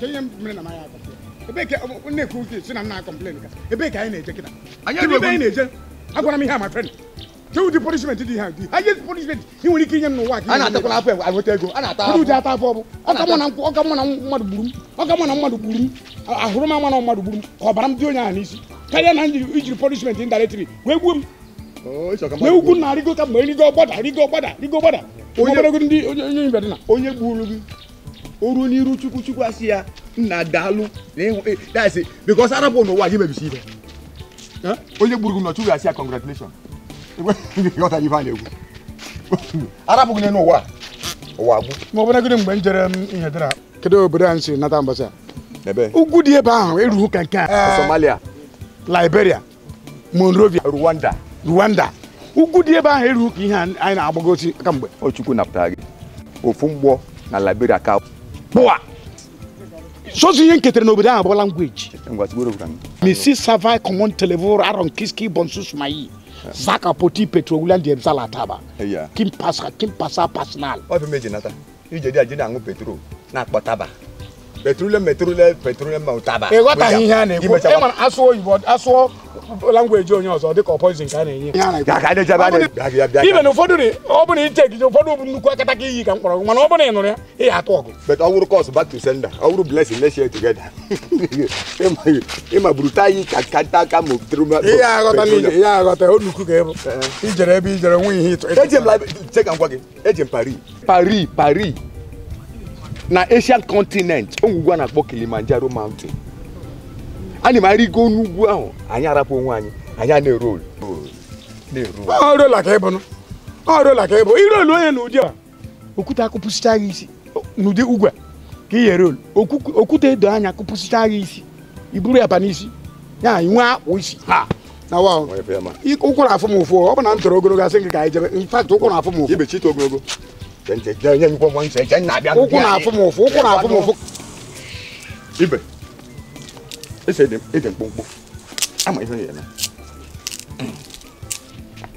Ka ihe mere na maya complain. Ebe ka na-ekwu uche si na m na-complain ka. Ebe ka anyị na-eje kịta. Ebe anyị na-eje. Agwara m ihe a my friend. Kedu the punishment dị ha? The highest punishment ị nwere ike inye m n'ụwa. A na-atakwala afọ enweta ego. A na-ata afọ. Ụdị ata afọ bụ. Ọka mụ na mmadụ gburu m. Ọka mụ na mmadụ gburu m. Ahụrụ m ama na mmadụ gburu m. Ka ọbara m dị onye ahụ n'isi. Karịa na ijiri punishment indirectly wee gbuo m. Wee ugwu na arịgo ka mgbe rigo gbada rigo gbada rigo gbada. Onye onye ibe dị na. Onye gburu gị. O ruo n'iru Chukwu Chukwu asị ya nna daalụ na ịhụ that's it because arapụ n'ụwa gị mebisi ibe. Onye gburu gị nọ Chukwu asị ya congratulations. Ghọtara ife a na-ekwu. Arapụ gị n'ụwa ụwa agwụ. Ma ọ bụrụgodị mgbe m jere m ihe dịra kedu obodo anyị si nata mbọsị a? Ugwu dị ebe ahụ erughị ka nke a. Somalia, Liberia, Monrovia, Rwanda. Rwanda. Ugwu dị ebe ahụ erughị ka ihe anyị na-agbagosi kamgbe. O Chukwu napụtara gị ofu mgbọ na Liberia ka pụa. Sozi ihe nketere n'obodo ahụ bụ language. Misi Savai Common Televor Aron Kiski Bonsus Mai. Zaka Poti Petroleum de Zalataba. Kim pasa Kim pasa personal. Ọ bụ meji nata. Ije dị aje na-aṅụ petrol na-akpọ taba. Petroleum petroleum petroleum ma taba. Ị ghọtaghị ihe a na-ekwu. Ị mara asụ oyibo asụọ language onye ọzọ dịka poison ka a na-enye. Ibe na ụfọdụ ọ bụ na iche ekije ụfọdụ bụ nnukwu akataka iyi ka mkpọrọ mana ọ bụ na ị nụrụ ya ị ya atụ ọgụ. But ọ wụrụ course back to sender. Ọ wụrụ blessing, let's share together. Ịma buru tayi ka kanta ka mo truma. Ị ya aghọta n'ihe ị ya aghọta o nnukwu ka ị bụ. Ijere ebe ijere nwe ihe ịtụ. Eje m check ngwa gị. Eje m Paris. Paris, Paris. Na Asian continent, ugwu a na-akpọ Kilimanjaro Mountain. Anyị ma arịgo n'ugwu ahụ, anyị arapụ onwe anyị, anyị a na-erol. Ọ rola ka ịbụ nụ. Ọ rola ka ịbụ. Irolu onye n'ụdị a. Okwute akụpụsịcha gị isi n'ụdị ugwu a ka ị erolu. Okwute edo anya akụpụsịcha gị isi. I buru ya ba n'isi. Ya inwe akpụ isi. Ha. Na wa. Ụkwụ na-afụ m ụfụ. Ọ bụ na m toro ogologo asị gị ka anyị jebe. In fact, ụkwụ na-afụ m ụfụ. Ibe ogologo. Ụkwụ na-afụ m ụfụ. Ụkwụ na-afụ m ụfụ. Ibe. Ese dị mkpụmkpụ. Ama ihe ya eme.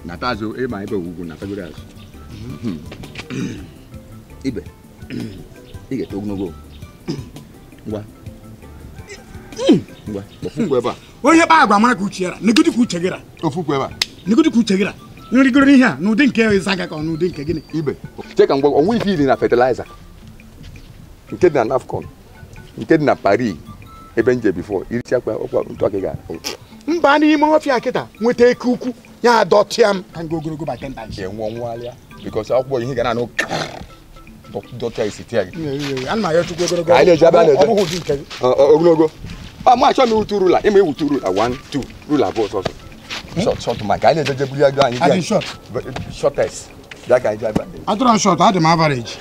Nata azụ ịma ebe ugwu natagoro azụ. Ibe. Ị ga-eto ogologo. Ngwa. Ngwa. Ofukwu ebe a. Onye kpa agwa mara ka uche ya ra. Negodi ka uche gị ra. Ofukwu ebe a. Negodi ka uche gị ra. Nrigoro n'ihe a n'ụdị nke ịzaga ka ọ n'ụdị nke gịnị? Ibe. Cheka ngwa onwe ife iri na fertilizer. Nke dị na NAFCON. Nke dị na Paris. Ebe nje before iri akwa ọkwa ntụ aka ga. Mba n'ime ọfịa kịta nweta eke ukwu ya dọtịa m ka ngo ogologo by 10 times. Enwe nwalịa because akwụkwọ ihe ga na-anụ dọtịa isi tịa gị. Ana m ayọ Chukwu ogologo. Anyị na-eji ebe a na-eje. Ọ bụghị ụdị nke gị. Ogologo. A mụ achọ m iwutu rula, ịma iwutu rula 1 2 rula abụọ sọsọ. Short short ma ka anyị na-eje buru ya anyị. Adị short. Shortest. Bịa ka anyị jee ebe a. Adịrọ short, adị m average.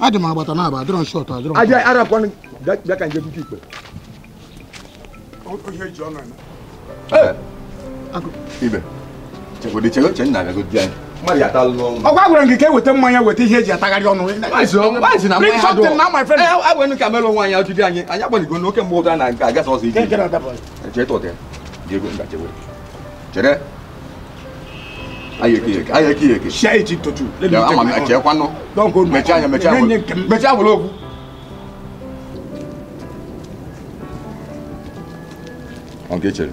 Adị m agbata na aba, adịrọ short, adịrọ. Adị arapụ bịa ka nje bute ikpe. Ihe ji ọnụ eme. Ibe. Chegodi chego che nna bịago di anyị. Mmadụ ya atalụ n'ọnụ. Ọkwa gwara m gị ka eweta mmanya weta ihe eji atagharị ọnụ. Maazị na mmanya something now my friend. Agwenu ka melụ nwaanyị ọjụdị anyị. Anyị agbanigo n'oke mgbe ụda na agasa ọzọ ike. Chee tọtị ya. Dị ego nga chewe. Chere. Anyị eke anyị eke eke. Share it to two. Ama m chekwanụ. Mechaa anya mechaa anya. Mechaa bụrụ okwu. Ọ chere.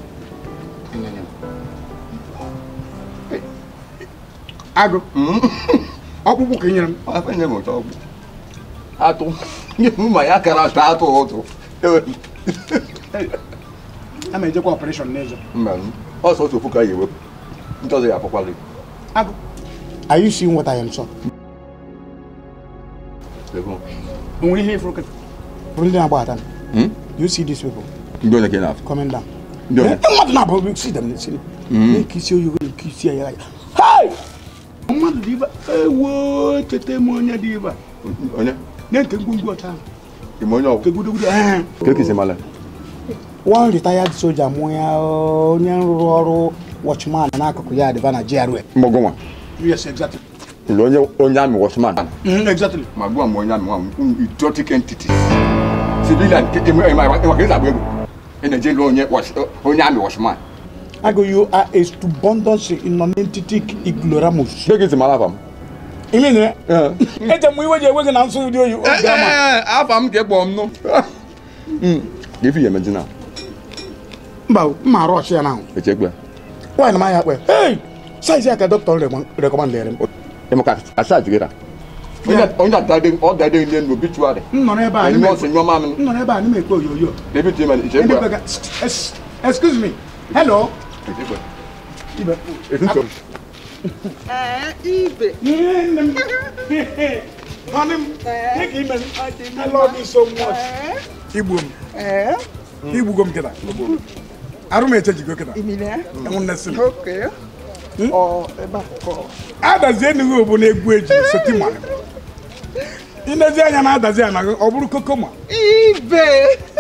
Agụ. Ọkpụkpụ ka ị nyere m. Afọ nye m ụtọ ọkpụkpụ. Atụ. Nye m ma ya kara atụ atụ ụtụ. A ma ejekwa operation n'ezo. Mba. Ọsọ otu ofu ka ya ewepụ. Ndị ọzọ ya afọkwala. Agụ. Are you seeing what I am saw? O nwere ihe ifuru kịta. Bụrụ ndị na-agba ata. Do you see these people? Ndị onye ka ị na-afụ? Coming down. Ndị onye? Mmadụ na-abụ see them. See them. Na-ekisi oyi ekisi ya ya. Hey! Mmadụ dị ibe ewo cheta m onye dị ibe. Onye? Na-nke ngwongwo ọcha ahụ. Ime onye ọgwụ? Kegudugudu. Ka ekisi mala? One retired soldier mụ ya onye rụrụ ọrụ watchman n'akụkụ ya dịba na GRA. Mgbọgọnwa? Yes, exactly. Onye onye amị watchman? Exactly. Ma gbuwa m onye amị nwa idiotic entities. Civilian ịma ka esi agba egwu. Ị na-eje lụọ onye amị watchman. Ago, you are a stubborn non-entity ignoramus. Beg is malafam. Ime ne? Eche m iwe ji ewe gị na nsụ ụdị oyi. Afa m ka ịkpọ m nụ. Ife ya emezi na. Mba, mma arụ ọchị ya na ahụ. Echekwa. Nwaanyị na m anya akpa. Hey! Size ya ka dọkịta rekọmandịrị m. Ịmaka asaji gị ra. Onye adade ọ dade ndị ndụ obituary. M nọ n'ebe a. Enyi ọsị nyụọ mamịrị. M nọ n'ebe a na-eme ekpe oyoyo. David Timan, echekwa. Excuse me. Hello. Echekwa. Ibe. Etu Ibe. Honey, I love you so much. Igbu m. Igbugo m kịta. Arụ m echejigo kịta. Okay. Adazi enughi bụ na-egwu eji soti ma. Inezi anya na-adazi anaghị ọ bụrụ kokoma. Ibe.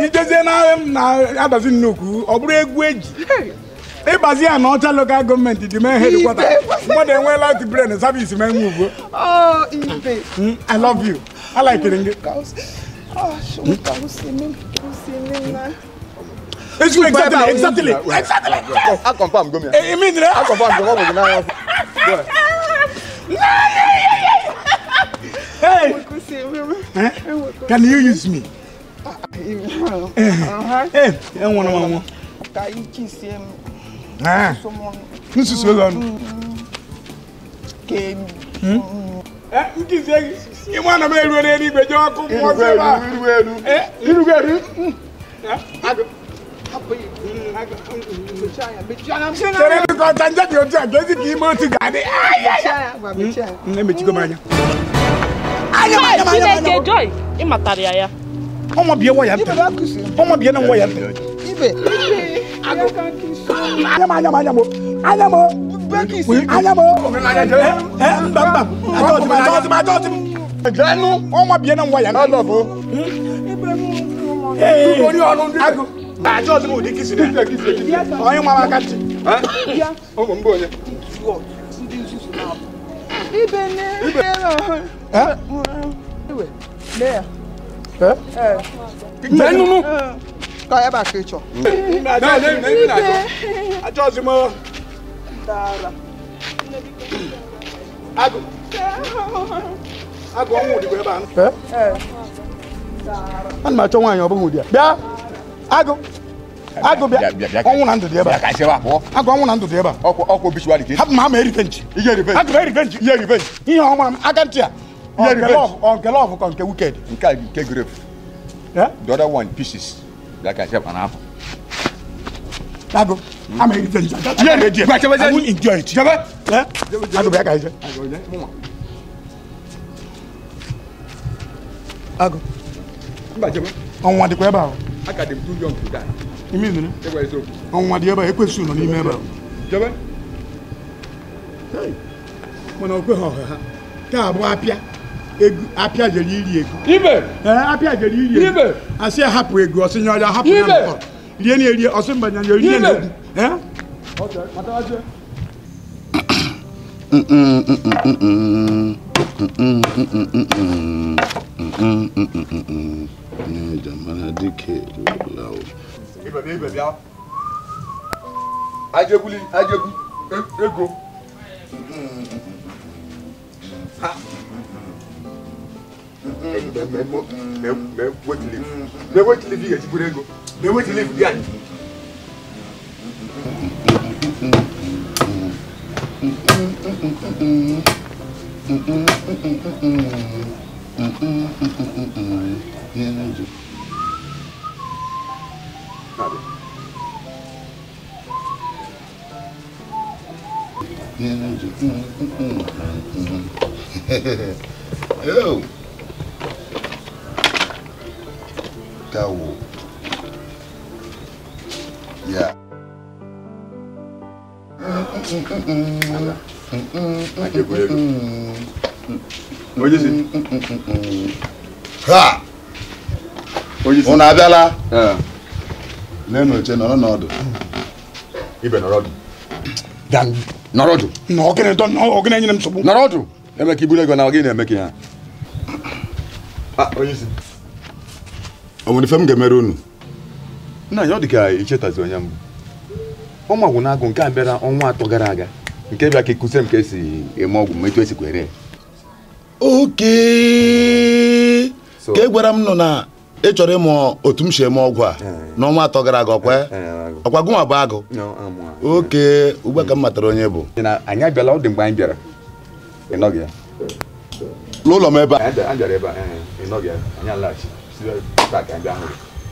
Ijezie na m na-adazi nnukwu ọ bụrụ egwu eji. Ịgbazi ya na ọcha lokal gọọmenti dị mee hedkwata. Mmadụ enweela light brain service mee nwe ugbo. Oh, Ibe. I love you. I like it. Exactly. Exactly. I confirm, go me. I mean, I confirm, go me now. Hey. Can you use me? Hey, I want to. Ah. Nsusu oge ọnụ. Nkizie gị. Ịma na m eruo n'eluigwe jee ọkụ mmụọ sị ebe a. Irugo eru. Agụ. Chere biko ọcha nje dị otu a ka ezi ka ime otu ga-adị. Emechigo m anya. Chineke Joy, ị matara ya ya. Ọnwa bie waya ntị. Ọnwa bie na nwa ya ntị. Ibe. Anya mo. Anya mo. Anya mo. Mba mba. Achọghịzi m. Jenu. Ọnwa bie na nwa ya ntị. Ee. Agụ. Achọghịzi m ụdị kisi na. Onye nwa m aka ntị. Ụmụ mba onye. Ibe ne. Ibe. Ne. Jenu. Ka ebe a ka ị chọ. Achọghịzi m. Agụ. Agụ ọnwụ dịkwa ebe a. Ana m achọ nwaanyị ọ bụghị ụdị a. Bịa. Agụ. Agụ bịa. Ọnwụ na ndụ dị ebe a. Agụ ọnwụ na ndụ dị ebe a. Ọkwa obituary ka. Hapụ m ama revenge. Ihe revenge. Agụ m revenge. Ihe revenge. Ihe ọma m aka ntị a. Ọ nke love ka nke wicked. Nke a nke grave. The other one pieces. Like I said, an apple. Agụ, I'm a revenge. I will enjoy it. Agụ bịa ka ije. Agụ. Ọnwa dịkwa ebe ahụ. Aka dị m too young to die. Ime nụrụ? Ọnwa dị ebe a, ekwesu nọ n'ime ebe ahụ. Mana o kweghị ọha ha. Ka abụọ apịa. Ego apịa jere iri ego. Ibe. Apịa jere iri ego. Ibe. Asị ya hapụ ego, ọsị nye ọja hapụ ya n'ụkọ. Rie na erie, ọsị mba nye rie na egwu. Ibe bịa. Ajegbuli, ajegbu, ego. Ha. Yo. Kawo. Yeah. Ha! Unu abịala? Leenụ oche nọrọ n'ọdụ. Ibe nọrọ ọdụ. Nọrọ ọdụ. Na ogene dọ na ogene nyere m nsogbu. Nọrọ ọdụ. Eme ka iburu ego na ogene na-eme ka ya. Ah, onye isi. O nwere ife m ga-emere unu? Nna ya ọ dị ka ichetazi onye mbụ. Ọnwa gwụ na-agụ nke a bịara ọnwa 3 gara aga. Nke bịa ka ikuzie m ka esi eme ọgwụ ma etu esi kwere. Oke ka e gwara m nọ na ị chọrọ ịmụ otu m si eme ọgwụ a n'ọnwa 3 gara aga ọkwa ọkwa gụnwa bụ agụ. Oke ugbu a ka m matara onye bụ. Anyị abịala ọ dị mgbe anyị bịara. Ị nọghị ya. N'ụlọ m ebe a. Anyị bịara ebe a. Ị nọghị ya. Anyị alaghachi.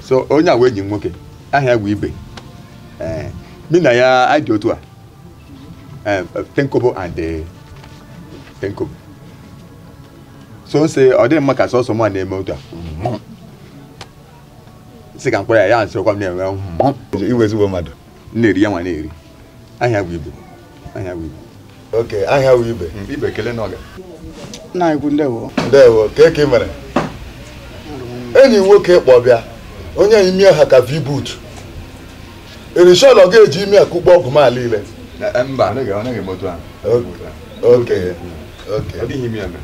So onye a wee enyi m nwoke aha ya bụ Ibe. Mi na ya anyị dị otu a. Tenkobo and Tenkobo. So nsị ọ dịghị mma ka sọsọ mụ a na-eme otu a. Sị ka mkpọrọ ya ya nsịrịkwa m na-enwe iwe ezigbo mmadụ. Na-eri ya nwa na-eri. Ahịa bụ Ibe. Ahịa bụ Ibe. Oke, ahịa bụ Ibe. Ibe kele na ọga. Nna ikwu ndewo. Ndewo, ka eke mere. Enyi nwoke kpọbịa onye imi ha ka V-boot. Erishọn ọ ga-eji imi akụkpọ ọgwụ m ala ile. Mba, anaghị m otu ahụ. Oke, oke. Ọ dịghị imi ya mere.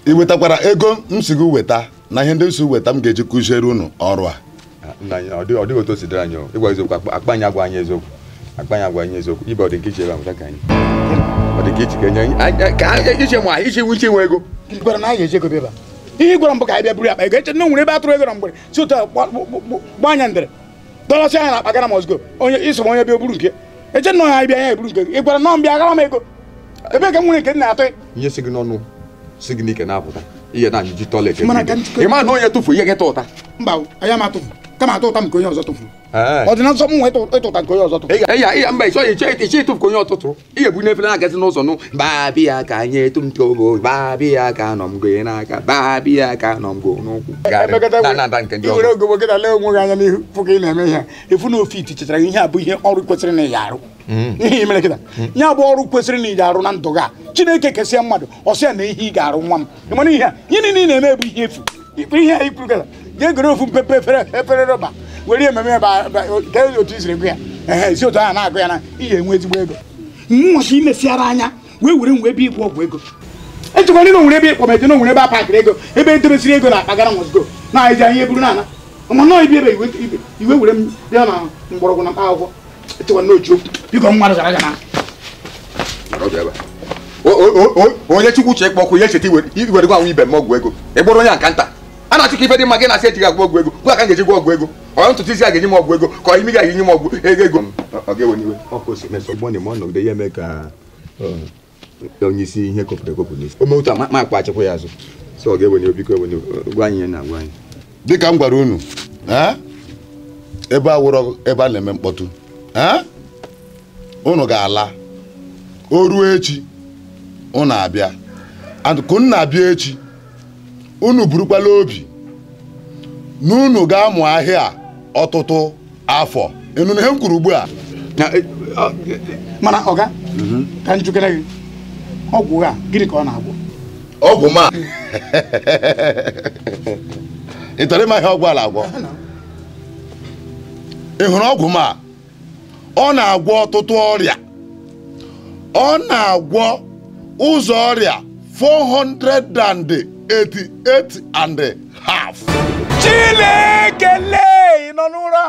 Ị wetakwara ego m si gị weta na ihe ndị m si weta m ga-eji kụziere unu ọrụ a. Ọ dịghị otu o si dịrị anyị ịgwa eziokwu akpa anyị agwa anyị eziokwu. Akpa anyị agwa anyị eziokwu. Ibe ọ dị nke iche ebe a mụta ka anyị. Ọ dị nke iche ka enye ka iche nwa iche iche nwe ego. Gwara na anyị ga-eji ego bịa ebe a. Ihe gwara m bụ ka anyị bịa buru akpa ego eche na o nwere ebe atụrụ ego na mgbere si otu a gba anya ndere dọlasị anya na akpa gara mọzgo onye iso m onye bịa oburu nke eche na anyị bịa anya eburu nke ị gwara na m bịa agara m ego ebe ka m nwere nke m na-atụ ihe si gị n'ọnụ si gị n'ike na-apụta ihe na-anyụji tọilet ị ma na onye tụfu ihe gị tụ ụta mba anya m atụfu kama atụ ụta m nke onye ọzọ tụfuru ọ dị na nsọ m nwe ịtụ ụta nke onye ọzọ tụfuru mba ịchọ ịchọ ịtụfu ka onye ọtụtụrụ ihe bụ n'efere na-agazi n'ụzọ nụ baabịa ka anyị etu m tobo baabịa ka nọ m go n'aka baabịa ka nọ m go n'ụkwụ iwere ogobo gị na lee onwe gị anya n'ihu fụ ka ị na-eme ihe efu na ofe iti chetara ihe a bụ ihe ọrụ kwesịrị na ị arụ ihe mere kịta ya bụ ọrụ kwesịrị na ị ga-arụ na ndụ gị a Chineke kesịa mmadụ ọ sị ya na ihe ị ga-arụ nwa m ịmana ihe a ihe niile ị na-eme bụ ihe efu ihe a ikwuru kịta jee goro ofu mpepe efere rọba were ememe ka otu i siri gụ ya ehe si otu ahụ na-agụ ya na ị ga-enwe ezigbo ego mmụọsi imesiara anya wee were nwe ebe ịkwụ ọgwụ ego echekwa ndị na onwere ebe ịkpọ meje na onwere ebe a pakịrị ego ebe edebesiri ego na akpa gara nwozgo na eji anyị eburu n'ala ma nọọ ibi ebe iwe were m bịa na mgbọrọgwụ na mkpa akwụkwọ echekwa na oji okwu biko mmadụ gara aga na onye Chukwu che ịkpọ ọkụ ya echeta iwere gwa ibe m ọgwụ ego ị gbụrụ onye nka nta a na-achọ ka ife dị mma gị na-asị ejighị agwọ ọgwụ ego gwa ka m ga-eji gwa ọgwụ ego ọ ntutu isi a ga-enye m ọgwụ ego ka imi ga-enye m ọgwụ ego ego ọ ga-ewe n'iwe ọkụ si mesọ gbọ na ọnọgide ya eme ka onye isi ihe kopụrụ ekopụ n'isi o mee otu a ma akpa achịkwa ya azụ so ọ ga-ewe n'iwe biko ewe n'iwe gwa anyị ihe na-agwa anyị dịka m gwara unu ebe a wụrọ ebe a na-eme mkpọtụ unu ga-ala o ruo echi unu abịa ka unu na-abịa echi unu burukwala obi na unu ga-amụ ahịa ọtụtụ afọ ịnụ na ihe m kwuru ugbu a mana ọga ka m jụkere gị ọgwụ a gịnị ka ọ na-agwọ ọgwụ ma ị chọrọ ịma ihe ọgwụ a na-agwọ ị hụrụ ọgwụ ma ọ na-agwọ ọtụtụ ọrịa ọ na-agwọ ụzọ ọrịa 488.5. Chineke lee nọ n'ụra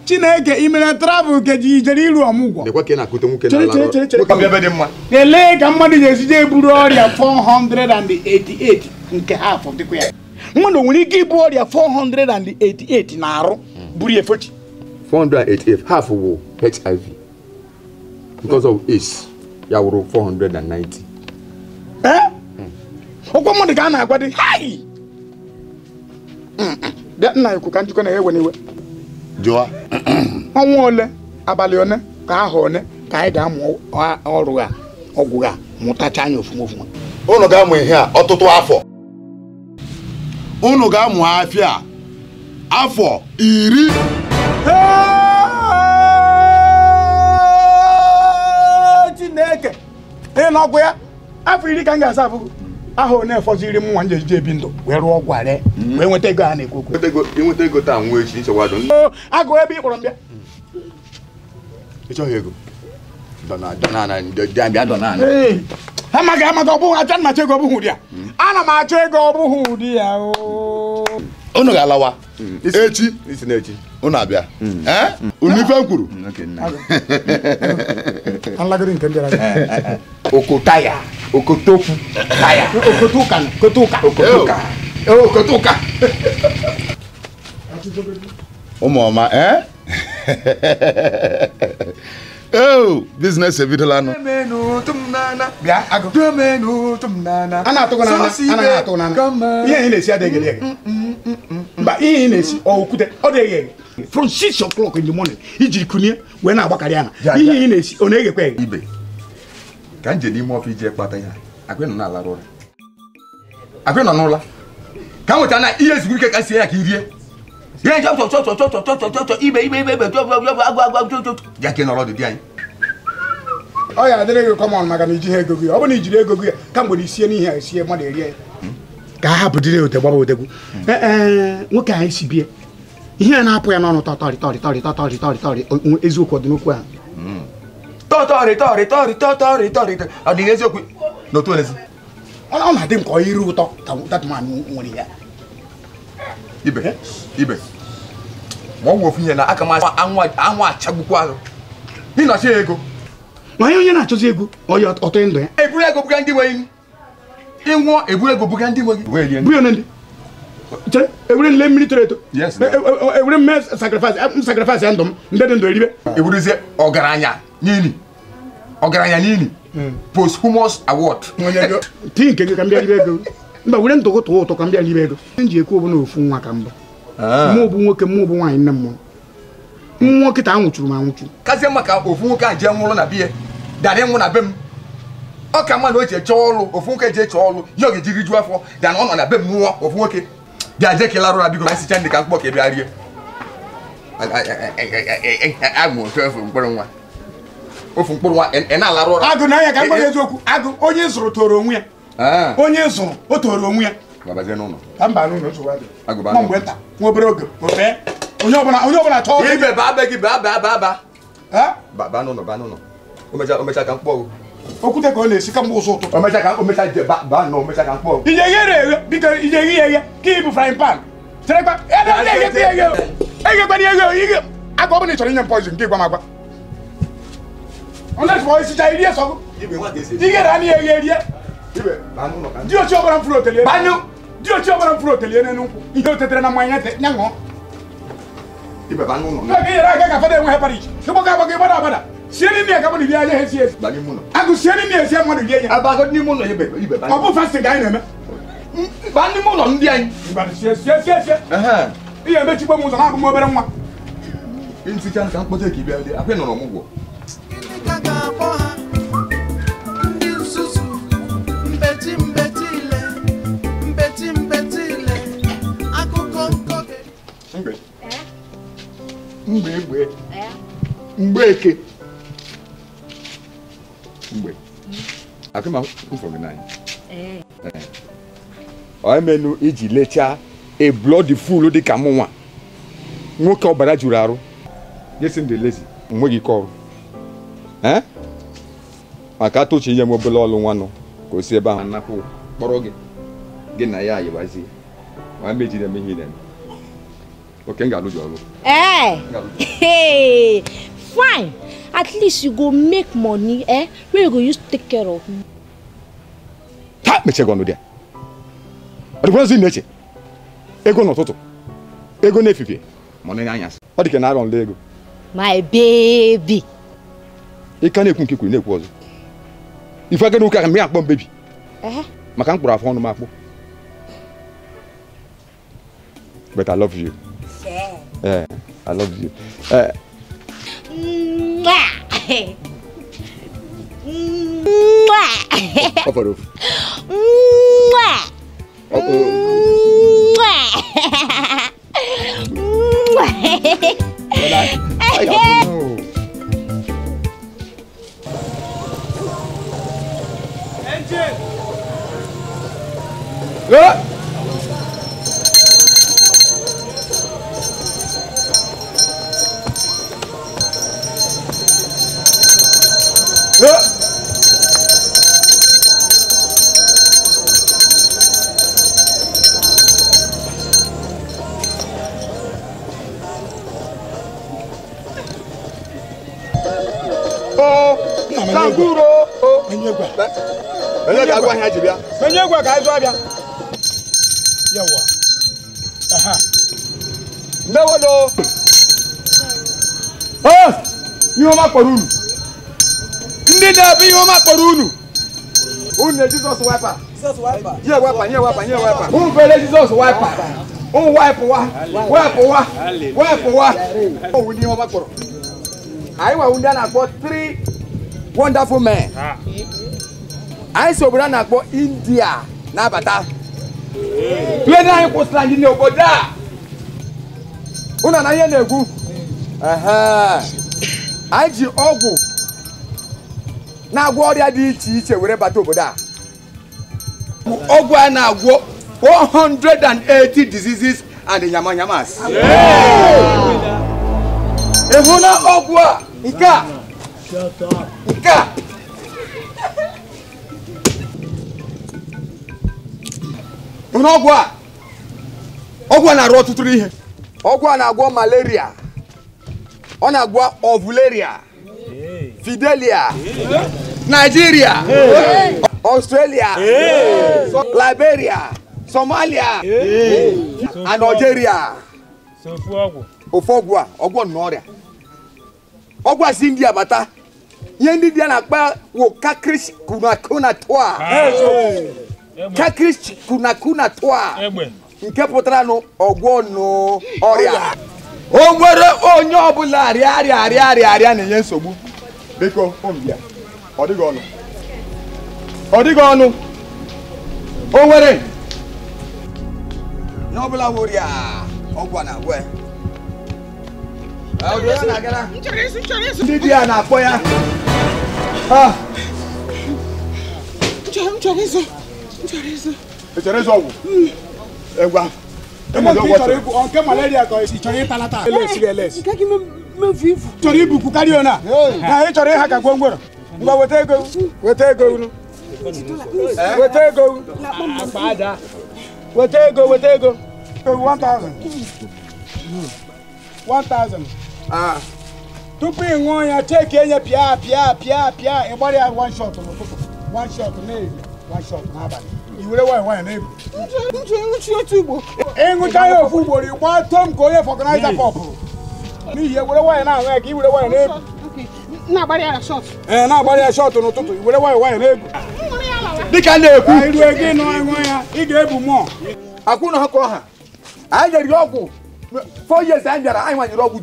Chineke ị mere travel keji ijere iru ọmụgwọ elee ka mmadụ ga-esije eburu ọrịa 488 nke half dịkwa ya mmadụ nwere ike ibu ọrịa 488 na arụ buru efochi 488 half wụ HIV because of AIDS ya wụrụ 490. Ọkwa mmadụ ka a na-agwa dị hai nna ikwu ka njikọ na-ewe n'iwe jụọ ọnwa ole abalị one ka aha one ka anyị ga-amụ ọrụ a ọgwụ a mụtacha anya ofuma ofuma. Unu ga-amụ ihe a ọtụtụ afọ unu ga-amụ afịa afọ 10. Chineke ị nọgwụ ya afọ 10 ka m ga-asa afụgo aha one fọziri m nwa njeji ebi ndụ wee rụọ ọgwụ a ree wee nweta ego a na-ekwu okwu inweta ego taa nwee echi nchekwa dụ agụ ebe ị kpọrọ m bịa ịchọghị ego amaghị amaghị ọ bụghị acha na-achọ ego ọ bụghị ụdị ya ana m achọ ego ọ bụghị ụdị ya unu ga-alawa echi unu abịa unu ife m kwuru okotaya. Okotokwu. Taya. Okotoka kotoka. Okotoka. Okotoka. Ụmụọma eh? Oh, business ebidola nụ. Bịa agụ. A na-atụ n'ana, a na-atụ n'ana. Ihe ị na-esi adịghị eghe. Mba, ihe ị na-esi ọ okwute, ọ dịghị eghe. From 6 o'clock in the morning, ijiri kunie wee na-agbakarị ana. Ihe ị na-esi ọ na-eghekwa eghe. Ibe, ka m je n'ime ọfịa ije kpata ihe. Agụ nọ na-alarụ ụra. Agụ nọ n'ụla. Ka m nweta na ihe ezigbo ike ka sie ya ka i rie. Ibe ibe ibe ibe ya ka nọrọ dị anyị. Ọ ya adịrị gị kọmọn maka na ijighị ego gị. Ọ bụ na ijiri ego gị kamgbe na isie n'ihe a esie mmadụ erie ya. Ka a hapụ dịrị ote gbaba otegwu. Nwoke anyị si bie. Ihe a na-apụ ya n'ọnụ tọtọrị tọrị tọrị tọtọrị tọrị tọrị eziokwu ọdịnokwu ahụ. Tọtọrị tọrị tọrị tọtọrị tọrị ọ dị n'eziokwu n'otu olezi. Ọ na-adị m ka ọ iri ụtọ ka that man nwere ya. Ibe ibe ma ọ wụ ofu ihe na aka m anwụ achagbukwa ahụ. Ị na-achọ ego. Onye onye na-achọzi ego ọya ọtọ ndụ ya. Eburu ego buga ndị nwe gị. Ịnwụọ eburu ego buga ndị nwe gị. Bu ya ndị. Chere ewere nle mmiri toro eto. Ewere mme sacrifice m sacrifice ndụ m ndị dị ndụ eribe. Eburuzie ọgaranya n'ili. Ọgaranya n'ili. Posthumous award. Tii nke gị ka m bịa ribe ego. Mba were ndụ gị tụọ ụtọ ka m bịa ribe ego. M ji ekwu ọbụna ofu nwa ka mbụ. Mụ bụ nwoke mụ bụ nwaanyị nne m mụrụ. Nwa nkịta anwụchuru m anwụchu. Kazie maka ofu nwoke a jee nwụrụ na biya dara ịnwụ na be m. Ọ ka mma na o ji chọọ ọrụ ofu nwoke jee chọọ ọrụ ya ọ ga-eji rijuo afọ dana ọ nọ na be m nwụọ ofu nwoke bịa jee kelarụ na biko sicha ndị ka mkpọ ka ị bịa rie. Agụ ofu mkpụrụ nwa. Ofu mkpụrụ nwa ị na-alarụ ụra. Agụ na ya ka m gwa gị eziokwu. Agụ onye zụrụ toro onwe ya. Onye zụrụ o toro onwe ya. Babazie n'ụlọ. Ka mba n'ụlọ nsogbu adịghị. Nwa mgbe nta nwa obere oge ofee. Onye ọbụla chọọ. Ibe ba be gị ba ba ba ba. Ha? Ba ba n'ụlọ ba n'ụlọ. O mecha ka mkpọ. Okwute ka ọ na-esi kamgbe ụzọ ụtụtụ. O mecha ka o mecha je ba ba nọ o mecha ka mkpọ. Ije ghere eghe biko ije ghe eghe ka ibu frying pan. Cherekwa ebe ọ na-eghe eghe. Eghekwana eghe eghe. Agụ ọ bụla ị chọrọ inye m poison nke ịgwa m agwa. Ọ na-esi ọ esicha irie sọgụ. Ibe nwa ga-esi. Ighere anị eghe rie. Ibe ba n'ụlọ ka. Di ochi ọbụla m furu otelie. Banụ. Di ochi ọbụla m furu otelie n'enu nkwụ. Ihe o tetere na mmanya ya ṅụọ. Ibe ba n'ụlọ. Ndị ga-enyere aka ka fada enweghị parish. Ịgbakọ agbakọ ịgbada agbada. Sie n'ime ya ka mmadụ rie anya ha esi esi. Ba n'ime ụlọ. Agụ sie n'ime ya esi mmadụ rie ya. Abago n'ime ụlọ ibe ibe ba. Ọ bụ fasting ka anyị na-eme. Ba n'ime ụlọ ndị anyị. Mgbadụ sie sie sie sie. Ihe emechikwa m ụzọ na-abụ m obere nwa. Nticha nka mkpọta ka ibia rie. Akwa nọrọ ọmụgwọ. Ndị nzuzu mbeti mbeti ile mbeti mbeti ile akụkọ nkọge. Mgbe. Mgbe mgbe. Mgbe eke. Mgbe. Akwa ma mfọ gị n'anya. Ọ emenu iji lechaa a bloody fool dị ka mụ nwa. Nwoke ọbara juru arụ. Jesi m dị lazy, nweghị ike ọrụ. Maka atụchi inye m obele ọlụ nwanụ ka o si ebe ahụ napụ kpọrọ gị gị na ya ayịbazie ma mejiri eme ihe na-eme. Oke m ga-alụ gị ọlụ. Hey, fine. At least you go make money, eh? Wey you go use take care of me. Ha mechie gị ọnụ dị a. Ọ dịkwa ozi na-eche. Ego n'ụtụtụ, ego n'efifie, ma ọ n'anyasị. Ọ dị ka na-arọ nle ego. My baby. Ị ka na-ekwu nke kwuru na-ekwu ọzọ. Ife aka n'ụka ka m ya akpọ m bebi. Maka mkpụrụ afọ ọnụ m akpọ. But I love you. Yeah, I love you. Ọ fọrọ ofu. I don't know. Engine. Oh, Sanguro. Onye ga-agwa ahịa ji bịa. Menye egwu a ka anyị zụọ bịa. Yawa. Aha. Ndewodo. Ihe ọma kpọrọ unu. Ndị na-ebe ihe ọma kpọrọ unu. Unu na Jizọs wiper. Nye wiper, nye wiper, nye wiper. Unu fere Jizọs wiper. Unu wipe wa. Wipe wa. Wipe wa. Owu ndị ihe ọma kpọrọ. Anyị nwa ndị a na-akpọ three wonderful men. Anyị si obodo a na-akpọ India na-abata. Plane anyị kwụsịrị anyị n'obodo a. Unu na ihe na-ekwu. Anyị ji ọgwụ na-agwọ ọrịa dị iche iche were bata obodo a. Ọgwụ a na-agwọ 180 diseases and nyamanyamas. Ị hụ na ọgwụ a nke a nke a hụ na ọgwụ a na-arụ ọtụtụ ihe. Ọgwụ a na-agwọ malaria, ọ na-agwọ ovuleria, Fidelia, Nigeria, Australia, Liberia, Somalia, and Algeria. Ofu ọgwụ a, ọgwụ n'ọrịa. Ọgwụ a si India bata. Ihe ndị India na-akpa wụ kakrish kunakuna toa. Kakrish kunakuna toa. Nke pụtara nụ ọgwụ n'ọrịa. O nwere onye ọbụla arịa arịa arịa arịa arịa na-enye nsogbu. Biko, bịa. Ọ dịghị ọnụ. Ọ dịghị ọnụ. O nwere. Onye ọbụla nwere ya ọgwụ a na-agwọ ya. Ndị di ya na-akpọ ya. Ị chọrọ ịzụ ọgwụ? Egwa. Nke malaria ka ị chọrọ ịtalata LS. Chọrọ ibuku karịa ona. Na ị chọrọ ịha ka gwongworo. Ngwa weta ego. Weta ego unu. Weta ego. Weta ego, weta ego. 1000. 1000. Tupu ị ṅụọ ya, cheki enye pịa pịa pịa pịa, ị gbara ya one shot n'ụtụtụ, one shot n'ehihie, one shot n'abalị. I were nwayọ nwayọ na-ebu. Ịṅụcha ya ofu ugboro, ị gbaa tom ka onye fọkụnaịza pọpụrụ. N'ihi ya, were nwayọ na-aṅụ ya ka i were nwayọ na-ebu. Ee, na-agbara ya shọtụ n'ụtụtụ, i were nwayọ nwayọ na-ebu. Dịka na-ekwu. Iru ego ịnụ ṅụọ ya, ị ga-ebu mmụọ. Akwụ na ọkụ ọha. Anyị nyere gị ọgwụ. 4 years anyị bịara, anyị nwanyere ọgwụ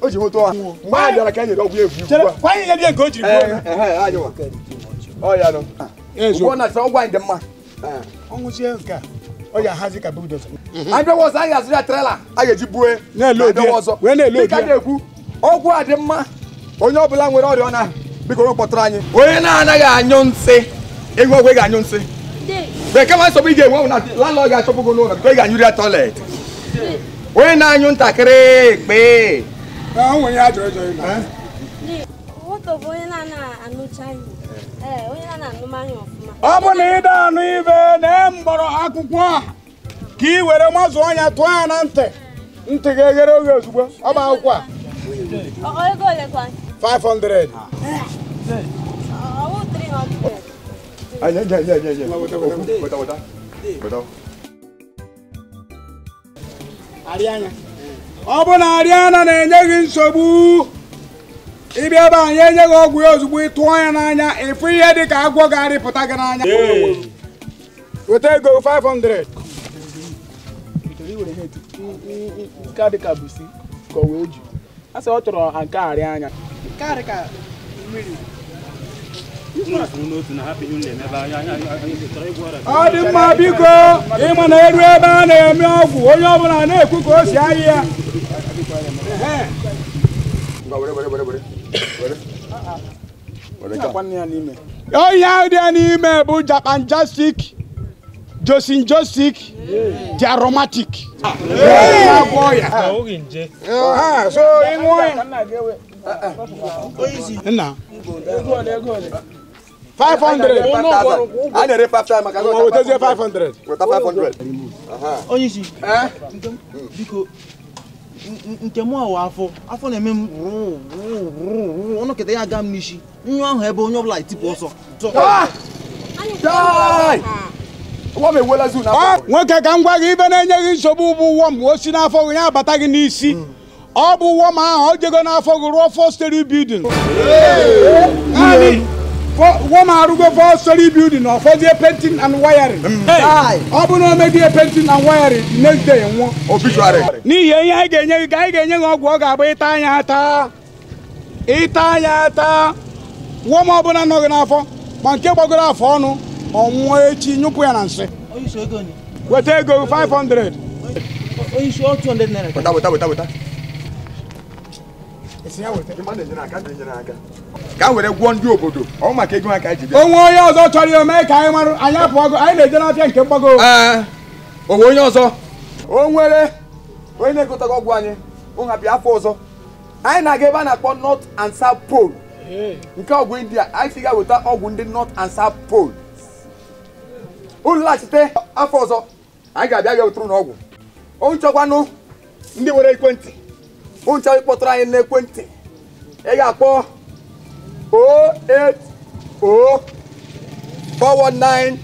o ji hụtụ ha. Mgbe anyị bịara ka anyị nyere ọgwụ efu. Kwa anyị nyere nke o jiri gbuo. Ọ ya nọ. Ugbu a na-achọ ọgwụ anyị dị mma. Ọnwụzie nke a, ọ ga-ahazi ka bulldozer. Anyị bịawa ọzọ, anyị ga-azụ ya trela a ga-eji bue. Na-elo wee na-elo. Dịka na-ekwu, ọgwụ a dị mma. Onye ọbụla nwere ọrịa ọ biko onye kpọtụrụ anyị. Onye na-anaghị anyụ nsị, ịṅụ ọgwụ ị ga-anyụ nsị. Mgbe kama nsogbu ị ga-enwe na landlord ga-achọpụ gị n'ụlọ biko ị ga-anyụri ya toilet. Onye na-anyụ ntakịrị kpee. Ọ bụ na ịda anụ ibe na mgbọrọ akwụkwọ a ka ị were mazụọ ya tụọ ya na ntị, ntị ga-eghere oghe ozugbo. Ọ bụ akwụkwọ a 500. Ọ bụ na Ariana na-enye gị nsogbu, ịbịa ebe anyị enye gị ọgwụ ya ozugbo ị tụọ ya n'anya, ịfụ ihe dị ka agwọ ga-arịpụta gị n'anya. Weta ego 500. Ọ dị mma biko, ịma na eru ebe a na-eme ọgwụ, onye ọbụla na-ekwu ka o si ahịa ya. Onye ahụ dị ya n'ime bụ Japanjastic, Josinjostic, the aromatic. So ịṅụọ ya. Nna. 500. A na-ere 5,000 maka na wetazie 500. Weta 500. Onye isi. Biko nke mụ awụ afọ afọ na-eme m rụrụ ọnụ keta ya aga m n'isi nyụ ahụ ebe onye ọbụla etipụ ọsọ. Chai! Worm ewela zoo n'afọ. Nwoke ka m gwa gị ibe na-enye gị nsogbu bụ worm o si n'afọ gị ya abata gị n'isi. Ọ bụ worm ahụ o jego n'afọ gị rụọ 4-story building. Worm arụgo 4-story building ọfọzie painting and wiring. Ọ bụ na o megie painting and wiring next day nwụọ. Obituary. N'ihi ihe anyị ga-enye gị ka anyị ga-enye gị ọgwụ ọ ga-agba ịta anya ata. Ịta anya ata. Worm ọbụla nọ gị n'afọ ma nke gbagoro afọ ọnụ ọ nwụọ echi nyụpụ ya na nsị. Weta ego 500. 200 naira. Weta. Ka were gwọọ ndị obodo ọ maka ego ha ka anyị ji bịa. Onwe onye ọzọ chọrọ ya mee ka anyị marụ anyị apụọgo anyị na-eje n'afịa nke mgbago. Onwe onye ọzọ o nwere onye na-egotago ọgwụ anyị ụha bịa afọ ọzọ anyị na-aga ebe a na-akpọ North and South Pole nke ọgwụ India anyị si ga weta ọgwụ ndị North and South Pole. Unu laghachite afọ ọzọ anyị ga-abịa ga wetụrụ n'ọgwụ. Onye chọkwanụ ndị nwere ekwentị unu chọrọ ịkpọtụrụ anyị n'ekwentị ị ga-akpọ 080 419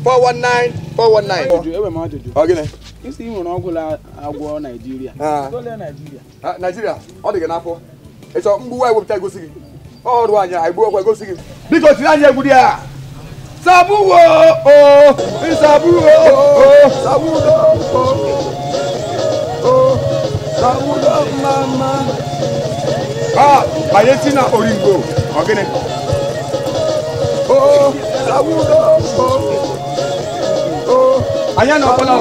419 419. Ọ gịnị? Isi ị nwere ọgwụ agwọ Naịjirịa. Naịjirịa ọ dị gị n'afọ. Ị chọrọ mgbuwa ewepụta egosi gị. Ọrụ anyị anyị gbuo ọgwụ egosi gị. Biko tinye anyị egwu dị a. Sabuwo o sabuwo o sabuwo o sabuwo mama. Banye si na oringo ọ gịnị? O sabuwo o anyị na-akpọla o.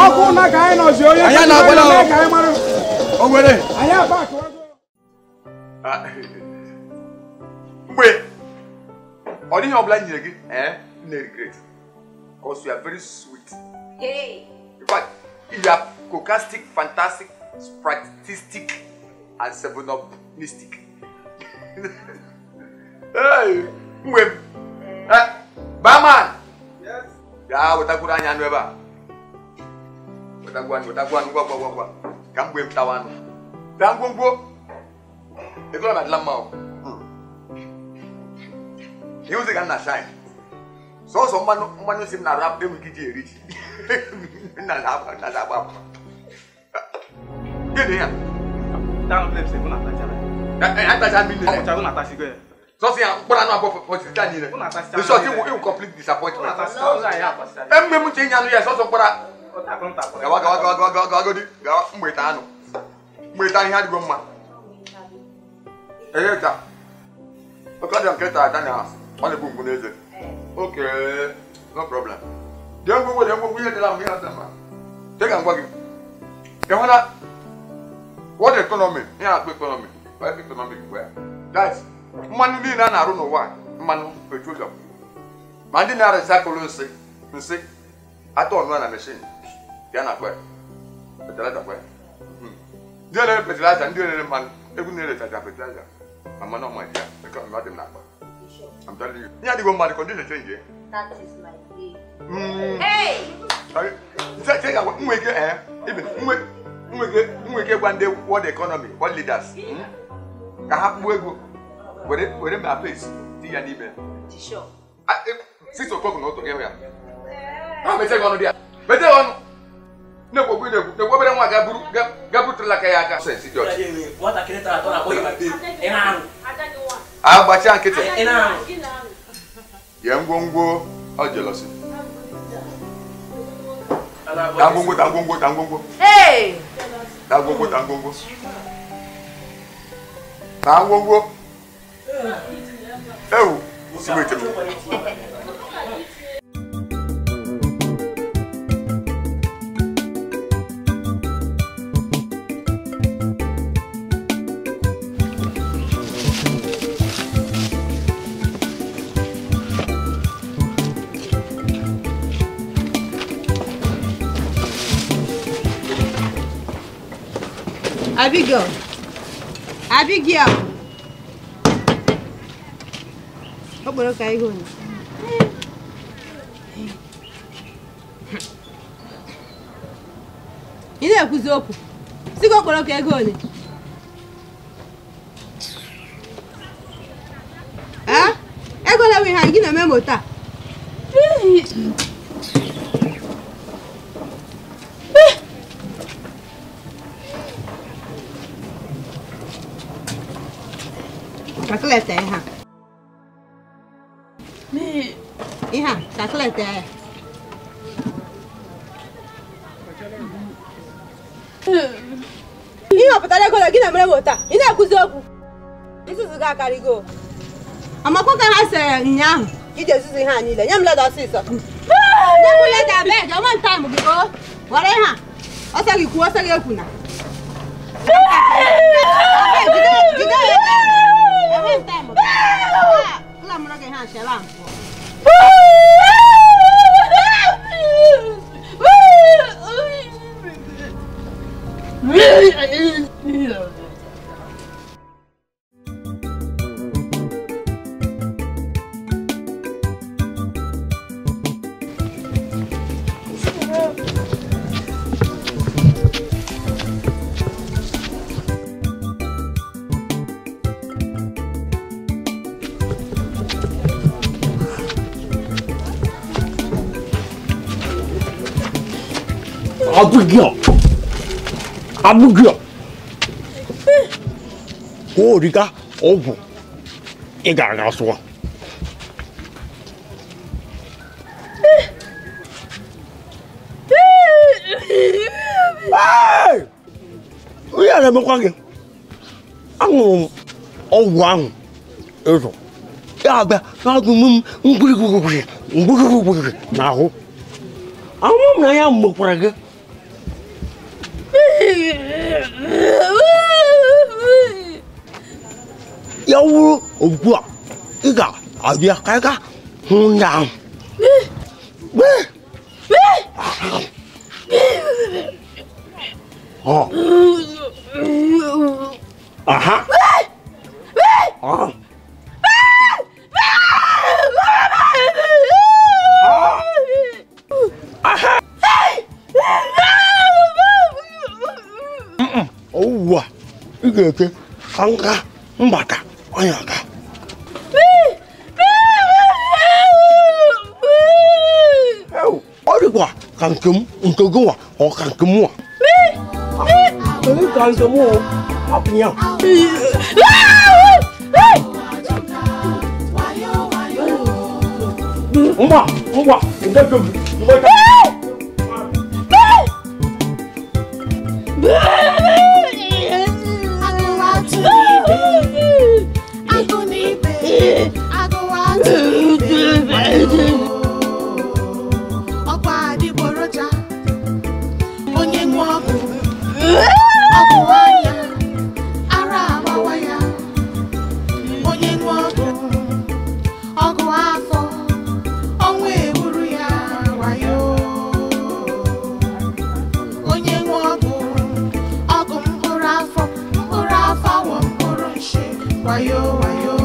Ọkụ na ka anyị nọzi onye anyị na-akpọla o. O nwere anyị abakụ. Mgbe ọ dịghị ọbụla nyere gị na-regret because you are very sweet. Hey. In fact, you are cocastic, fantastic, spratistic, and seven-up-mystic. Hey, mgbe barman. Yes. Ya wetakwuru anyị anụ ebe a. Wetakwu anụ ngwa ngwa ka mgbe m tawa anụ. Taa ngwongwo. Ego na adịla mma o. Ihe ụzọ ga na shine. Sọsọ mmanụ si m na rap enwe ike iji eri ji. Nna na-agba. Gịnị ya? Sọsọ ya mkpụrụ anụ abụọ fọsịta niile. The short you complete disappointment. Emgbe m che inye anụ ya sọsọ mkpụrụ. Gawa gawa godi gawa mgbeta anụ. Mgbeta ihe adịgo mma. Ee ta. Ọkọ dị nke taa na ọ na-egbu mgbu n'eze. Okay, no problem. Dị ngwongwo ihe dịla mgbe ihe dị mma. Dị ka ngwa gị. Ị hụla what economy? Ihe na-akpọ economy. What economy where? Guys, mmanụ niile a na-arụ n'ụwa mmanụ petroleum. Ma ndị na-recycle nsị atọ ọnụ na machine. Ya na-akpọ ya. Fertilizer kwa ya. Ndị na-ere fertilizer, ndị na-ere mmanụ, egwu na-ere fertilizer. Mama no my dear, because I'm not in that. I'm telling you. Yeah, the woman condition change. That is my baby. Hey! Even we get one day world economy, world leaders. Ka ha kpuo ego were ma face ti ya n'ime. Sure. 6 o'clock no to get here. Ha mete go no dia. Mete on. Nekwo nekwo obere nwa ga buru trela ka ya aka. Nwatakịrị tara atọ na-akpọ gị ma baby. Ị na-aṅụ. Agbacha nkịtị. Ị na-aṅụ. Ya ngwongwo ọ jealousy. Ta ngwongwo. Hey! Ta ngwongwo. Ewu, si wete m. Abigail. Abigail. Okporoko ihe onye. Ị na-ekwuzi okwu. Sị gị okporoko ego ole? Ee? Ego ole nwe ha gị na-eme moto a? Calculate ha. Ihe a, calculate ya. Ihe ọ pụtara ego na gị na-emere m taa, ị na-ekwuzi okwu. Isuzu gị akarịgo. Amakwa ka ha sere ụnyaahụ iji ezuzu ihe a niile. Nye m leda ọsịsọ. Nye m leda abeg, ọma ntaim gị o. Were ha. Ọsọ gị kwuo, ọsọ gị ekwuna. Abeg, jide ya. Ọma ntaim gị. Ụlọ mụrụ gị ha nshela mpụ. Abigail, go ọgwụ ị ga-aga sụọ. Ihe a na-emekwa gị, aṅụrụ m ọgwụ ahụ ịzụ ya abịa na-agụ m mgbirigwigwiri mgbirigwigwiri n'ahụ. Ahụ m na ya mekwara gị. Ya wụrụ ugbu a ị ga-abịa ka ị ga hụ ndị ahụ. Aha. Aha. Ugbu a ị ga-eke ka nka mbata onye aga. Ọ dịkwa ka nke m nke gị nwa ọ ka nke m nwa. Ka nke m hapụ ya. Ngwa ngwa nke gị ngwa. Ọkwa adịgboroja, onye nwe ọgwụ, ọgwụ anya, ara agbawa ya. Onye nwe ọgwụ, ọgwụ afọ, ọnwa egburu ya wayo. Onye nwe ọgwụ, ọgwụ mkpụrụ afọ, mkpụrụ afọ awọ mkpụrụ nshi, wayo wayo.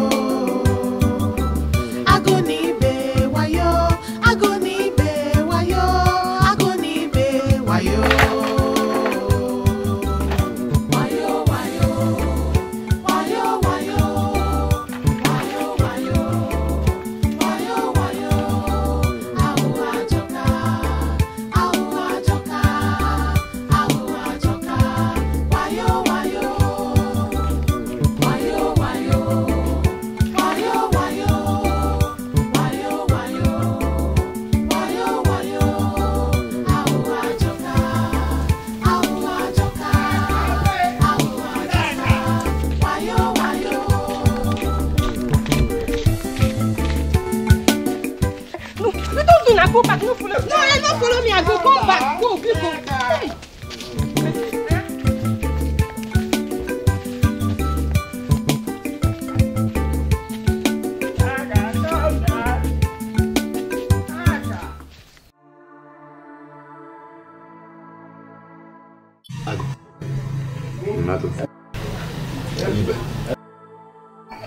Go back, no follow. No, you no follow me. I go come back. Go, go, go. Hey.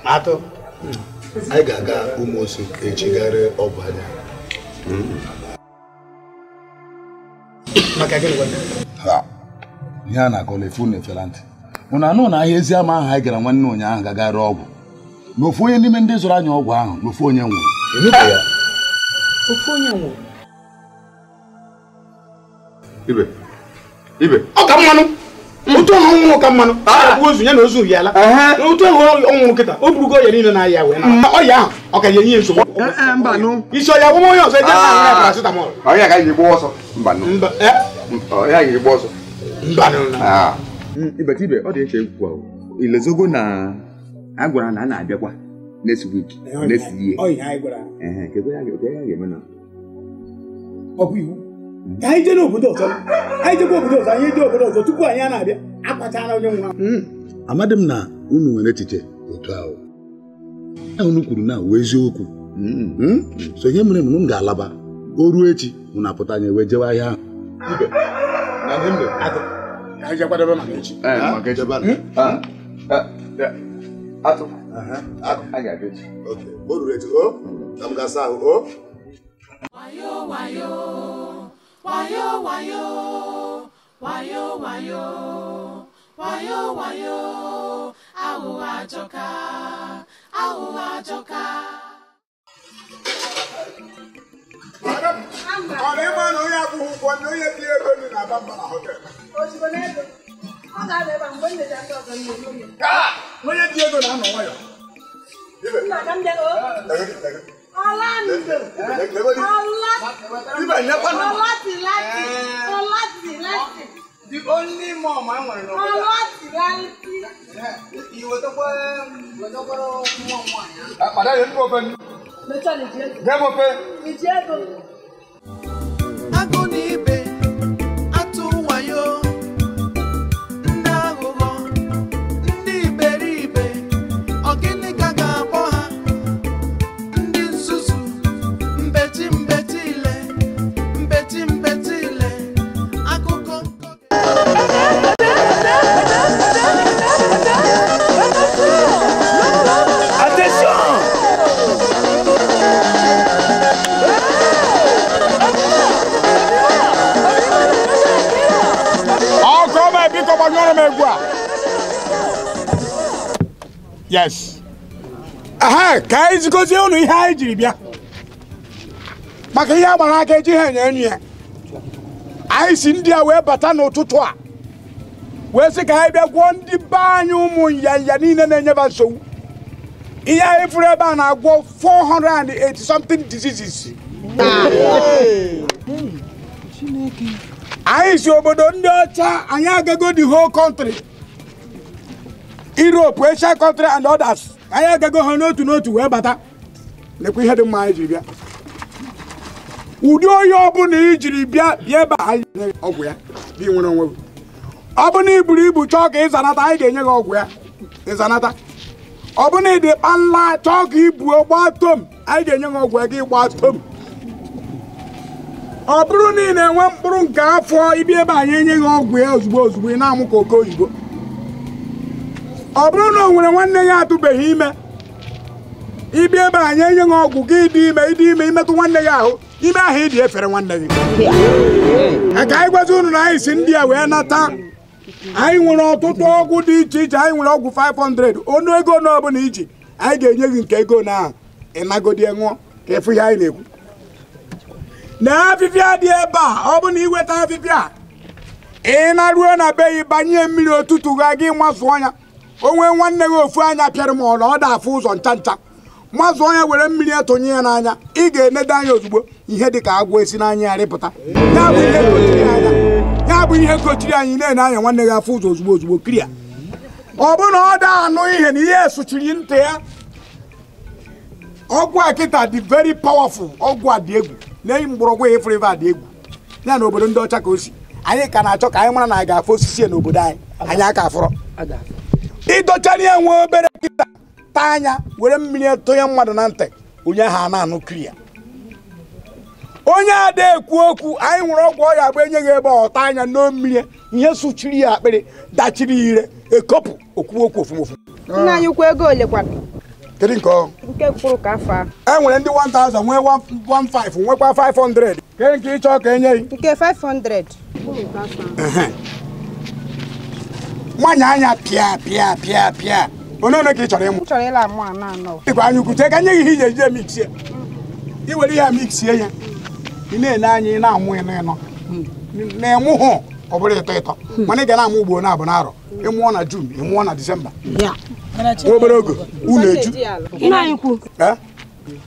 Atọ, anyị ga-aga Umuosu echi gara ọgwụ anya. Ihe a na-akọla efu na efela ntị. Unu anụ na ahịa ezi ama ahụ anyị gara nwanne ụnyaahụ gagara ọgwụ. Na ofu onye n'ime ndị zụrụ anyị ọgwụ ahụ na ofu onye nwụrụ. Ofu onye nwụrụ. Ibe. Ibe. Ọ ka mmanụ. Otu ahụ nwụrụ ka mmanụ. A ozu ya na ozu ya ala. Otu ahụ ọ nwụrụ kịta. O burugo ya niile na ya wee na. Ọya ahụ ọ ka ya enye nsogbu. Mba nụ. Isi ọya gwụm onye ọzọ eje na ya paracetamol. Ọya ka anyị gba ọsọ. Mba nụ. Mba. Ọya anyị gba ọsọ. Mba nụ. Ah. Ibe tibe ọ dị eche ekwu ahụ. Ilezogo na a gwara na a na-abịakwa next week, next year. Ọ ihe anyị gwara. Kedu ya ga-eme na? Ọ bụ iwu. Ka anyị jee n'obodo ọzọ. Anyị jekwa obodo ọzọ, anyị jee obodo ọzọ tupu anyị na-abịa. Akwachara onye nwa. Amadị m na unu nwere echiche otu ahụ. Unu kwuru na wee eziokwu. So ihe mere m ga-alaba. O ruo echi unu apụta anyị wee jewe ahịa ahụ. Ibe. Na ndị mbe. Ka anyị jee kwadebe maka echi. Maka echi. Atụ. A ga-abịa echi. Okay. O ruru echi. O? Na m ga-asa ahụ. O? Wayo wayo. Wayo wayo. Wayo wayo. Wayo wayo. Aghụghọ ajọka. Aghụghọ ajọka. Ọ na-eme na onye akwụghị ụgwọ na onye dị ego dị na-aba mba na họtel. Ozugbo n'ego. Ọ ga-abịa ebe a mgbe m lechara ndị ọzọ nne n'oge. Onye dị ego na-anọ nwayọ. Nna ka m bịa o. Ọla ndụ. Ọla. Ọla tilati. Ọla tilati. The only mom I nwere n'obodo. Ọla tilati. I wetakwa nwa nwaanyị. Ada ya ndị ofe. Mechaa na iji ego. Nye m ofe. Iji ego. Agụ na ibe atụ wayo. Ndị aghụghọ, ndị iberibe, ọ gịnị ka ga-akpọ ha? Ndị nzuzu, mbechi mbechi ile, mbechi mbechi ile, akụkọ. Attention! Yes. Aha, ka anyị zikozie unu ihe anyị jiri bịa. Maka ihe agbara aka eji ha enye enyi ya. Anyị si ndị a wee bata n'ụtụtụ a. Wee sị ka anyị bịa gwọọ ndị be anyị ụmụ nyanya niile na-enyeba nsogbu. Ihe anyị fụrụ ebe a na-agwọ 480 something diseases. Anyị si obodo ndị ọcha, anyị agago the whole country. Europe, Asia country and others. Anyị agago ha n'otu n'otu wee bata. Lekwa ihe dị mma anyị jiri bịa. Ụdị oyi ọbụla i jiri bịa bịa ebe a anyị ga-enye gị ọgwụ ya gị nwere onwe gị. Ọ bụ na i buru ibu chọọ ka ịzanata, anyị ga-enye gị ọgwụ ya ịzanata. Ọ bụ na ị dị kpanla chọọ ka ibuo gbaa tom, anyị ga-enye gị ọgwụ ya gị gbaa tom. Ọ bụrụ na ị na-enwe mkpụrụ nke afọ, ịbịa ebe anyị enye gị ọgwụ ya ozugbo ozugbo ị na-amụ ka oke oyibo. Ọ bụrụ na o nwere nwanne ya atụbeghị ime, ịbịa ebe anyị enye gị ọgwụ gị ịdị ime ịdị ime imetụ nwanne gị ahụ, ime ahụ ịdị efere nwanne gị. Ka anyị gwazi unu na anyị si ndị a wee nata. Anyị nwere ọtụtụ ọgwụ dị iche iche, anyị nwere ọgwụ 500, ọnụ ego na ọbụla iji, anyị ga-enye gị nke ego na ịnagodi ṅụọ ka ịfụ ihe anyị na-ekwu. Na afịfịa dị ebe a, ọ bụ na iweta afịfịa ị na-ruo na be gị banye mmiri ụtụtụ ga gị mazụọ ya. O nwee nwanne gị ofu anya pịara ma ọ na ọ da-afụ ụzọ ncha ncha, mazụọ ya were mmiri etụnye ya n'anya, ị ga-enedo anya ozugbo ihe dị ka agwọ esi n'anya ya rịpụta. Ya bụ ihe kochiri anya, ya bụ ihe kochiri anyị na-ene anya nwanne gị afụ ụzọ ozugbo ozugbo kiria. Ọ bụ na ọ da anụ ihe na ihe sụchiri ntị ya. Ọgwụ a kịta dị very powerful, ọgwụ a dị egwu. Na-eyi mgbọrọgwụ ya efere ebe a dị egwu. Ya na obodo ndị ọcha ka o si. Anyị ka na-achọ ka anyị mara na a ga-afụ osisi n'obodo anyị. Anyị aka afụrọ. Ịdọchara ya nwee obere kịta taa anya were mmiri tụnye mmadụ na ntị, onye ahụ a na-anụ kiria. Onye ada ekwu okwu, anyị nwere ọgwụ ọya agba enye gị ebe ọta anya n'o mmiri, ihe sụchiri ya akpịrị, dachiri ya ire, ekopụ okwu okwu ofumofu. Nna anyị ukwu ego ole kwa? Kedu nke ọ? Nke mkpụrụ ka afọ ahụ. E nwere ndị 1000, nwee 15, nwekwa 500. Kedu nke ị chọọ ka enye gị? Nke 500. Nwanyị anya pịa pịa pịa pịa. Onye ole ka ị chọrọ ịmụ? M chọrọ ịla amụ anọ anọ. Ịkwa anya ukwu, chee ka nye gị ihe iji eji eme ichie. I were ihe mixie ya. Ị na-ele anya ị na-amụ ịnọ ịnọ. Na-emụ hụ ọ bụrụ ịtọ ịtọ. Mana ị ga na-amụ ugbo na abụ n'arọ. Ị mụọ na June, ị mụọ na Disemba. Obere oge, unu eju. Nna anyị kwu.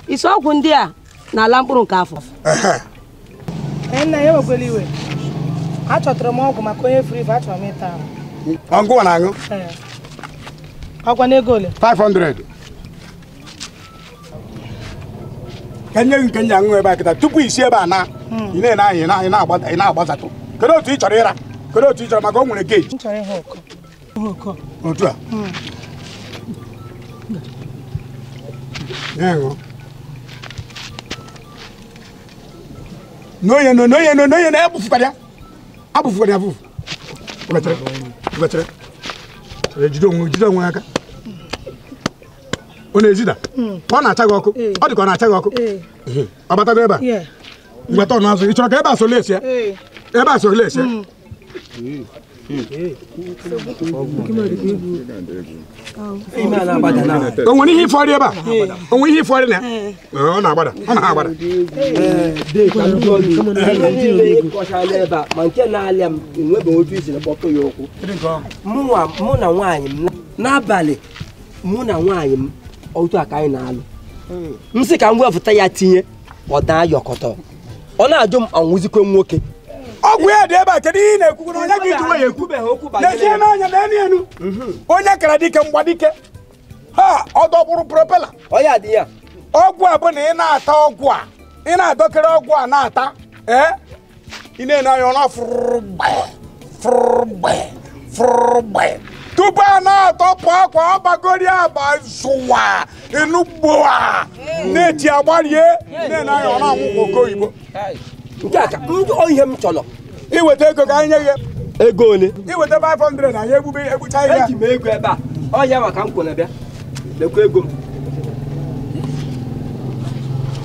Isi ọgwụ ndị a na-ala mkpụrụ nke afọ. Nna ya ewekwala iwe. Achọtara m ọgwụ maka onye furu ife, achọrọ m ịta ahụ. Ọgwụ na-aṅụ? Ọgwa n'ego ole? 500. Ka nye gị nke nji aṅụ ebe a kịta tupu isi ebe a na ị na-ene anya ị na-agbazatụ. Kedu otu ị chọrọ ịra? Kedu otu ị chọrọ maka o nwere geji? M chọrọ ịhụ ụkọ. Otu a? Na-aṅụ. N'onye n'onye n'onye na-ebufukwara ya. Abụfukwara ya afụfụ. Wetere. Jide onwe aka. Ọ na-ezida? Ọ na-acha gị ọkụ? Ọ dị ka ọ na-acha gị ọkụ? Ọ batago ebe a? Ngweta ọnụ azụ. Ị chọrọ ka ebe a so lesi ya? Ebe a so lesi ya? O nwere ihe ịfọrị ebe a? O nwere ihe ịfọrị na ya? Ọ na-agbada. Ọ na-agbada. Ma nke na-alịa m enwebeghị otu isi kpọtụ ya ụkwụ. Mụ na nwaanyị m n'abalị, mụ na nwaanyị m otu a ka anyị na-alụ. M sị ka m wepụta ya tinye, ọ daa yọkọtọ. Ọ na-ajụ m anwụzikwe nwoke. Ọgwụ ya dị ebe a, kedu ihe ị na-ekwu na onye gị ji nwayọ ekwu? N'ezie n'anya na enu enu. Onye kara dike mgba dike. Ha, ọ dọkpụrụ propela. Ọgwụ a bụ na ị na-ata ọgwụ a, ị na-adọkere ọgwụ a na-ata, ee? Ị na-ene anya ọ na-afụrụgbe, fụrụgbe, fụrụgbe. Tupu a na-atọpụ akwa ọ bagori agba zụwa enugbo a na-eti agbarie, na-ene anya ọ na-anwụ ka oke oyibo. Nke a ka ihe m chọrọ. Iweta ego ka anyị nye gị. Ego ole? Iweta 500 anyị egbube egbucha ihe. Eji m ego ebe a. Ọ ya maka m kwere bịa. Lekwa ego m.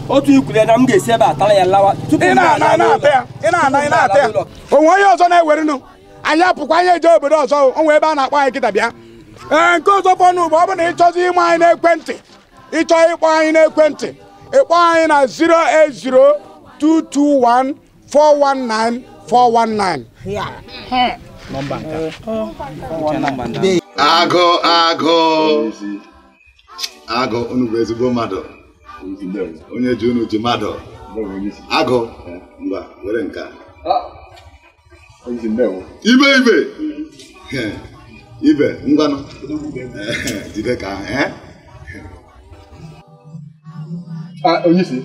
Otu ikwere na m ga-esi ebe a tara ya lawa. Ị na-ana na-ata ya. Ị na-ana ị na-ata ya. O nwe onye ọzọ na-ewerenụ. Anyị apụkwa anyị eje obodo ọzọ. O nwe ebe a na-akpọ anyị kịta bịa. Ee, nke ọzọ fọnụ bụ ọ bụ na ịchọzi ịma anyị n'ekwentị. Ịchọ ịkpọ anyị n'ekwentị. Ịkpọ anyị na 080 221 419 419. Agụ agụ agụ unu bụ ezigbo mmadụ. Onye ji unu ji mmadụ. Agụ ngwa were nke a. Ibe ibe ibe ngwanụ jide ka onye isi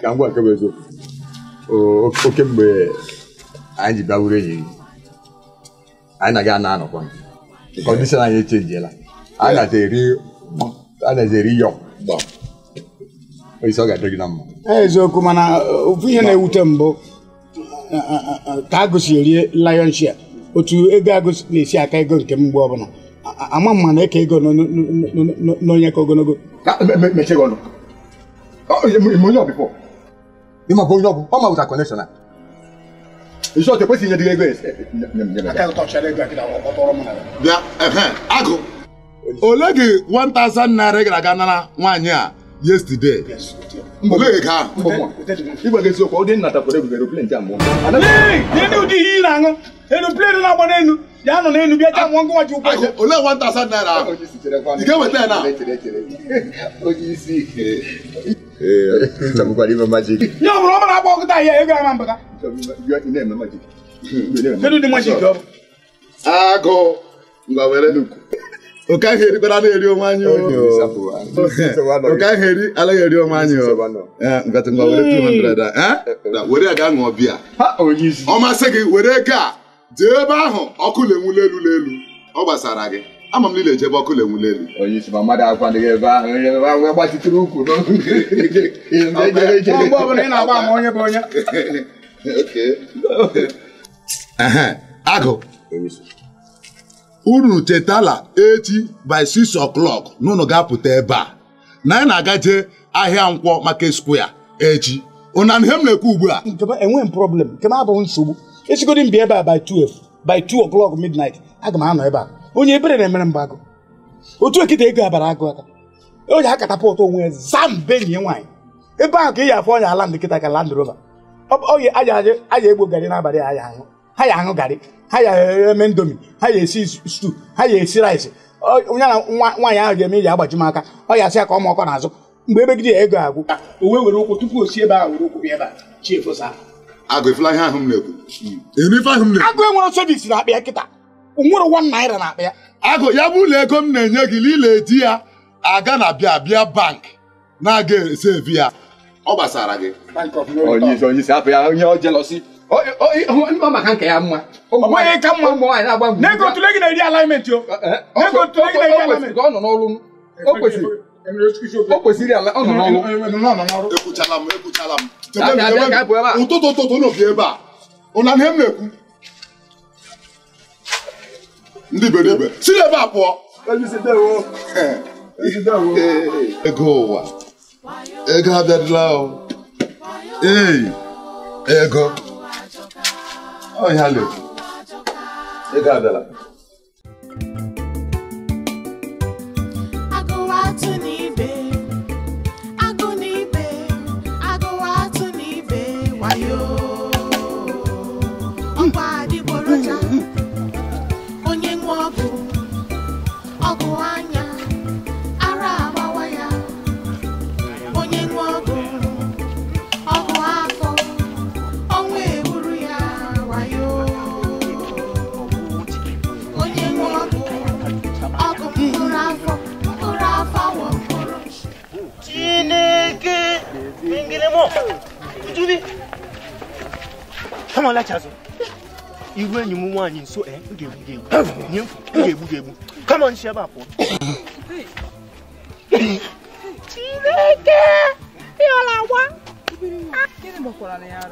ka ngwa nke bụ eziokwu. Oke mgbe anyị ji bịa wuru enyi gị, anyị na-aga na-anọkwa. Kọndishọn anyị echenjiela. Anyị na-eri yọ. Onyeisi ọ ga-adị gị na mma. Eziokwu mana ofu ihe na-ewute mbụ ka agụ si eri lion share. Otu ego agụ na-esi aka ego nke m mgbe ọbụla. Ama mma na-eke ego n'onye ka ogologo. Mechie gị ọnụ. Onye ọbịbọ. Ịma bụ onye ọbụ, ọ ma wụta kọnekshọn a. Ịshọt ekwesịghị inye dị ego esi. Bịa, agụ. Ole gị 1000 naira gara aga nara nwaanyị a yesterday? Ole gị ka ahụ? Igwe gị eziokwu, ọ dị nnata kwere ebube aeroplane nke mbụ. N'elu ụdị ihe ị na-aṅụ, aeroplane na-agba n'elu, ya nọ n'elu bịa cha mụọ ngwa ji ụkwụ. Ole 1000 naira ahụ? Ị ga-eweta ya na? Onye isi. Nye ọ bụrụ ọ na-agba ọkụta ahịa ego ama mbata. Kedu ụdị majik ọ bụ? Agụ ngwa were. Oke ahụ erikwara na-eri onwe anyị o. Oke ahụ eri anaghị eri onwe anyị o. Ngwa ngwa were 200 a. Were ya gaa ṅụọ biya. Ọ masị gị were ego a jee ebe ahụ ọkụ na-enwu n'elu n'elu. Ọ gbasara gị. Ama m niile ejebe ọkụ na-enwu n'elu. Onye isi ma mmadụ akwadịghị ebe ahụ onye ahụ gbachitere ukwu. Mgbe ọbụla ị na-agba ama onye bụ onye. Agụ unu chetala echi by 6 o'clock n'ụnụ ga-apụta ebe a na anyị na-agaje ahịa Nkwọ Market Square echi. Ụna ihe m na-ekwu ugbu a enweghị m problem nke m abụghị nsogbu. Esigodi m bịa ebe a by 12 by 2 o'clock midnight aga m anọ ebe a. Onye ebere na-emere mba agụ otu ekita ego abara agụ aka o ji akatapụta onwe ya zambe enyi ya nwaanyị Ebe ahụ ka ị ya afọ ọnya ala ndị kịta ka Land Rover. Oye aja egbo garị n'abalị aja aṅụ. Ha ya aṅụ garị, ha ya eme indomie, ha ya esi stew, ha ya esi rice. Onye na nwaanyị ahụ ga-eme iji agbaji m aka, ọ ya asị ya ka ọ ma ọkọ n'azụ. Mgbe ebegide ya ego agwụ, o wee were ụkwụ tupu o si ebe ahụ were ụkwụ bịa ebe a, chi efosa. Agụ ifela ihe ahụ m na-ekwu. Agụ enwere service na-akpa ya kịta. O nwere 1 naira na-akpa ya. Agụ ya bụ ụlọ ego m na-enye gị lile di ya aga na bịa bịa bank na-aga esevi ya. Ọ gbasara gị. Onye hapụ ya onye ọ jealousy. O maka nke ya mma. Ọ ka mma. Ụmụ nwaanyị na-agba mgbe. Nego tụle gị na-eri alignment yo. Nego tụle gị na-eri alignment. Ọ nọ n'ọrụ. O kwesịrị. O kwesịrị ala ọ nọ n'ọrụ. Ekwuchala m. Ụtụtụ ụtụtụ n'obi ebe a. Ụna ihe m na-ekwu. Ndị iberibe si n'ebe a pụọ. Ego ụwa. Ego abịadịla o. Ee, ego. Ọ ya le. Ego abịala. Come on, let's go. Iru enyi m nwaanyị nso m ga-egbu gị egbu. Ga-egbu. Come on, shebe apụ. Chineke! Ịọla agwa.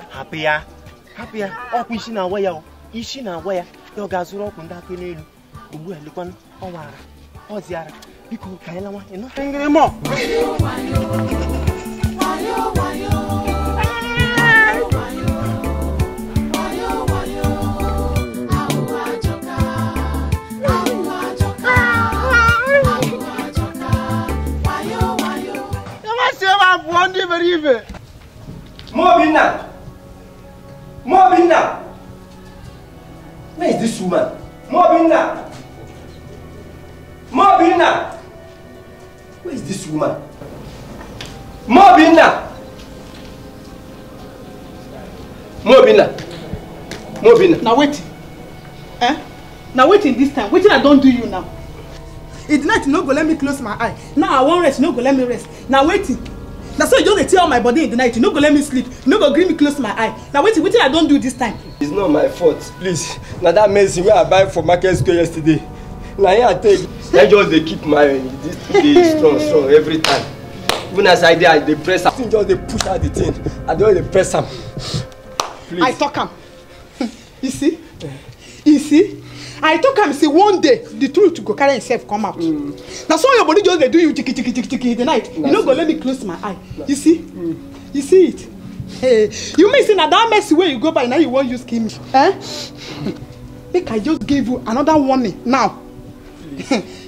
Hapụ ya. Hapụ ya. Ọkwa isi na-awa ya o. Isi na-awa ya. Ya ọ ga-azụrụ ọkwụ ndị aka n'elu. Ugbu a lekwanụ ọ wara. Ọ ziara. Biko ka anyị lawa. Ịnụ? Ngịrịmọ. Mobina! Mobina! Where is this woman? Mobina! Mobina! Where is this woman? Mobina! Mobina! Mobina! Now wait. Eh? Now waiting this time. Waiting I don't do you now. It's night, no go let me close my eye. Now I won't rest, no go let me rest. Now waiting. Now so you don't tear my body in the night. You no go let me sleep. You no go gree me close my eye. Now waiting, waiting I don't do this time. It's not my fault, please. Now that medicine where I buy for market square yesterday. Now here I take. I just they keep my this they strong every time. Even as I dey, they press am. Just they push out the thing. I don't they press am. Please. I talk am. You see? You see? I talk am say one day the truth go carry himself come out. Now so your body just they do you tiki tiki tiki tiki in the night. You no go let me close my eye. You see? You see it? Hey, you mean say na that mess where you go by now you won't use kill me? Eh? Make I just give you another warning now.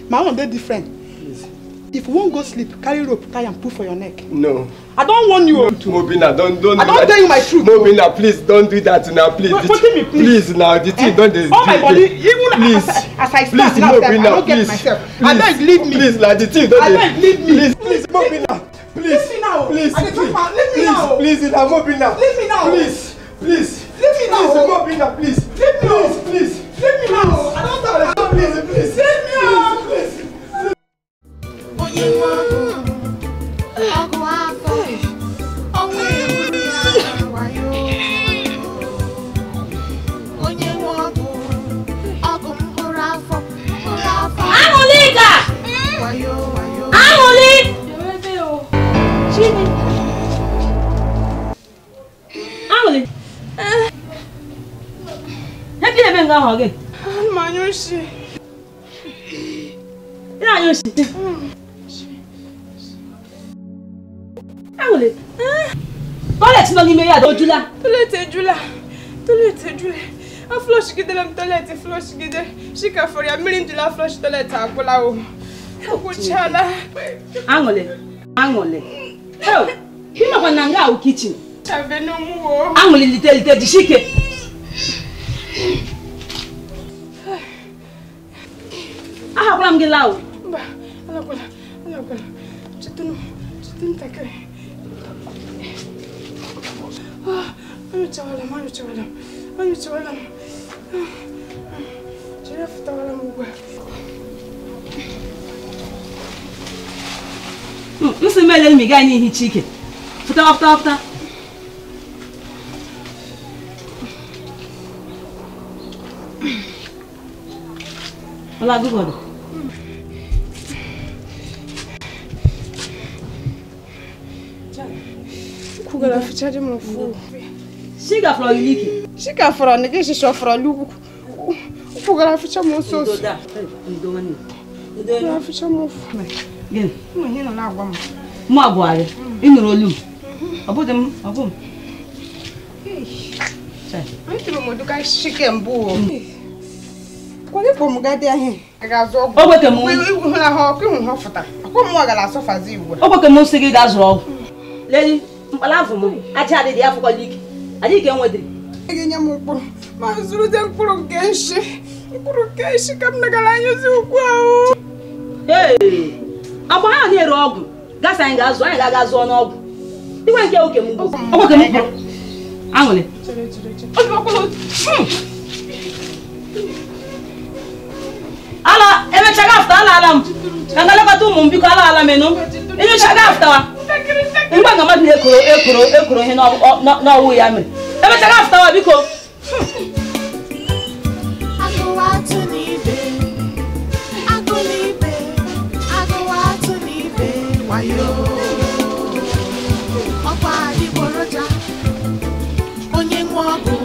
My own dey different. Please. If you won't go sleep, carry rope, tie and put for your neck. No. I don't want you. Mobina, don't. I don't tell you my truth. Mobina, please don't do that now, please. No, put me, please. Please now, the thing don't. Oh my body, even please. As I stand please, now, Mobina, I don't get please, myself. Please, I don't leave me. Please, now the thing don't. I don't leave me. Please, please, Mobina, please. Leave me now. Please, I please, leave me now. Please, now, Mobina. Leave me now. Please, please. Leave me now. Please, Mobina, please. Leave me now. Please, please. Leave me now. I don't tell. Please, please. Leave me now. Please, please. Aṅụlịka! Aṅụlị! Aṅụlị! Ihe ka ị na-eme nga ahụ gị? Ana m anyụ nshi. Ị na-anyụ nshi? Aṅụlị! Toilet nọ n'ime ya ojula. Toilet ejula. Toilet ejula. A flushgidere m toilet flushgide. Shika fọrọ ya mmiri m jiri flush toilet agwụla o. Agwụchala. Aṅụlị! Aṅụlị! Ịmakwa na nga ahụ kichin. Aṅụlị lite lite jisike. Ahakwala m gị laa o. Mba, alakwala, alakwala. Chetụnụ, chetụ ntakịrị. Anyụchawala m, anyụchawala m, anyụchawala m. Chere fụtawala m ugbu a. Nsị m elele m ị gaghị n'ihicha ike. Fụtawa fụtawa fụta. Ọla agụgọdụ. Kwugara fụcha dị m ụfụ. Shiga fọrọ gị n'ike. Shiga fọrọ na gị shisha fọrọ n'ugwu. Kwugara fụcha m ọsọ ọsọ. Kwugara fụcha m ụfụ. Gịnị? Ụmụ ihe nọ na-agwa m. Mụ agwara gị, ị nụrụ olu m. Ọ bụdị m, ọ bụ m. Anyị tụrụ m ụdịka shike mbụ o. Kwale kpọ m gadị ahụ. Ga-azụ ọgwụ. Ogbe ke m. Ịhụ na ha ọkụ ịhụ ha fụta. Akwa mụnwa gara asọfazi ugbu a. Ogbe ke m sị gị gaa zụrụ ọgwụ. Leli, mkpala afọ m, aja adịdị ya fụkwala ike. Adịghị ka enwedịrị. Ị ga-enye m mkpụrụ ma zụrụte mkpụrụ nke nshi. Mkpụrụ nke nshi ka m nagara anyụzi ugbu a o. Ee! Akwa ha na-ere ọgwụ. Gasị anyị ga-azụ, anyị ga-aga zụọ n'ọgwụ. Igwe nke oke m bụ. Ogbe ke m kwuru. Aṅụlị. Ala, emechaga afta, ala ala m. Ka nga lekọta ụmụ m biko, ala ala m ịnụ. Emechaga aftawa. Mgbe nga mmadụ na-ekoro ekoro ekoro ihe n'ọwụ ya mere. Emechaga aftawa biko. Agụwa atụ n'ibe, agụ n'ibe, agụwa atụ n'ibe, wayo. Ọkwa adịgboroja, onye nwe ọgwụ,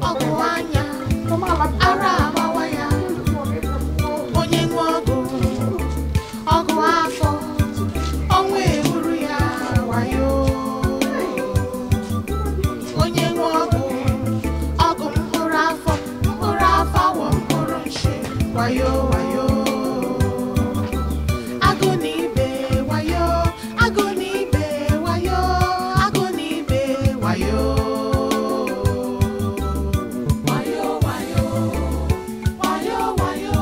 ọgwụ anya, ara agbawa ya. Onye nwe ọgwụ, ọgwụ afọ, ọnwa eburu ya, wayo. Onye nwe ọgwụ, ọgwụ mkpụrụ afọ, mkpụrụ afọ awọ mkpụrụ nshi, wayo wayo. Agụ n'ibe, wayo, agụ n'ibe, wayo, agụ n'ibe, wayo. Wayo wayo, wayo wayo,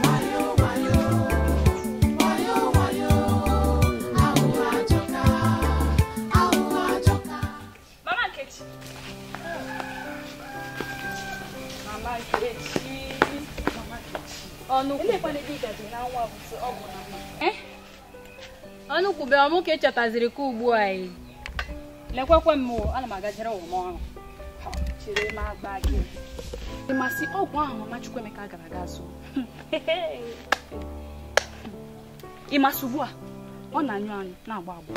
wayo wayo, wayo wayo, ahụ ajọka, ahụ ajọka. Mama Nkechi. Mama Nkechi. Mama Nkechi. Ọnụ Elekwana ebe ị gaje na nwa bụ ọgwụ na mma. Ọnụ kwube ọmụ ka echetaziri ka ugbu a anyị. Lekwekwe m o, ana m agajere ụwa m ọrụ. Chere m agba gị. Ị masị ọgwụ ahụ Mama Chukwuemeka gara aga zụọ. Ị masị ugbu a, ọ na-anyụ anyụ na-agbọ agbọ.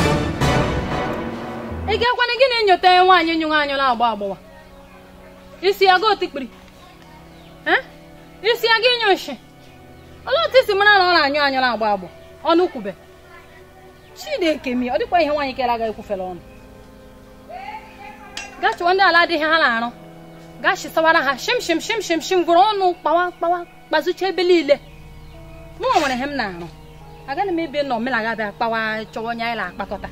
Ị ga-ekwana gị na-enyota nwaanyị nyụrụ anyụ na-agbọ agbọwa. Isi ya ga otikpiri. Isi ya ga ịnyụ nshi. Olee otu isi mara na ọ na-anyụ anyụ na-agbọ agbọ? Ọnụ kwube. Chineke mi, ọ dịkwa ihe nwaanyị kere agaghị ekwufere ọnụ. Gaa chụwa ndị ala adịghị ha na-arụ. Gaa shisawara ha shim shim shim shim shim gwụrụ ọnụ kpawa kpawa kpazucha ebe niile. Mụ nwere ihe m na-arụ. Agaghị m ebe nọ mela ga abịa kpawa chọwa onye anyị na-akpakọta.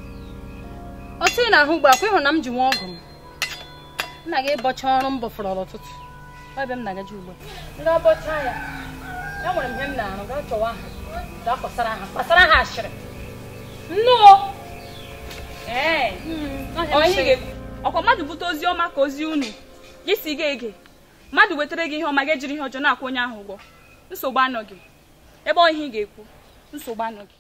Otu ị na-ahụ ugbu a kwa ịhụrụ na m ji nwa ọgụ m. Nna gị bọcha ọrụ m bọfọrọ n'ụtụtụ. Ọ ebe m na-agaji ugbu a. M gaa bọcha ya. Enwere m ihe m na-arụ gaa chọwa ha. Gaa kpasara ha kpasara ha ashịrị. Nnụọ. Ee. Ọ ihe ga-ekwu. Ọkwa mmadụ bute ozi ọma ka ozi unu. Gị si ga ege. Mmadụ wetara gị ihe ọma ga-ejiri ihe ọjọọ na-akwụ onye ahụ ụgwọ. Nsogbu anọghị. Ebe ọ ihe ị ga-ekwu. Nsogbu anọghị.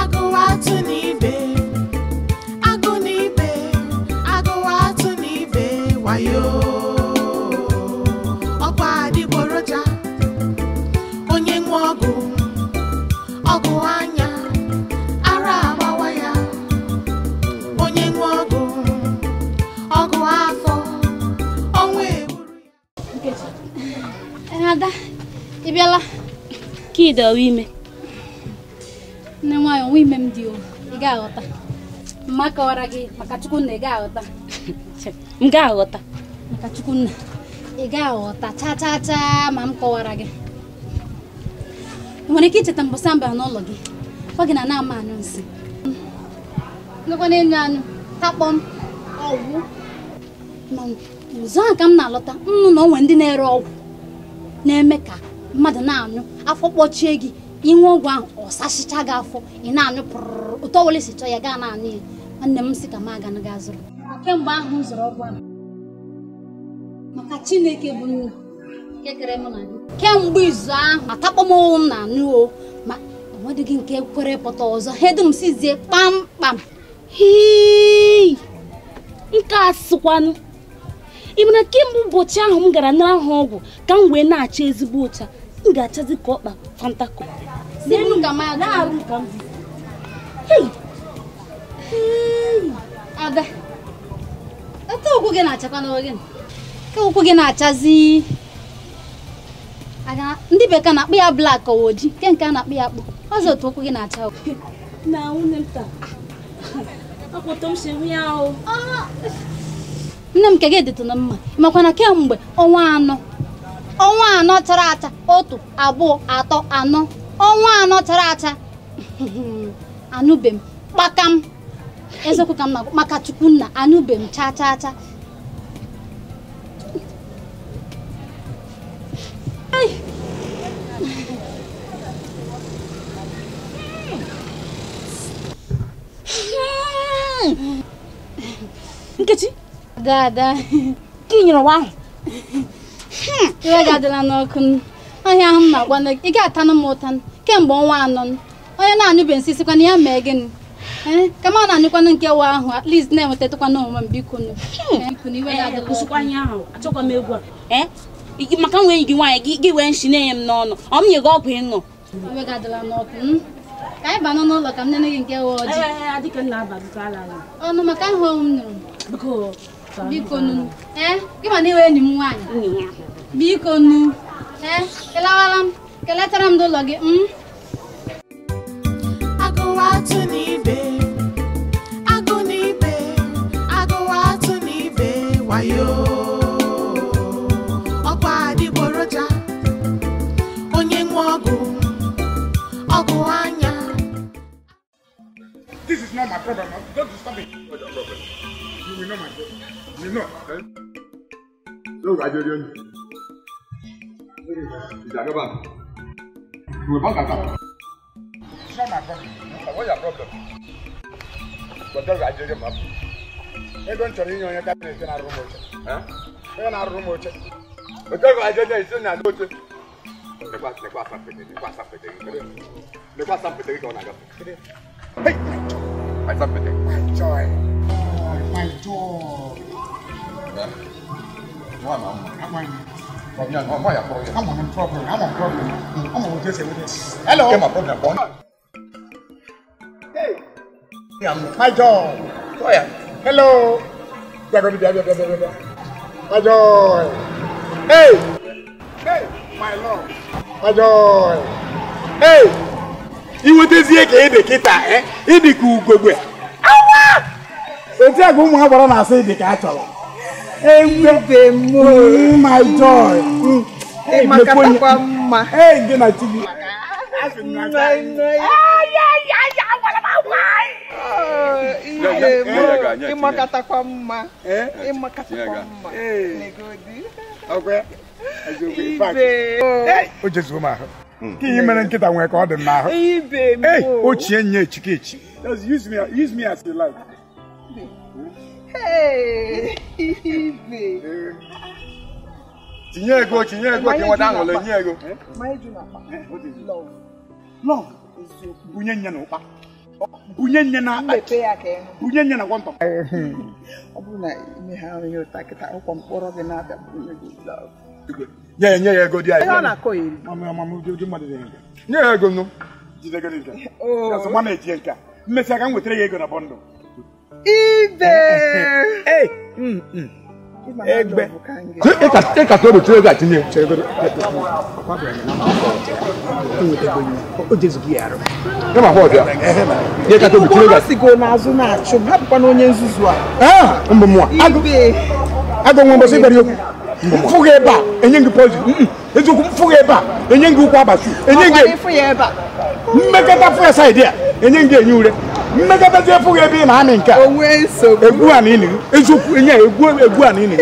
Agụwa atụ n'ibe, agụ n'ibe, agụwa atụ n'ibe, wayo. Ịdọwa ime. Nne nwaanyị onwe ime m dị o. Ị ga-aghọta. Mma kọwara gị maka Chukwunna ị ga-aghọta. M ga-aghọta. Maka Chukwunna ị ga-aghọta cha cha cha ma m kọwara gị. Ị nwere ike icheta mbọsị mba n'ụlọ gị. Ọ gị na na-ama anyụ nsị. Ngakwa na-enyo anyụ takpọ m ọgwụ. Ma ụzọ ahụ ka m na-alọta nnu na onwe ndị na-ere ọgwụ na-eme ka mmadụ na-anyụ afọ kpọchie gị inwe ọgwụ ahụ ọ sasịcha gị afọ ị na-anyụ pụrụrụ ụtọ wele si chọọ ya gaa na-anyụ ya. Nwanne m sị ka m aga na ga zụrụ. Kemgbe ahụ m zụrụ ọgwụ ahụ maka Chineke bụ nna nke kere mụ na gị. Kemgbe izu ahụ atakpọ m ọnwụ m na-anyụ o ma enwedịghị nke kwere pụta ọzọ ha dum sizie kpamkpam. Hii! Nke a sịkwanụ ị mara kemgbe ụbọchị ahụ m gara nara ha ọgwụ ka m wee na-acha ezigbo ụcha m ga-achazi ka ọkpa fantako. Ada, etu ụkwụ gị na-achakwa n'oge ka ụkwụ gị na-achazi ndị bekee na-akpụ ya blak ọwa oji nke nke a na-akpụ ya akpụ ọzọ otu ụkwụ gị na-acha na nwunye m taa akwụtọ m si hụ ya o. Nne m nke gị dịtụ na mma makwa na kemgbe ọnwa anọ chara acha 1 2 3 4 ọnwa anọ chara acha anụbe m kpakam eziokwu ka m na-agwa maka Chukwunna anụbe m cha cha cha. Nkechi Dada ka ị nyere ụwa ahụ iwe gị adịla n'ọkụ ọhịa ahụ m na-agwa ị ga-atanụ m ụta kemgbe ọnwa anọ onye na-anyụbe nsị sịkwa na ya mee gịnị ka m na-anyụkwanụ nke wa ahụ at least na-enwetatụkwana onwe m biko kwụsịkwa ihe ahụ achọkwa m egwu a maka nwa enyi gị nwaanyị gị wee nshi na-enye m n'ọnụ ọ m nye gị ọgwụ ịṅụ iwe gị adịla n'ọkụ ka anyị banụ n'ụlọ ka m nene gị nke wa ọjị ọnụ maka ahụ m nụrụ biko nụ gị ma na iwe enyi m nwaanyị biko nụ kelawara m keletara m n'ụlọ gị. Agụwa atụ n'ibe agụ n'ibe agụwa atụ n'ibe wayo ọkwa adịgboroja onye nwe ọgwụ ọgwụ anya. This is not my problem. Don't disturb me. What's your problem? You will know my problem. You know. No, I don't. You will bank account. It's not my problem. What's your problem? But that's I don't have. I don't tell you your cabinet in a room. Huh? In a room. But that's I don't know. Hey, my joy. My joy. I'm on problem. I'm on problem. I'm on this. Hello. Hey. My joy. Hello. My joy. Hey. Hey, my love. My joy. Hey. Iwetezie ka ede kita ịdị ka ugogbe. Awa! Eti agụ ụmụ agbara na-asị ịdị ka a chọrọ. Enwebe m my joy. Ịmakatakwa mma. Ee, gị na chi gị. Ịmakatakwa mma. Ịmakatakwa mma. Negodi. Okwe. O jezuo m ahụ. Ka ihe mere nkịta nwee ka ọ dị m n'ahụ. Hey, ochie nye echikechi. Just use me as you like. Hey, Ibe. Tinye ego ka nweta aṅụrị, nye ego. Love. Love. Bunye nye na ụkpa. Bunye nye na akpa. Mmepe ya ka ịhụ. Bunye nye na gwọntọ. Ọ bụrụ na ime ha ihe ụta kịta ụkwa mkpọrọ gị na-abịa bunye gị love. Nye ya ego dị anyị. Ihe ọ na-akọ eri. Nye ya ego nụ. Jide gị nke. Ọzọ nwa na-eji nke a. Mmesịa ka m wetara ya ego na bọndụ. Ibe. Hey. Egbe. Ị ka obi ego atinye. O jezughị ya arụ. Ị ma hụ ọbịa. Ị ka obi ego. O sigo n'azụ na-achụ m, hapụkwana onye nzuzu a. Ah, mbụ mụa. Agụ nwe mbọsị gbara okwu. Mfụghị ebe a, enye gị poison. Eziokwu mfụghị ebe a, enye gị ụkwụ abachu. Enye gị mmekọta fụ ya saịdị a, enye gị enye ure. Mmekọtazi efụghị ebe ị na-amị nke a. Egwu a na ịnị eziokwu enye egwu egwu a na ịnị.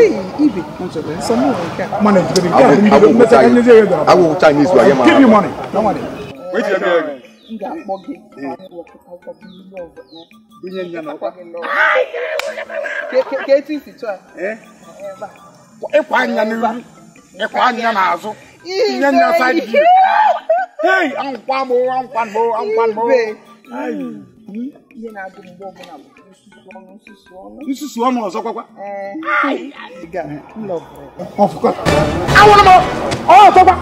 Mana ejigoro nke a bụ ndị mmekọta nyezi ego. Agwụ Chinese wa gị ma. Give you money. M ga-akpọ gị. Ka etu isi chọọ. Ịkwa anya n'ihu, ịkwa anya n'azụ, inye nya side view. Hey, ankwa m ankwa m ankwa m. Ihe na-agụ mgbe ọbụla bụ nsusu ọnụ nsusu ọnụ. Nsusu ọnụ ọzọ kwakwa. Awụrụ m ọzọkwa.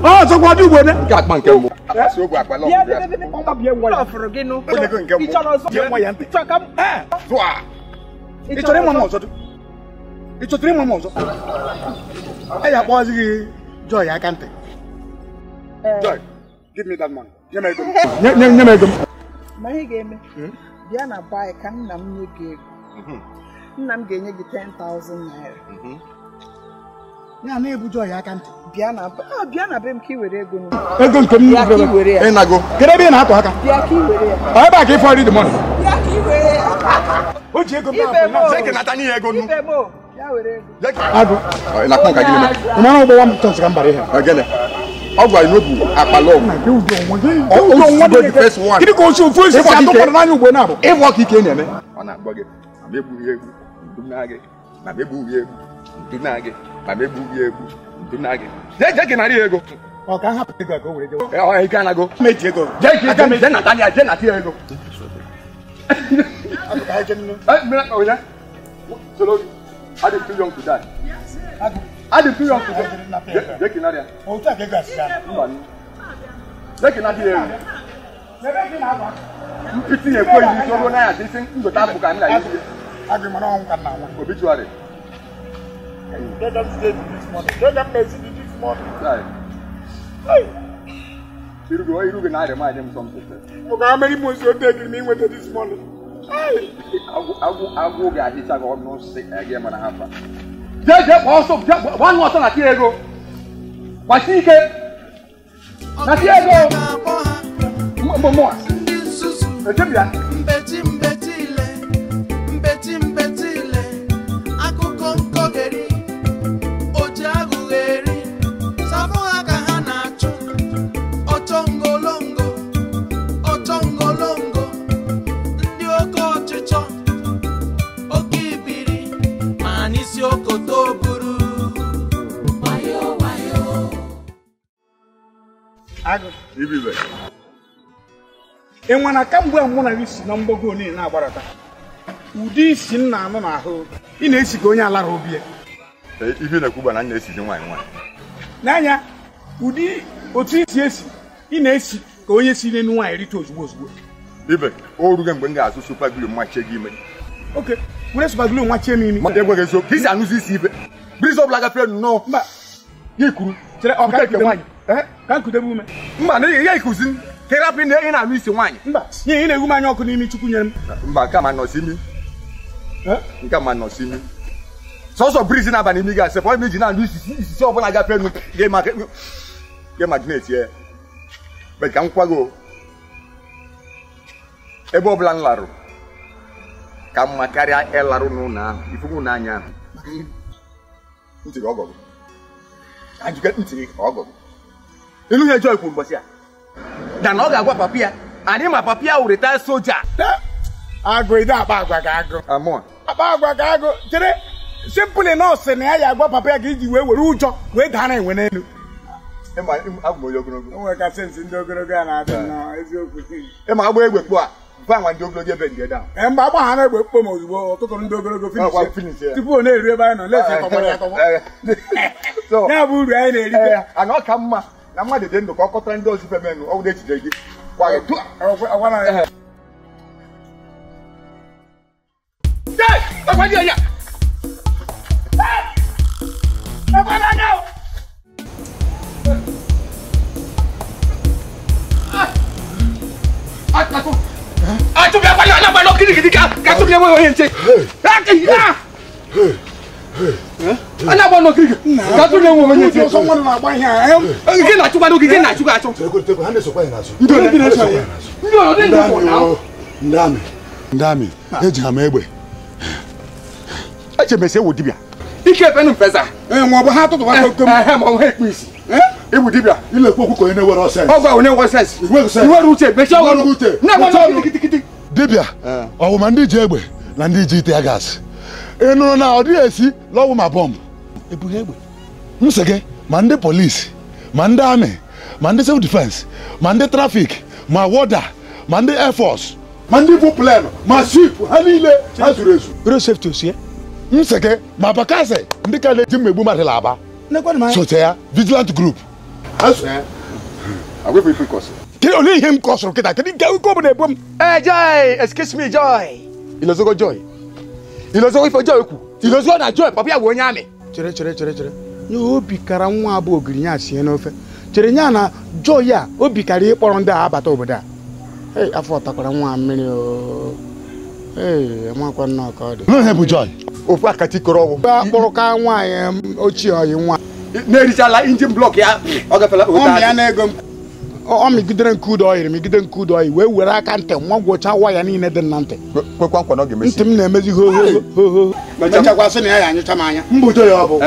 Ọzọkwa dị ugbo ne. Nke akpa nke mbụ. Asị ogwe akpa lọọ. Lọfụrụ gị nụ. Ị chọrọ ọzọ? Ị chọrọ ka m? Ị chọrọ ịma m ọzọ? Ị chọtara ịma m ọzọ? A ya akpọzi gị Joy aka ntị. Joy, give me that money. Nye m ego m. Nye m ego m. Ma ihe ga-eme, bịa na baị ka nna m nye gị ego. Nna m ga-enye gị 10,000 naira. Ya na-ebu Joy aka ntị. Bịa na be m ka ị were ego m. Ego nke m Bịa ka ị were ya. Ịnago. Kedu ebe ị na-atụ aka? Bịa ka ị were ya. Ọ ebe a ka ị fọrọ the money. Bịa ka ị were ya. O ji ego m na-abụ na Jee kenata n'ihe ego nnu. Ibe m o. Bịa were ego. Agụ. Ị na-akpọ nka gịnị mere? Ị mara ụgbọ nwa m chọọchị ka m bara ihe. Gịnị? Ọ gwara n'obu akpa lọgụ. Gịnị ka osi ofu esi atụ mmadụ n'anya ugbo na-abụ? Ịgwọ ka ike na-eme. Ọ na-akpọ gị ma m egbughị egbu ndu na gị ma m egbughị egbu ndu na gị ma m egbughị egbu ndu na gị. Jee kenara ya ego. Ọ ka hapụ ego a ka o were jewe. Ọ ike anago. M eji ego. Jee nata ya jee nata ya ego. I didn't too young to die. I didn't too young to die. Jee kenara ya. Otu a ka ego asịsa. Jee kenara ya ego. Mpịtị na-ekwe iri isi ọrụ n'anya isi ngota apụ ka m na isi. Agụ mana ọnwụ ka nna nwa. Obituary. Irugo na remind him something. Okay, how many months you take me with this money? Agwụ ga-ahịcha gị ọnụ nsị aga mana ha fa. Jee jee kpọọ ọsọ gbanụ ọsọ na tie ego. Gbasie ike. Na tie ego. Mbụ mụa. Echebia. Mbeti mbeti ile, mbeti mbeti ile, akụkọ nkọgeri, oji aghụghọ eri, sabụ ha ka ha na-achụ, ọchọ ngolongo, ọchọ ngolongo, ndị oke ọchịchọ, oke ibiri, ma n'isi okoto buru. Wayo wayo. Agụ. Ibibe. Ị nwa na kamgbe mụ na gị si na mgbago niile na-agbarata ụdị isi m na-anụ n'ahụ ị na-esi ka onye alara obi ya. Ife na-ekwu bụ na m na-esizi nwaanyị nwaanyị. N'anya ụdị otu isi esi ị na-esi ka onye si n'elu nwaanyị rite ozugbo ozugbo. Ibe o rugo mgbe m ga-azụ super glue machie gị ime. Oke were super glue nwachie m imi. Mmadụ ekweghị eziokwu ka isi anụzi isi ife briz ọbụla gafere nnọọ. Mba gị kwuru chere ọ ka nke nwaanyị ka nkudebe ume. Mba na ya ikuzi ka ịrapụ ị na-anụ isi nwaanyị. Mba nye ị na-egwu m anya ọkụ n'imi Chukwu nyere m. Mba nke ma nọsi imi. Nke ma nọsi imi. Sọsọ briz na-aba n'imi gị asị fọdụ iji na-anụ isisi ọbụla gafere nụ gị magnet ya. Be ka m kwago ebe ọbụla m larụ ka mma karịa ịlarụ n'ụlọ ahụ ifugu n'anya ahụ. Ntị gị ọgọ gị. Ajụga ntị gị ọgọ gị. Ịnụ ihe Joy kwuru mbọsị a. Na ọ ga-agwa papi ya anyị ma papi ya wụ retired soja. Agụ ide akpa agwa ka agụ. Amụọ. Akpa agwa ka agụ chere simply nọọsụ na ya ya agwa papa ya ka iji wee were ụjọ wee daa na enwe n'elu. Ịma abụ m onye ogologo. O nwere ka sensi ndị ogologo a na-adị nnọọ eziokwu. Ịma agba egbe kpụ a gwa nwa ndị ogologo ebe ndị eda. Mgbe agba ha na-egbe kpọ m ozugbo ọtụtụ ndị ogologo finish tupu ọ na-eru ebe anyị nọ lesi tọgbọ ya tọgbọ. Ya bụ uru anyị na-erite. Ana ọ ka mma na mmadụ dị ndụ ka ọ kọtara ndị ọzọ ife menụ ọ wụrụ echiche gị. Gwa gị tụọ. Achụpụ ya na-agba n'okirikiri ka achụpụ ya enweghị onye nche. A na-agba n'okirikiri ka achụpụ ya enweghị onye nche. Gị na-achụkwa n'oge gị na-achụkwa achụ. Ndị amị, ndị amị, eji ha m egbe. Echemesi ewu dibịa. Ike efenu mfesa. Ma ọ bụ ha atụtụ aka oke m. Ma ọ bụ ha ekpu isi. Ewu dibịa. Ilekwu okwu ka onye na-ewere ọsens. Ọgwa onye nwere sens. Nwere uche, mechie ọnụ. Na-agba n'okirikiri. Dibịa, ọwụ ma ndị ji egbe na ndị ji ite gas. Ị nụrụ na ọ dịghị esi lọwụ ma bọmbụ. Ebughị egbe. M sị gị, ma ndị polisi, ma ndị amị, ma ndị self defense, ma ndị trafik, ma wọda, ma ndị air force, ma ndị bụ plen, ma ship, ha niile ha zuru ezu. Road safety osie. M sị gị, ma bakasị ndị ka na-eji mmegbu mmadụ na-aba. Sote ya, vigilant group. Ha so ya. Kedu olee ihe m kọsụrụ kịta? Kedu nke ọ bụ na-ebu m? Ee, Joy, excuse me, Joy. Ilozogo Joy. Ilozogo ife Joy kwu. Ilozogo na Joy, papa ya bụ onye amị. Chere chere chere chere. Nye obi kara nwa abụ ogiri nya sie n'ofe. Chere nya na Joy a obi kara ịkpọrọ ndị a abata obodo a. Ee, afọ takwara nwa mmiri o. Ee, amakwa nnọọ ka ọ dị. Ihe bụ Joy. Ofu akati kọrọ ọgwụ. Akpụrụ ka nwaanyị ochie oyi nwa. Na-erichala injin blọk ya ọ gafela ụta. Ya na ego m. Ọ mịgidere nke udo ọyịrị mịgide nke udo ọyị wee were aka ntị nwa gwọcha waya niile dị na ntị. Kwekwa nkwa na ọ ga-emesi. Ntị m na-emezi ho ho ho. Mechakwa sị na ya ya anyụcha m anya. Mbụ Joy ọ bụ.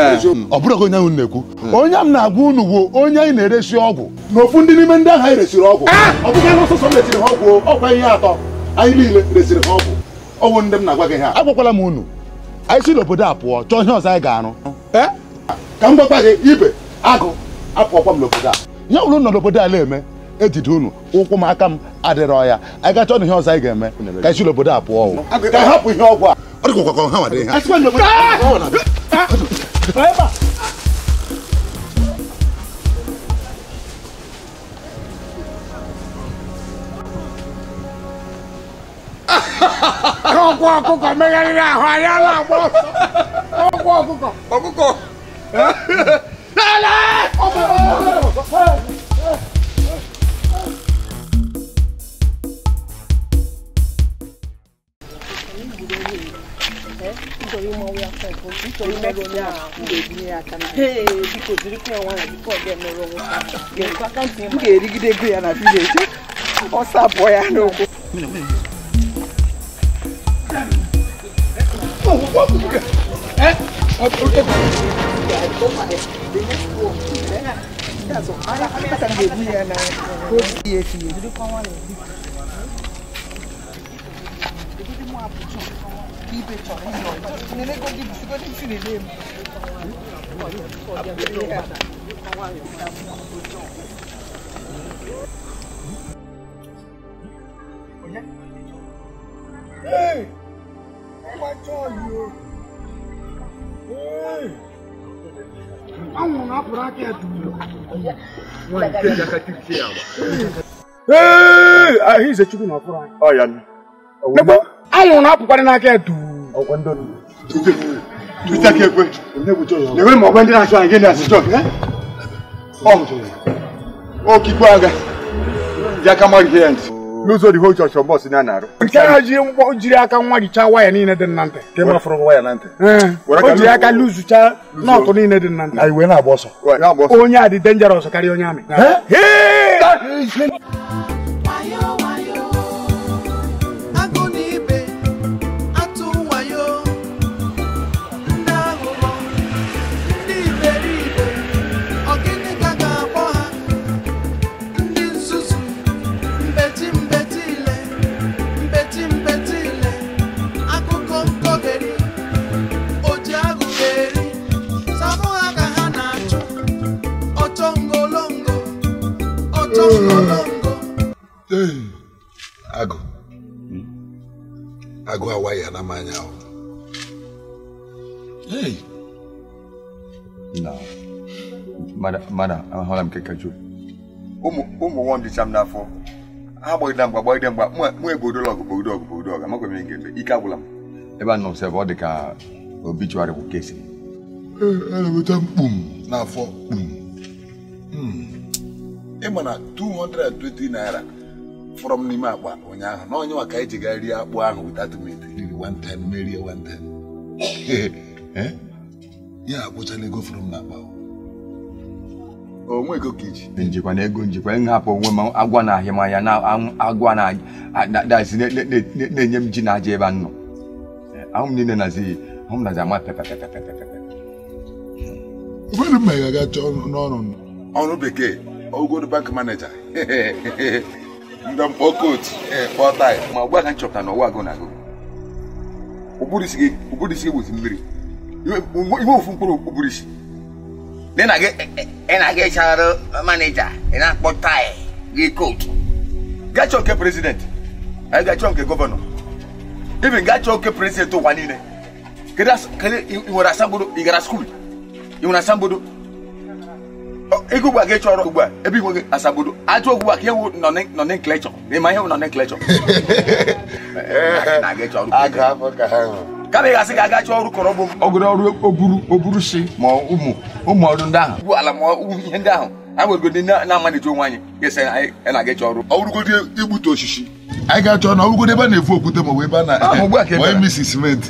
Ọ bụrụ onye ahụ na-ekwu. Onye m na-agwa unu bụ onye anyị na-eresi ọgwụ. Na ofu ndị n'ime ndị ahụ anyị resiri ọgwụ. Ọ bụghị na ọsọsọ m resiri ha ọgwụ, ọkwa ihe atọ. Anyị niile resiri ha ọgwụ. Ọwụ ndị m na-agwa gị ha. Agwakwala m unu. Anyị si n'obodo a pụọ chọọ ihe ọzọ anyị ga-arụ. Ka m gwakwa gị ibe agụ apụọkwa m n'obodo a. Ihe ọbụla nọ n'obodo a na-eme ejide unu ụkwụ m aka m adịrọ ya. Anyị ga chọọ ihe ọzọ anyị ga-eme ka anyị si n'obodo a pụọ. Ka anyị hapụ ihe ọgwụ a. Ọ dịkwa ka ha nwadị ha. Ọgwụ ọkụkọ megharịrị ahụ anyị na-agba ọsọ. Ọgwụ ọkụkọ. Ọkụkọ. M ga-erigide ego ya na vileji. Ọsọ abụọ ya n'okwu. Hey! Oh, hey! Anwụrụ na-apụrụ aka ya duru. Ee, ahụ Chukwu na-apụrụ anyị. Ọ ya. Anwụrụ na-apụkwarị n'aka ya duru. Lewe ma ọ bụ ndị na-achụ anyị gị na-asị chọọ. Ọ kikwa aga. Ji aka mmadụ ihe ntị. N'ụzọ dị whole church bọs na na-arụ. Nke a ji jiri aka nwa richaa waya niile dị na ntị. Nke mafụrụ waya na ntị. O jiri aka luzucha nọtụ niile dị na ntị. Anyị wee na-agba ọsọ. Onye a dị dangerous karịa onye amị. Agụ agụ awaghị ya na mmanya ahụ. Mana ahụla m nke kacha ụmụ nwa m dịcha m n'afọ ha gbagide mgba gbagide mgba mụ ebodola ọgụ bogodo ọgụ bogodo ọgụ amakwa m ihe ga-eme ike agwụla m ebe a nọ sef ọ dị ka obituary bụ kesi na-enweta mkpum n'afọ kpum. Ịma na 220 naira Fọrọ m n'ime akpa ụnyaahụ na onye nwa ka anyị ji gaa rie akpụ ahụ without meat riri 110 merie 110. Ya agwụchala ego fọrọ m n'akpa. Onwe ego ka iji njikwa na ego njikwa nhapụ onwe m agwa na ahịa m anya na agwa na na-enye m ji na aja ebe a nọ. Ahụ m niile nazi ahụ m nazi ama pepepepepepe. Ụfọdụ mma ga-aga chọọ n'ọrụ ọrụ bekee ogodo bank manager ndị mkpọ kootu kpọọ taị ma ugbu a ka m chọpụtara na ụwa agụ na agụ ụbụrụ isi gị bụzi mmiri iwe ofu mkpụrụ ụbụrụ isi ị na-aga ịchara maneja ị na-akpọ taị gị kootu gaa chọọ nke prezidenti anyị gaa chọọ nke gọvanọ even gaa chọọ nke prezidenti ụwa niile kedu ị nwere asambodo ị gara skuul ị nwere asambodo ego ugbu a ga ịchọ ọrụ ugbu a ebe ị nweghị asambodo ajọ ugbu a ka ewu nọnenklechọ ịma ihe nọnenklechọ kama ị ga-asị ka aga chọọ ọrụ kọrọ bụ ọgụrụ ọrụ oburu si ma ụmụ ọrụ ndị ahụ ugbu ala ma ihe ndị ahụ anyị nwere na-amalite onwe anyị ga-esi anyị na-aga ịchọ ọrụ ọrụgodi igbute osisi anyị ga-achọ na ọrụgodi ebe a na-efu okwute ma ọ bụ ebe a na-emisi simenti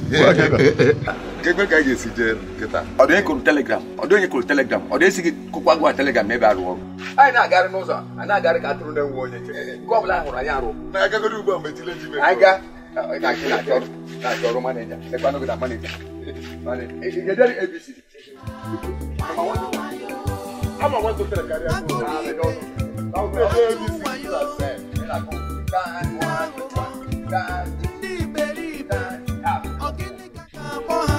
kekwe ka anyị ga-esi jee kịta ọ dị onye kụrụ telegram ọ dị onye kụrụ telegram ọ dị esi gị kụkwa gwa telegram n'ebe arụ ọrụ anyị na-agarị n'ụzọ anyị na-agarị ka atụrụ na-enwe onye nche nke ọ bụla hụrụ anyị arụ na-agagodi ugbu a mgbe tile ji anyị ga na-achọ ọrụ maneja lekwanụ gị na maneja ị ABC ama nwa tụtara karịa ndị iberibe ọgịnị ka akpọ ha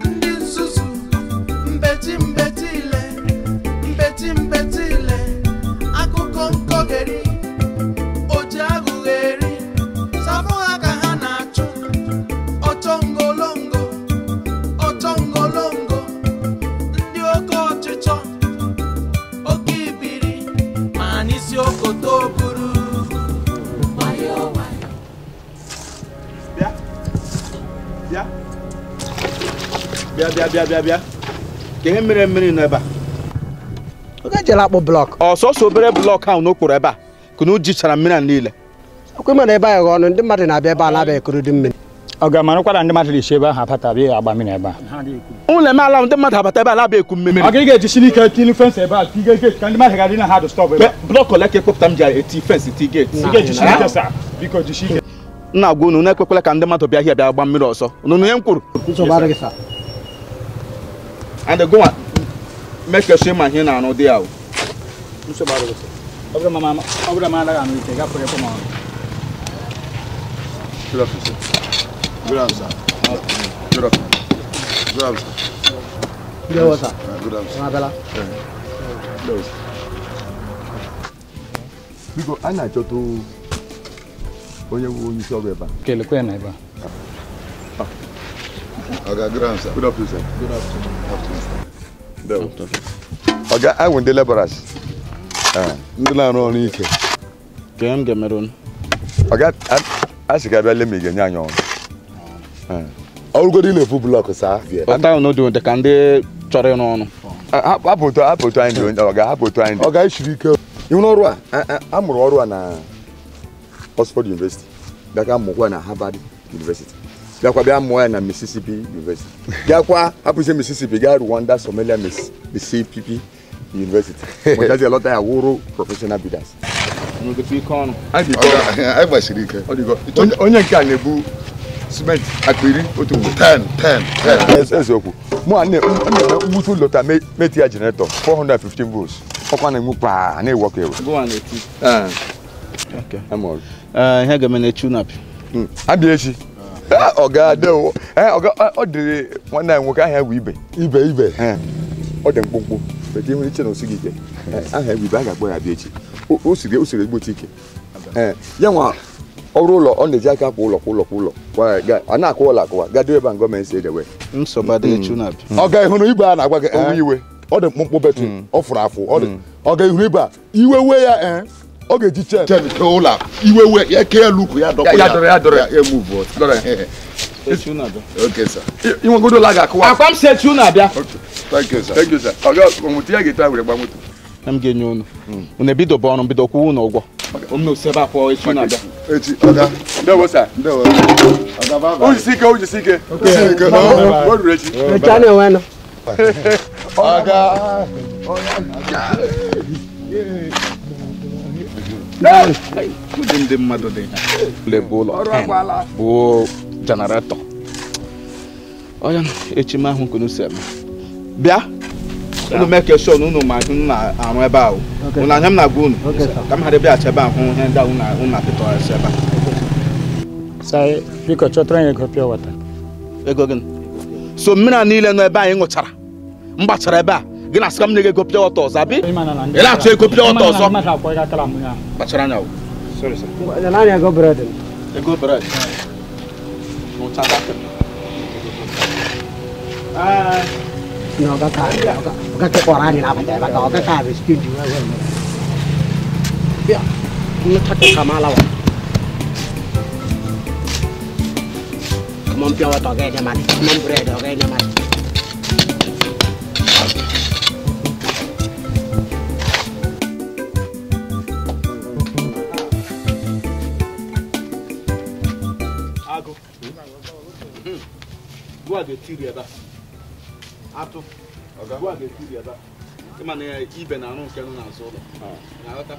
ndị nzuzu mbeti mbeti ile mbeti mbeti ile akụkọ nkọgeri oji aghụghọ eri sapụ ha ka ha na-achụ ọchọ ngolongo ọchọ ngolongo ndị oke ọchịchọ oke ibiri ma n'isi okoto buru. Bịa bịa bịa bịa bịa ka ihe mere mmiri nọ ebe a. Oge ejela akpụ blọk. Ọsọsọ obere blọk ahụ n'okporo ebe a ka na o jichara mmiri a niile. Okwe mana ebe ahụ ọnụ ndị mmadụ na-abịa ebe a na-abịa ekuru dị mmiri. Ọ ga-amarakwa na ndị mmadụ na-esi ebe ahụ abata bịa agba mmiri ebe a. Ụlọ eme ala ndị mmadụ abata ebe a na-abịa eku mmiri. Ọ ga-ejisi n'ike tinye fensị ebe a tinye gate ka ndị mmadụ ghara ịna ha distọb ebe a. Blọk ole ka ekpopụta m ji eti fensị ti gate. Ị ga-ejisi n'ike sa biko jisi ike. Nna agwa unu na-ekwekwala ka ndị mmadụ bịa hịa bịa gba mmiri ọzọ. Unu ihe m kwuru. And go and make sure my hand and there. Good afternoon, sir. Good afternoon, sir. Good afternoon. Good afternoon, sir. Good afternoon, sir. Good afternoon. Biko, a na-achọta onye wu onye isi ọrụ ebe a. Kelekwe ya na ebe a. Oga, good afternoon, sir. Good afternoon, sir. Good afternoon. Good afternoon, sir. Oga, I want the laborers. Ndị na-arụ ọrụ ike. Ka m ga-emere unu. Oga, a sị ka abịa lee ma ị ga-enye anyị ọrụ. Ọrụgodo ile efu blọk saa. Ọta unu dị ka ndị chọrọ ịrụ ọrụ. Hapụ otu anyị dị, Oga, hapụ otu anyị dị. Oga, isiri ike. Ịhụrụ ọrụ a, a mụrụ ọrụ a na Oxford University. Bịakwa mụkwa na Harvard University. Bịakwa bịa mụọ ya na Mississippi University. Bịakwa hapụzie Mississippi gaa Rwanda Somalia Mississippi University. Mụtazie lọta ya wụrụ professional builders. Anyị gbasiri ike. Onye nke a na-ebu simenti akpa iri otu mgbe. 10 10 10. Eziokwu. Mụ a na-eme mwute ụlọ taa meti ya generator 415 volts. Ọkwa na-enwu paa na-ewu ọkụ ewu. Ihe ga-eme na echi unu abịa. Abịa echi. Ọga dewo. Ọga ọ dịrị nwanne anyị nwoke aha ya bụ Ibe. Ibe Ibe. Ọ dị mkpụmkpụ. Bete ihe iche na osighi ike. Aha ya bụ Ibe a ga-akpọ ya abịa echi. O siri ezigbote ike. Ya nwa ọrụ ụlọ ọ na-eji aka akwa ụlọ kwa ụlọ kwa ụlọ. A na-akwa ụlọ akụwa gado ebe a gọọmenti si edewe. Nsogbu adịghị echi unu abịa. Ọga ịhụrụ Ibe a na-agwa gị. Owe iwe. Ọ dị mkpụmkpụ betụ ọ fụrụ afụ. Ọ ga-ehuru Ibe a iwe wee ya ọ ga-eji chen kee ụlọ iwe wee ya kee elu ukwu ya dọkwa ya dọrọ ya emuvu. Okay, sir. Inwegodo ụlọ a ga-akụwa. Akwa m si echi unu abịa. Thank you, sir. Thank you, sir. Ọga ọmụtụ ya ga-eto were gba moto. Na m ga-enye unu. Unu ebidobe ọrụ mbido kwụwa unu ụgwọ. Unu si ebe a pụọ echi na-abịa. Echi, ọga. Ndewo sir. Ndewo. Ọga, bye bye. Ojisi ike. O ruru echi. Echi a na-enwe nụ. Ọga. Ụdị ndị mmadụ dị lebe ụlọ bụ jenaretọ. Onye echi m ahụ nkunu si eme. Bịa. Unu make sure na unu ma unu na-arụ ebe ahụ. Unu anya m na-agwa unu. Ka m ghara ịbịaghachi ebe ahụ ihe ndị ahụ unu na-apịtọghasị ebe a. Sai, biko chọtara anyị ego pure water. Ego gịnị? So mmiri a niile nọ ebe anyị ṅụchara, m gbachara ebe a, gị na-asị ka m nye gị ego pure water ọzọ, abi? Ị na-achọ ego pure water ọzọ? Kpachara anya o. Sorry, sir. Naanị ego bread. Ego bread. Ṅụchata. Na ọga ka ọga ka kpọrọ anyị na-abata ebe ka ọga ka bụ studio bịa nnụcha ka m alawa. Come on, pure water, get your money. Come on, bread, get your money. Ago. Go at the tiri eba. Ato. Go at the tiri eba. Ịma na ibe na arụ nke nọ n'azụ ụlọ. Na-aghọta?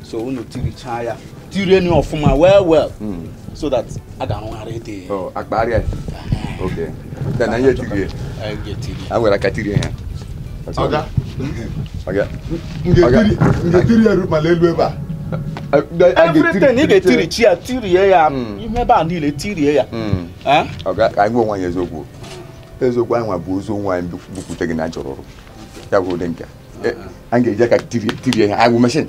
So unu tirichaa ya. Tirie ni ọfụma well well. So that I ga-arụgharị dị. Oh, akpagharị ya. Okay. Then anyị etirie. Anyị ga-etiri. A nwere aka tirie ha. Ọga. Ọga. M ga-etiri ya ma elu ebe a. Everything ị ga-etiri chi ya tirie ya. Ihe ebe a niile tirie ya. Ọga, ka anyị gwa onwe anyị eziokwu. Eziokwu anyị nwa bụ ozu onwe anyị bukwute gị na anyị chọrọ ọrụ. Ya bụ ụdị nke a. Anyị ga-eji aka tirie ha. Anyị bụ machine.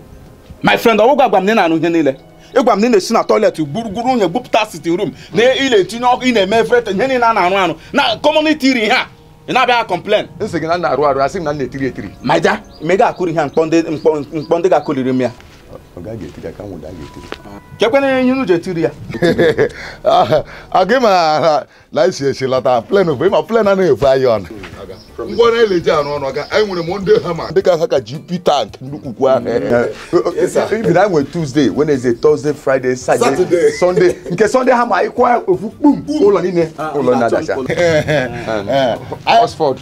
My friend, ọgwụgwọ agwa m na ị na-anụ ihe niile. Ịgwa m na ị na-esi na toilet gburugburu unye gbupụta sitting room na ị na-etinye ọkụ ị na-eme everything ihe niile a na-arụ arụ na community iri ihe a ị na-abịa complain. Nsị gị na m na-arụ arụ asị m na m na-etiri etiri. Ma ja, ma ị ga-akụri ihe mkpọ ndị ga-akụriri m ya. Ọ gaghị etiri aka nwụda a ga-etiri. Kekwana ihe unu ji etiri ya. Agị ma na isi esi lọta plen bụ ịma plen anaghị efu anyị ọnụ. Ngwa na-eleji arụ ọnụ ọga anyị nwere m ndị hama dị ka ha ka GP tank nnukwu ahụ. Even anyị nwere Tuesday, Wednesday, Thursday, Friday, Saturday, Sunday. Nke Sunday ha ma ịkwa ofu kpum ụlọ niile ụlọ na-adacha. Oxford.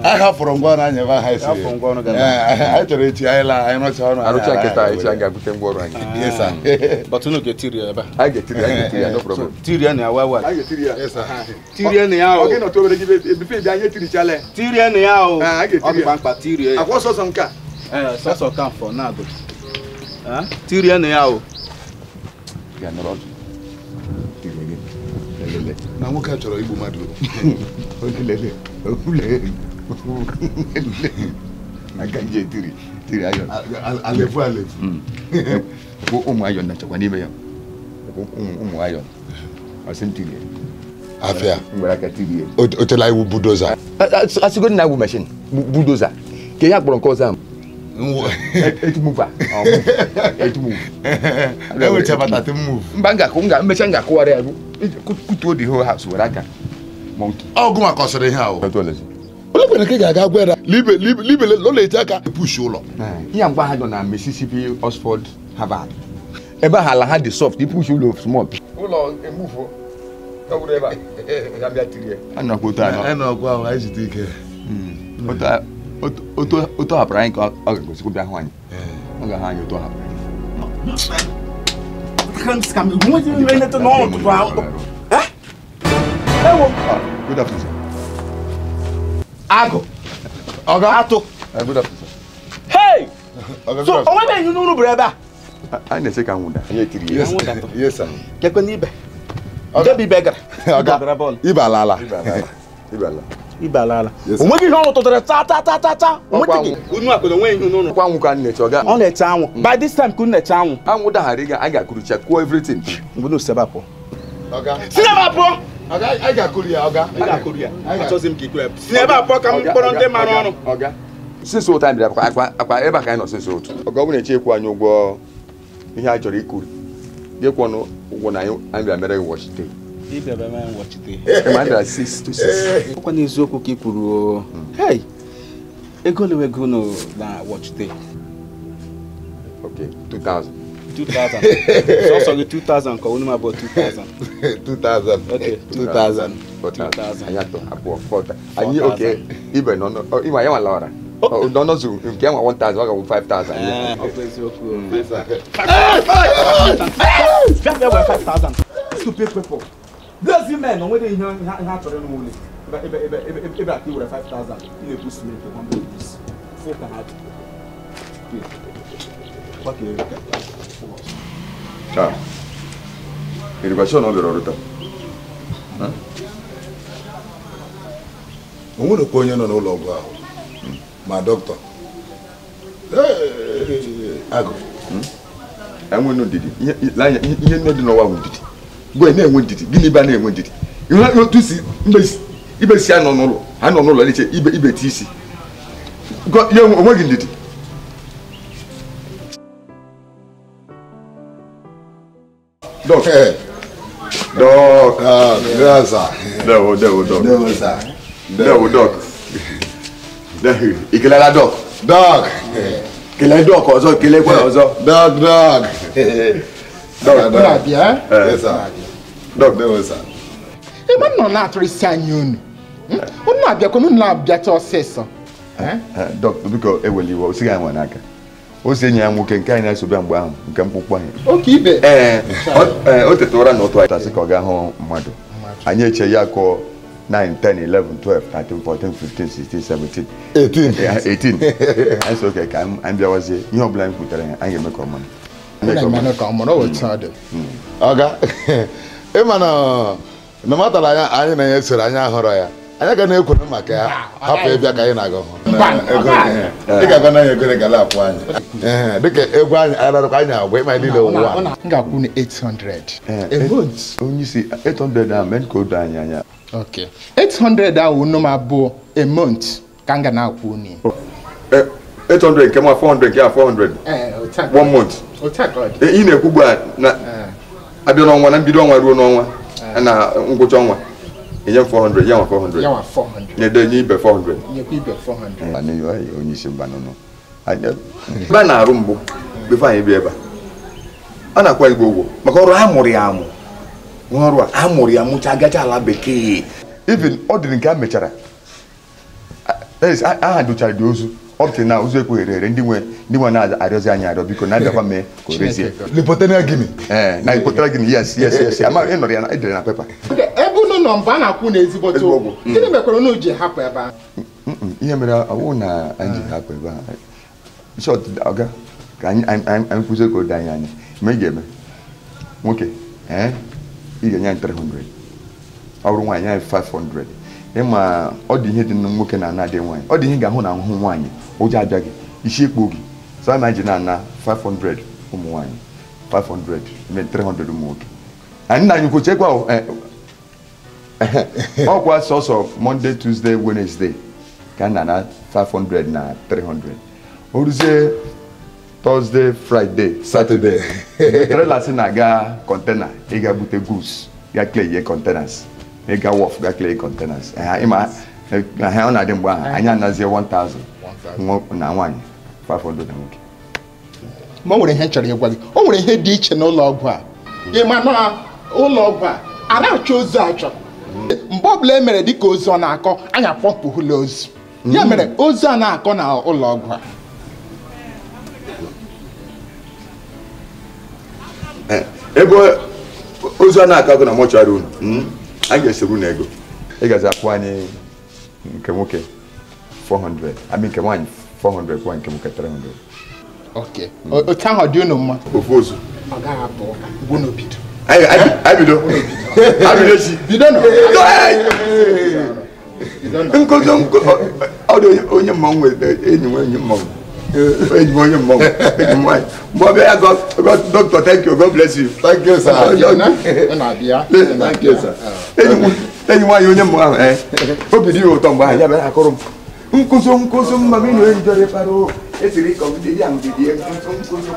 Anyị hafụrụ ngwa ọrụ anyị ebe ha esi. Anyị chọrọ echi anyị laa anyị rụchaa ọrụ anyị. Arụcha nkịta echi anyị ga-abute ngwa ọrụ anyị. Yes sir. But unu ga-etiri ya ebe a. Anyị ga-etiri ya, no problem. Tirie na ya well well. Anyị ga-etiri ya. Yes sir. Tirie na ya o. Ọ gị nọtụ obere gị ebife bịa anyị etirichala ya. Tirie na ya o. Anyị ga-etiri ya. Ọ dịkwa mkpa tirie ya. Akwa sọsọ nke a. Ee, sọsọ ka mfọ na-agụ. Tirie na ya o. Ya nọrọ ọdụ. Tirie gị. Lelele. Na nwoke a chọrọ igbu mmadụ. Lelele. Lelele. Aka nje etiri. Tiri ayọ. Alefu alefu. Ụmụ ayọ nachakwa n'ime ya. Ụmụ ayọ. Ọsị m tirie. Afia. Nwere aka tirie. O tela iwu budoza. Asịgo na iwu machine budoza. Ke ya kpọrọ nke ọzọ ahụ. Eight mover. Eight move. Enwecha 13 move. Mba nga mmecha nga akụwara ya kutuo the whole house were aka. Monkey. Ọgụ maka ọsịrị ihe ahụ. Ole kwere ka ị ga-aga gwa ya libe libe lọla eji aka push ụlọ. Ihe mgba ha nọ na Mississippi, Oxford, Harvard. Ebe ha ala ha dị soft, ipush ụlọ small. Ụlọ emuvo. Ọ bụrụ ebe a. Ya bịa tirie. Anọkwa otu anọ. Anọkwa ahụ anyị jide ike. Otu hapụrụ anyị ka ọ ga-egosikwa bịa hụ anyị. Ọ ga-ahụ anyị otu hapụrụ anyị. Good afternoon, sir. Agụ. Ọga. Atụ. Good afternoon, sir. Hey! So, onwe m enyi n'uru bụrụ ebe a. Anyị na-ese ka nwụda. Anyị etiri ya. Yes, sir. Kekwe n'ibe. Nke bụ ibe gara. Ọga. Ibe alaala. Ibe alaala. Ibe alaala. O nweghị ihe ọ rụtụtara taa taa taa taa taa. Onweghị. Unu akwado onwe ihe n'ụlọ. Ọkwa anwụ ka anyị na-eche ọga. Ọ na-eche anwụ. By this time ka unu na-eche anwụ. Anwụ daghara ịga anyị ga-akụrụcha kwuo everything. Mgbe unu sebe apụ. Ọga. Si n'ebe a pụọ. Ọga anyị ga-akụri ya ọga. Anyị ga-akụri ya. Achọghịzi m ka ikwu ya. Si n'ebe a pụọ ka m kpọrọ ndị mara ọrụ. Ọga. Since otu anyị bịara akwa ebe a ka anyị nọ since otu. Ọga ọ bụrụ na-eche ịkwụ anyị ụgwọ ihe anyị chọrọ ikuri. Gị kwụọ ụgwọ na anyị bịa mere gị wọchite. Ị bịara mere wọchite. Ị bịara 6 to 6. Ọkwa n'eziokwu ka ị kwuru. Hey! Ego lewe ego na wọchite. Okay, 2000. 2000. Sọsọ gị 2000 ka unu abụọ 2000. 2000. Okay, 2000. 4000. Anyị atọ abụọ 4000. Anyị okay, ibe nọ ịma ya nwala ọra. Nọ zu nke nwa 1000 ọ ga-abụ 5000. Ọ bụ eziokwu. Bịa bịa were 5000. Stupid people. Bless you men, onwere ihe ha chọrọ n'ụlọ. Ebe ebe ebe ebe a ka i were 5000 ị na-ekwu simenti 100 pieces. Fụ ka ha dị. Ciao. Irrigation ọ bịara ọrụ taa. O nwerekwa onye nọ n'ụlọ ọgwụ ahụ ma dọkịta agụ enwe ndidi ihe nne dị n'ụwa bụ ndidi gwe na-enwe ndidi gịnị ibe a na-enwe ndidi ihe otu si ibe si anọ n'ụlọ ha nọ n'ụlọ na-eche ibe ibe ti isi ya onweghị ndidi. Doc. Doc. Yes, sir. Dewo, dewo, doc. Dewo, sir. Dewo, doc. Ikelala doc. Doc. Kele doc ọzọ, kele kwa ọzọ. Doc, doc. Doc, doc. Yes, sir. Doc, dewo, sir. Ebe nọ na-atụrụ isi anyị unu. Unu abịakwa, unu abịacha ọsịsọ. Doc, biko eweli iwe, o sighị anyị nwa n'aka. O si enyi ya nwoke nke anyị na-esobe mgbe ahụ nke mkpụkpụ anyị. Oke ibe. Ee, o teta ụra n'ụtụ anyị tasị ka ọ gaa hụ mmadụ. Anyị eche ya kụọ 9, 10, 11, 12, 13, 14, 15, 16, 17. 18. 18. Anyị sị oke ka anyị bịawazie ihe ọ bụla anyị kwutere ya anyị ga-eme ka ọ mara. Anyị ga-eme ka ọ mara otu ọ dị. Ọga, ịma na matala anyị na ya soro anyị ahụrọ ya. Anyị ga na-ekwuru maka ya hapụ ịbịa ka anyị na-aga hụ. Ị ga-aga na ego ga na-akwụ anyị. Dịka egwu anyị ararụkwa anyị agwa ịma niile ụwa. M ga-akwụ na 800. Onye isi 800 ahụ mee ka o doo anyị anya. Okay. 800 ahụ unu m abụọ a month ka m ga na-akwụ unu. 800 nke ma 400 nke a 400. One month. Ị na-ekwu ugbu a na abịa n'ọnwa na mbido ọnwa ruo n'ọnwa na ngwụcha ọnwa. Enye 400, ya 400. Ya 400. Nye de ibe 400. Nyekwa ibe 400. Ani yo onye isi mba nọ. Ebe a na-arụ mbụ before anyị bịa ebe a. A na-akwa igwe ụgwọ maka ọrụ a mụrụ ya amụ. Nwa ọrụ a mụrụ ya mụcha gacha ala bekee. Even ọ dịrị nke a mechara. Aha dochara dị ozu. Up till now ozu ekweghị ere ndị nwe na-arịọzi anyị arịọ biko na-abịakwa mee ka o rezie. Lipotenia Guinea. Na Lipotenia Guinea, yes yes yes. Ama ị nọrọ ya na edere na pepa. Ebe unu nọ mgbe a na-akwụ na ezigbote ụgwọ. Gịnị mekwara unu ji hapụ ebe ahụ? Ihe mere ọ na anyị ji hapụ ebe ahụ. Short ọga ka anyị kwụsị ka o doo anyị anya. Ma ị ga-eme nwoke ị ga-enye anyị 300. Ọ bụrụ nwaanyị anyị 500. Ịma ọ dị ihe dị na nwoke na ana dị nwaanyị. Ọ dị ihe ga-ahụ na ahụhụ nwaanyị ụjọ abịa gị isi ekpo gị. So anyị ji na-ana 500 ụmụ nwaanyị 500 300 ụmụ nwoke. Anyị na anyị kwuchekwa ọkwa sọsọ Monday, Tuesday, Wednesday ka na 500 na 300. O ruzie Thursday, Friday, Saturday. Trailers na-aga container ịga bute goods ga clear ihe containers. Ịga wharf ga clear containers. Ịma ha ọ na-adị mgbe ahụ anyị anazie 1000 na nwaanyị 500 na nwoke. Ma o nwere ihe chọrọ ịgwa gị. O nwere ihe dị iche n'ụlọ ọgwụ a. Ịma na ụlọ ọgwụ a a na-achọ ozu achọ. Mgbe ọbụla e mere dịka ozu ọ na-akọ anyị akpọpụhụla ozu. Ya mere ozu a na-akọ na ụlọ ọgwụ a. Ebe ozu a na-akọ akọ na mọchụarị unu anyị ga-esoro unu ego. Ị gazi akwụ anyị nke nwoke 400, ami nke nwaanyị 400 kwa nke nwoke 300. Okay. Otu ahụ dị unu mma. Ofu ozu. Ọ gaghị apụ ụka. Gwu n'obido. Anyị bido. Bido nọ. Nkozo ọ dị onye mmanwụ enyi m onye mmanwụ. Enyi m onye mmanwụ. Enyi m nwaanyị. Mgbe ọ bịa ya doctor, thank you, God bless you. Thank you, sir. Thank you, sir. Enyi nwaanyị onye mmanwụ ahụ obi dị ya ụtọ mgbe ahụ ya bịara akụrụ m. Nkozo nkozo mma m ịnọ ejidere kpara esiri kọmide ya mgbe nkozo nkozo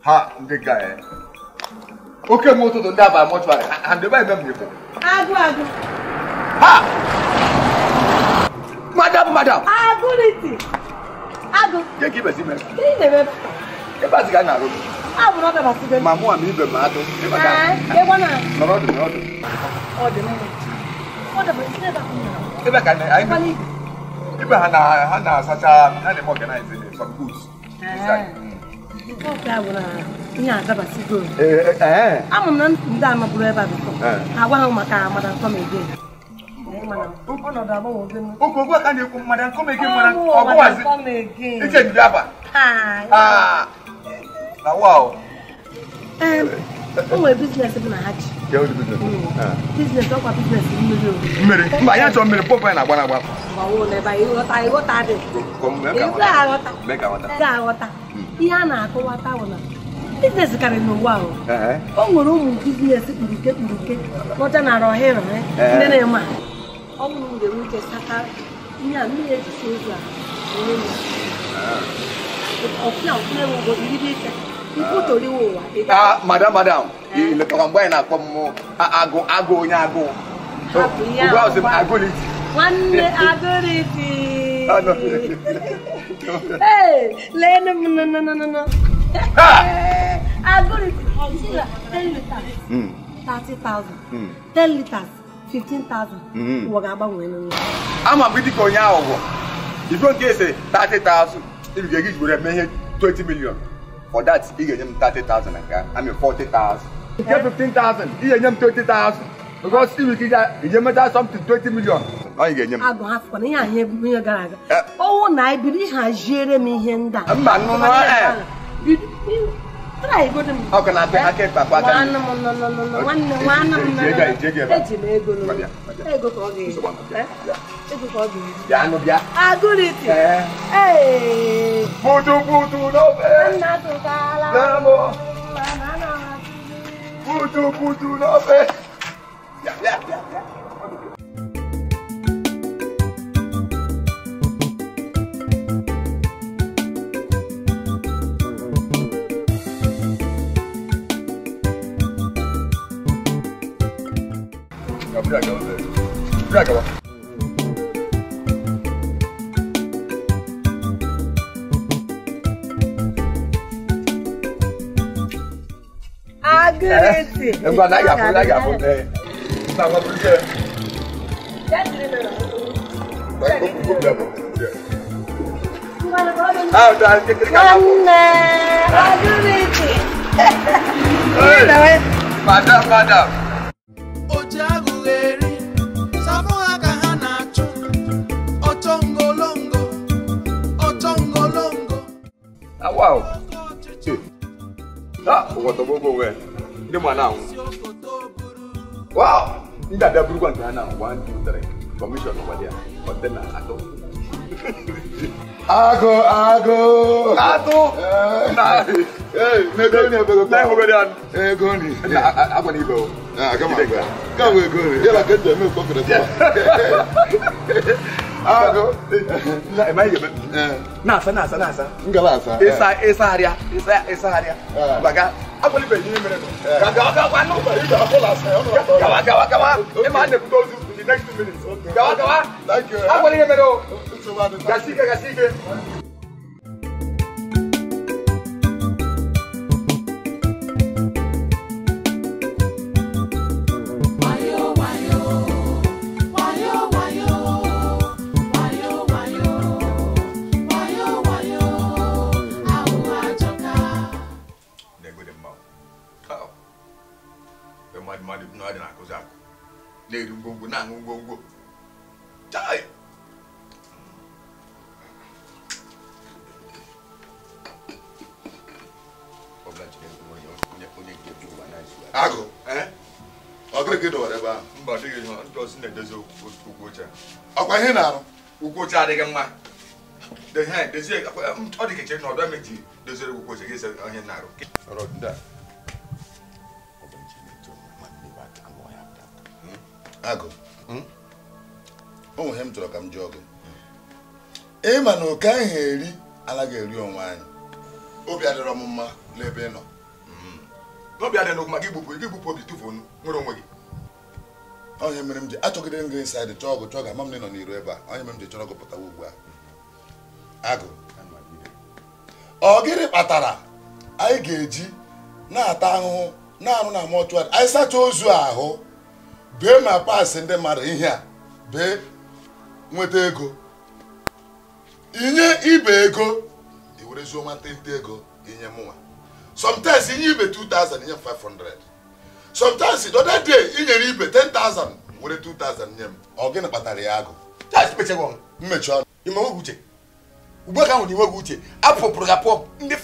Ha, ndị ga ya. Oke m ụtụtụ ndị aba mọchụarị, ha ndị ebe eme m ikwu. Agụ agụ. Ha! Madam, madam. Agụrịtị. Agụ. Ke ka ibesi mee? Gịnị na-eme ebe a? Ebe a sị ka a na-arụ. Abụ na ọ dabasịgo. Ma mụ ama ibe m atụ. Ebe ka. Ee, na. Nọrọ ọdụ, nọrọ ọdụ. Ọ dị mma. Ọ dabasịgo ebe a. Ebe ka anyị. Ibe ha na-asacha, ha na-eme organize some goods. Ọ bụ na ihe adabasịgo. Ama m na ndị amaburu ebe a bifọ. Agwa ha maka Madam Come Again. Ọnọdụ agbanwe. Oge ogwe ka na-ekwu Madam Come Again, Madam ọgụwazi. Iche ndị aba. Na wow. O nwere biznes bụ na ha ji. Biznes ọkwa biznes mmiri o. Mmiri. Mba, anyị achọ mmiri pọmpụ anyị na-agba na-agba. Gbawo n'ebe anyị ịghọta ịghọta dị. Ịghọta aghọta. Ihe a na-akọwata bụ na biznes karịrị n'ụwa o. O nwere ụmụ biznes kpuruke kpuruke n'ọcha na arọhịrị ndị na-eme a. Ọ bụrụ na m uche sata ihe a mmiri eji si ozu a onye m. Ọfịa ọfịa ewu iribe ike. Ah, madam, madam, ilekọrọ mgbe anyị na-akpọ m agụ agụ onye agụ. Ugbu a sị m agụliti. Nwanne agụliti. Ee, leenụ m no no no no. Agụliti. 10 liters. 30,000. 10 liters 15,000. Ụwa ga-agbanwe n'ụwa. Ama m dịka onye aghụghọ. Ife nke ese 30,000, ị ga-eji were eme ihe 20 million. For that, you get him 30,000 and I mean 40,000. You get 15,000, you get him 20,000. Because if you get something 20 million, now you get him. I go have fun. Oh, I believe I Jeremy Henda. No, no, Try go to me. How can I pay? I can't pay. No, one. Hey. Budu budu no. Budu budu no. Yeah, yeah, yeah. Agụrịtị. Ngwa na ya na ya eh. Na ngwa buru Agụrịtị. Madam, madam. Wow. Ah, what the bobo we. Ndị ma na Wow. Ndị abịa burukwa nke ha na 1 2 3. Commission over there. Container atọ. Agụ agụ. Atụ. Na. Eh, nego ni ebe na ego ni. Ego ni. Na agwa ni ibe o. Ah, kama agwa. Kama ego ni. Yala ke je me ko kere. Agụ. Na ema ihe. Na asa na asa na asa. Ngala asa. Isa isa haria. Isa isa haria. Baga. Agwa ni ibe ni mere. Gaga gaga gwa no. Gawa gawa gawa. Ema na ebuto ozu in the next 2 minutes. Gawa gawa. Thank you. Agwa ni mere o. Gasike gasike. Agụ, ọ gịnị ka ị dọwara ebe ahụ? Mba, ọ dịghị ihe ndị ọzọ na-edozi okwu oche. Ọkwa ihe na-arụ? Okwu oche adịghị mma. Dozie, ọ dị ka chere na ọdụ emeji doziere okwu oche gị ihe na-arụ. Agụ, o nwere ihe m chọrọ ka m jụọ gị. Ị ma na oke ahụ eri anaghị eri onwe anyị. Obi adịrọ m mma n'ebe ị nọ. N'obi adịghị n'okwu maka igbupụ igbupụ obi tụfuo nwere onwe gị. Onye mere m ji achọgide m gị inside chọọ ọgụ chọọ ga ama m na ị nọ n'iru ebe a. Onye mere m ji chọrọ ọgụ pụtawa ugbu a. Agụ. Ọ gịnị kpatara anyị ga-eji na-ata ahụhụ na-arụ na mọchụarị anyị sacha ozu ahụ bee ma paasị ndị mmadụ ihe a bee nweta ego inye ibe ego i were zuo nwantịntị ego inye mụnwa. Sometimes inye ibe 2000 inye 500. Sometimes the other day inyere ibe 10,000 were 2000 nye m. Ọ gịnị kpatara ya agụ? Mmechi ọnụ. Ime nweghị uche. Ugbu a ka ahụ na enweghị uche apụpụrụ ga pụọ ndị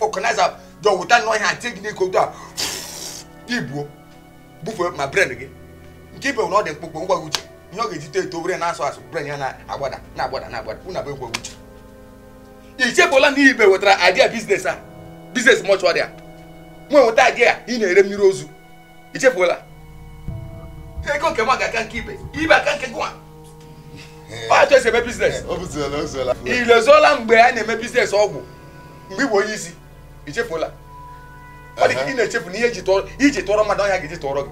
fọkụnaiza jọ wụta n'ọhịa atie gị n'iko a igbuo bufee ma bren gị nke ibe na ọ dị mkpụkpụ ngwa gị uche ihe ọ ga-eji too eto were na-asụ asụ bren ya na-agbada na-agbada na-agbada unu abụ engweghị uche. Ichepụla na ibe wetara idea biznes a biznes mọchụarị a nwe nweta idea ị na-ere mmiri ozu ichefuola ego nke nwa ga-aka nke ibe ibe aka nke gụnwa ọ esi eme biznes. Ilezuola mgbe a na-eme biznes ọgwụ mgbe ị bụ onye isi ichefuola ọ dị ka ị na-echefu na ihe iji tụọrọ mmadụ ọhịa ga-eji tụọrọ gị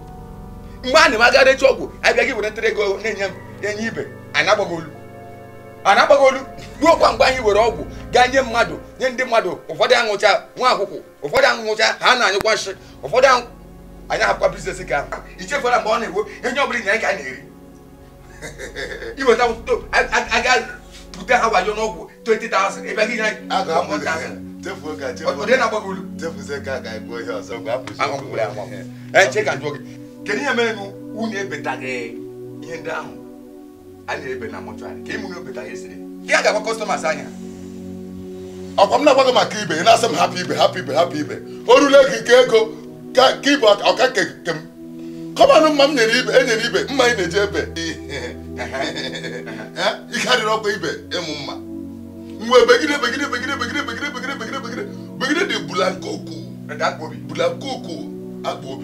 mgbe a na-eme echi ọgwụ abịa gị were ntịrị ego na-enye m enye ibe a na-agbaghị olu ruo kwa mgbe anyị were ọgwụ gaa nye mmadụ nye ndị mmadụ ụfọdụ aṅụcha nwa akwụkwụ ụfọdụ aṅụcha ha na-anyụkwa nshị ụfọdụ anyị ahapụkwa biznes ka ahụ ichefuola mgbe ọ na-ewo enye ọbụla inye anyị ka a na-eri iweta aga bute ha wayo n'ọgwụ 20,000 ebe gị nye anyị 1,000. Kedu ihe mere unu ebetaghị ihe ndị ahụ a na-ebe na mọchụarị ka ịmụ na ebetaghị esiri ya ga-agwa kọstọmas anya. Ọkwa m na-agwa gị maka ibe ị na-asị m hapụ ibe hapụ ibe hapụ ibe o rule gị nke ego ka ibe ọka nke m kọmanụ mma m nyere ibe enyere ibe mma ị na-eji ebe ike adịrị ọkwa ibe ịmụ mma mgbe begide begide begide begide begide begide begide begide begide dị bulankoko bulankoko akpụ obi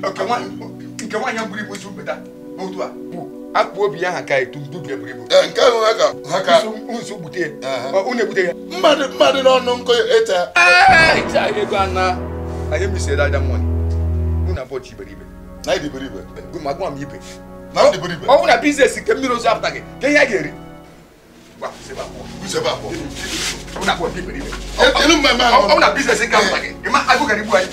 nke nwaanyị buru ibu isi mbeta n'otu a bụ akpụ obi ya ha ka etu ndubie buru ibu nke ahụ ha ka nso gbute unu egbute ya mmadụ n'ọnụ nkọ ịta ịta ego ana anyị misiere aja mmụọ unu abụọ chi iberibe na iberibe ma gwa m ibe na iberibe ọ bụ na biznes nke mmiri ozu apụtaghị ka ihe a ga-eri ọ bụ na biznes nke apụtaghị ịma agụ gara igbu anyị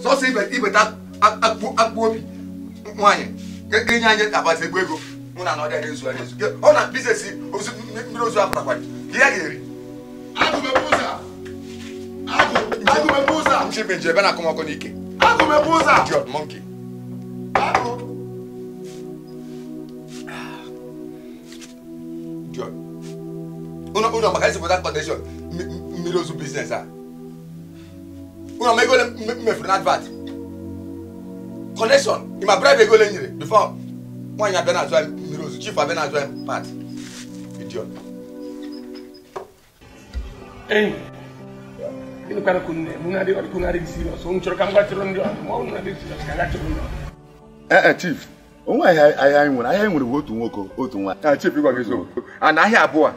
sọsọ ibeta akpụ obi nwaanyị ga-enye anyị abazi ego ego mụ na ọdịa na-ezu ezu ọ na biznes ozu mmiri ozu apụtakwara ka ihe a ga-eri Nchibenji ebe na-akụ m ọkụ n'ike. Idiot monkey. Idiot. Unu maka esi pụta condition mmiri ozu biznes a. Unu ma ego ole m mefuru na advert. Connection. Ị ma bribe ego ole nyere before nwaanyị abịa na-azụ anyị mmiri ozu, chief abịa na-azụ anyị part. Idiot. Enyi. Gịnị kwara ka unu na-eme? Unu adịghị serious. Unu chọrọ ka m gwa chụrụ ndị ọdụ ma unu adịghị serious ka ga chụrụ ndị ọdụ. Ee chief, onwe ahịa anyị nwere ahịa anyị nwere bụ otu nwoke otu nwaanyị. Chief ịgwa gị eziokwu. A na ahịa abụọ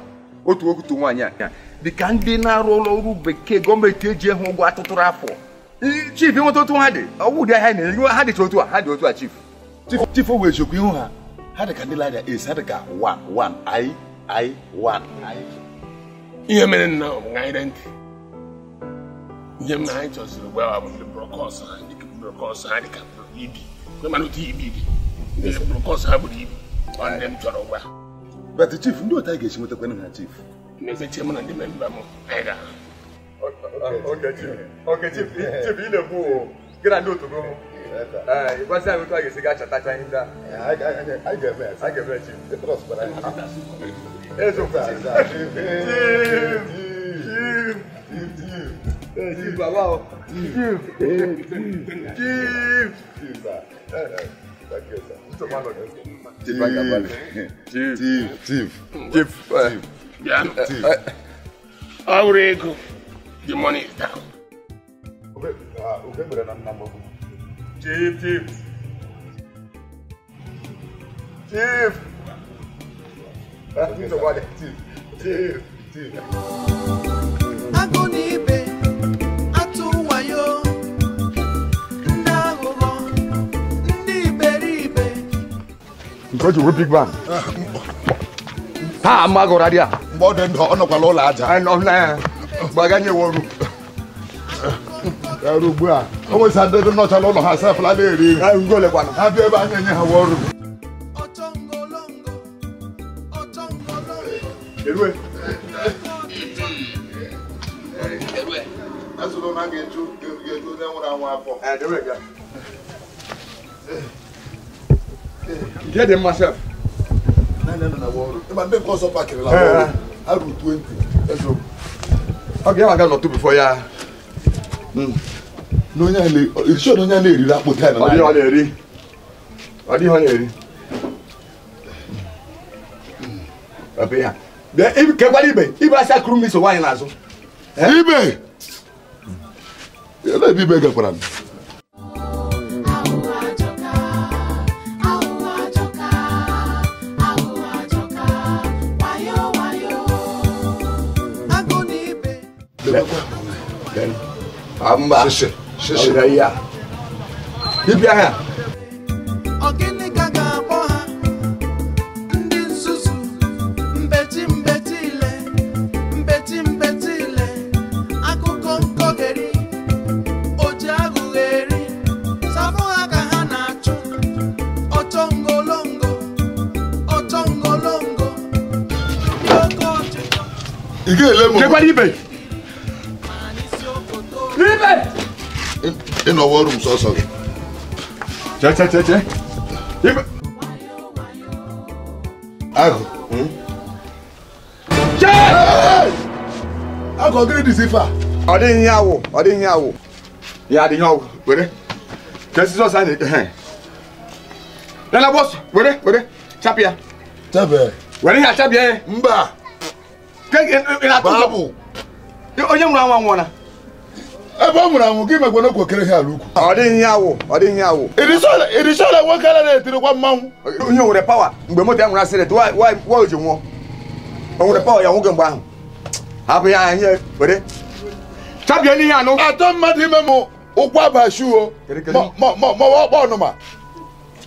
otu nwoke otu nwaanyị a dị ka ndị na-arụ ụlọ ọrụ bekee gọọmenti eji hụ ụgwọ atụtụrụ afọ. Chief ịnweta otu ha dị ọwụ ụdị ahịa na-enye ha dịcha otu a ha dị otu a chief. Chief o wee eziokwu ihu ha ha dị ka ndị lara ace ha dị ka 1 1 I I 1 I. Ihe mere nna ọ bụ ṅanyere ntị. Ihe m na anyị chọziri ugbu a bụ ndị brokọs ha ndị brokọs ha dị ka ibi mana otu ibi dị ndị brokọs ha buru ibu ọ ndị m chọrọ ugbu a. But chief ndị otu anyị ga-esi nwetakwanụ ha chief. Na-emechi mụ na ndị memba m anyị ga. Okay chief chief ị na-ekwu gị na ndị otu gị ịgwazi anyị otu a ga-esi gaa chatacha ihe ndị a. Anyị ga-eme ya. Anyị ga-eme ya chief. Eziokwu chief. Chief Chief baba o. Chief. Chief. Chief sir. Thank you sir. Chief. Chief. Chief. Chief. Ọ wụrụ ego. The money is down. Chief, chief. Chief. Chief. Chief. Chief. Agụ na ibe atụ wayo, ndị aghụghọ, ndị iberibe. Nke o ji wuru big man. Ha ama gụra dị a. Mgbe ọ dị ndụ, ọ nọkwala ụlọ aja. Mgbe aga nye ọrụ. Ọrụ ugbu a, o nwesa ndị nọchala ụlọ ha sefụla na-eri nri. Ha bịa ebe a na-enye ha ọrụ. Nke dị mma sef. Ndị nke ọzọ pakịrịla ọrụ. Ha ruru 20. Eziokwu. Ọ ga-enwe aga nọtụ before ya. N'onye a na-eriri akpụ taa na Ọ dịghị ọ na-eri. Ọ dịghị ọ na-eri. Ọ bụ ihe a. Bịa, kekwara ibe, ibe asị akụrụ m iso nwaanyị n'azụ. Ibe! Ele ebe ibe gakwara m. Agụ na ibe. Mba. Shishi, shishi. Ya. Dibịa ha. Ọ gịnị ka ga-akpọ ha? Ndị nzuzu, mbechi mbechi ile, mbechi mbechi ile, akụkọ nkọgeri, oji aghụghọ eri, sabụ ha ka ha na-achụ, ọchọ ngolongo, ọchọ ngolongo, ndị oke ọchịchọ. Ị ga-ele m. Kekwara ibe. Ibe! Ị nọwa ọrụ m sọsọ gị. Che che che che. Ibe. Agụ. Che! Agụ, ọ gịnị dịzi ife a? Ọ dịghị ihe awụ, ọ dịghị ihe awụ. Ya adịghị ọgwụ, were. Ka scissors a na-eke. Lele bọs, were, were. Chapụ ya. Chabe. Were ihe achabịa ya. Mba. Ke ị na-atụ ụjọ? Babụ. Onye nwụrụ anwụ anwụọla. Ebe ọ nwụrụ anwụ, gị mekwa n'okwekere ihe ala ukwu. Ọ dịghị ihe awụ, ọ dịghị ihe awụ. Ịdịsọla nwoke ala na-etirikwa mmanwụ. Onye nwere pawa mgbe moto ya nwere asịrị, wa o ji nwụọ. O nwere pawa ya nwoke mgbe ahụ. Hapụ ya ihe were. Chabie n'ihe anụ. Atọ mmadụ ime m ụkwụ abashuo. Ma ọkpọ ọnụma.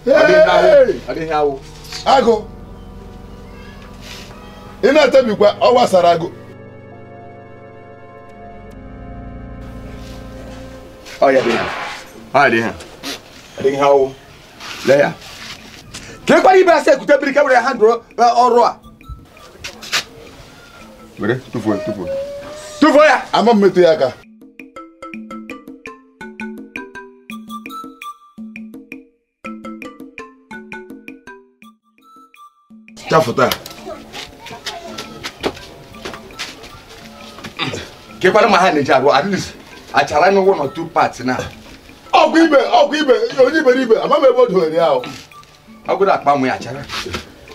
Ọ dịghị awụ, ọ dịghị awụ. Agụ. Ị na-atabikwa ọ gbasara agụ. Ọ ya dị ha. Ọ dị ha. Ọ dịghị awụ. Lee ya. Ka ekwara ibe asị ekute biri ka were ha ndụrụ ọrụ a. Were tụfuo tụfuo. Tụfuo ya. Ama m metụ ya aka. Chafụta. Ka ekwara ma ha na-eji arụ at least achara na one or two parts na. Ọgwụ ibe, ọgwụ ibe, onye iberibe, ama m ebe o dowere ya ahụ. Ọ gụrụ akpa mụ ya achara.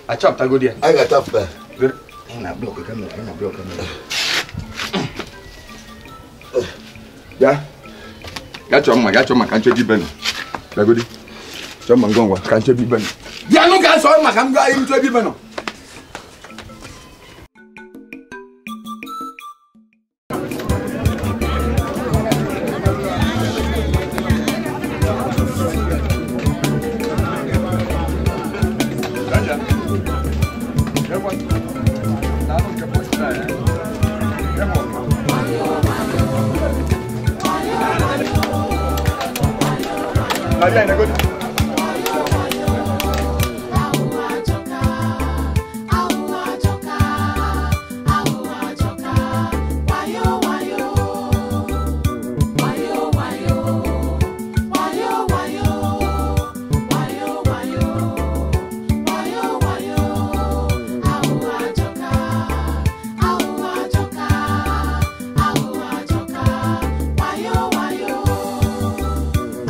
Achọpụtagodi ya. Anyị ga-achapụta. Anyị na blọk kamera, anyị na blọk kamera. Bịa. Gaa chọọ mma, gaa chọọ mma ka nchebi ibe nọ. Bịagodi. Chọọ mma ngwa ngwa ka nchebi ibe nọ. Bịa nụ ka nsọ maka m gaa nchebi ibe nọ.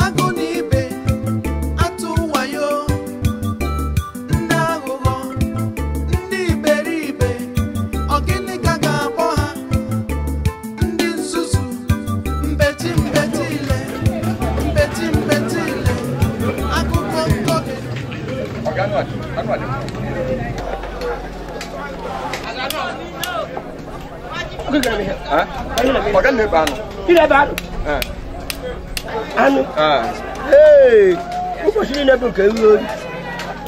Agụ na ibe. Ọga na-ebe anụ. Ị na-ebe anụ? Anụ? Ee, ụbọchị niile bụ nke ewu ori.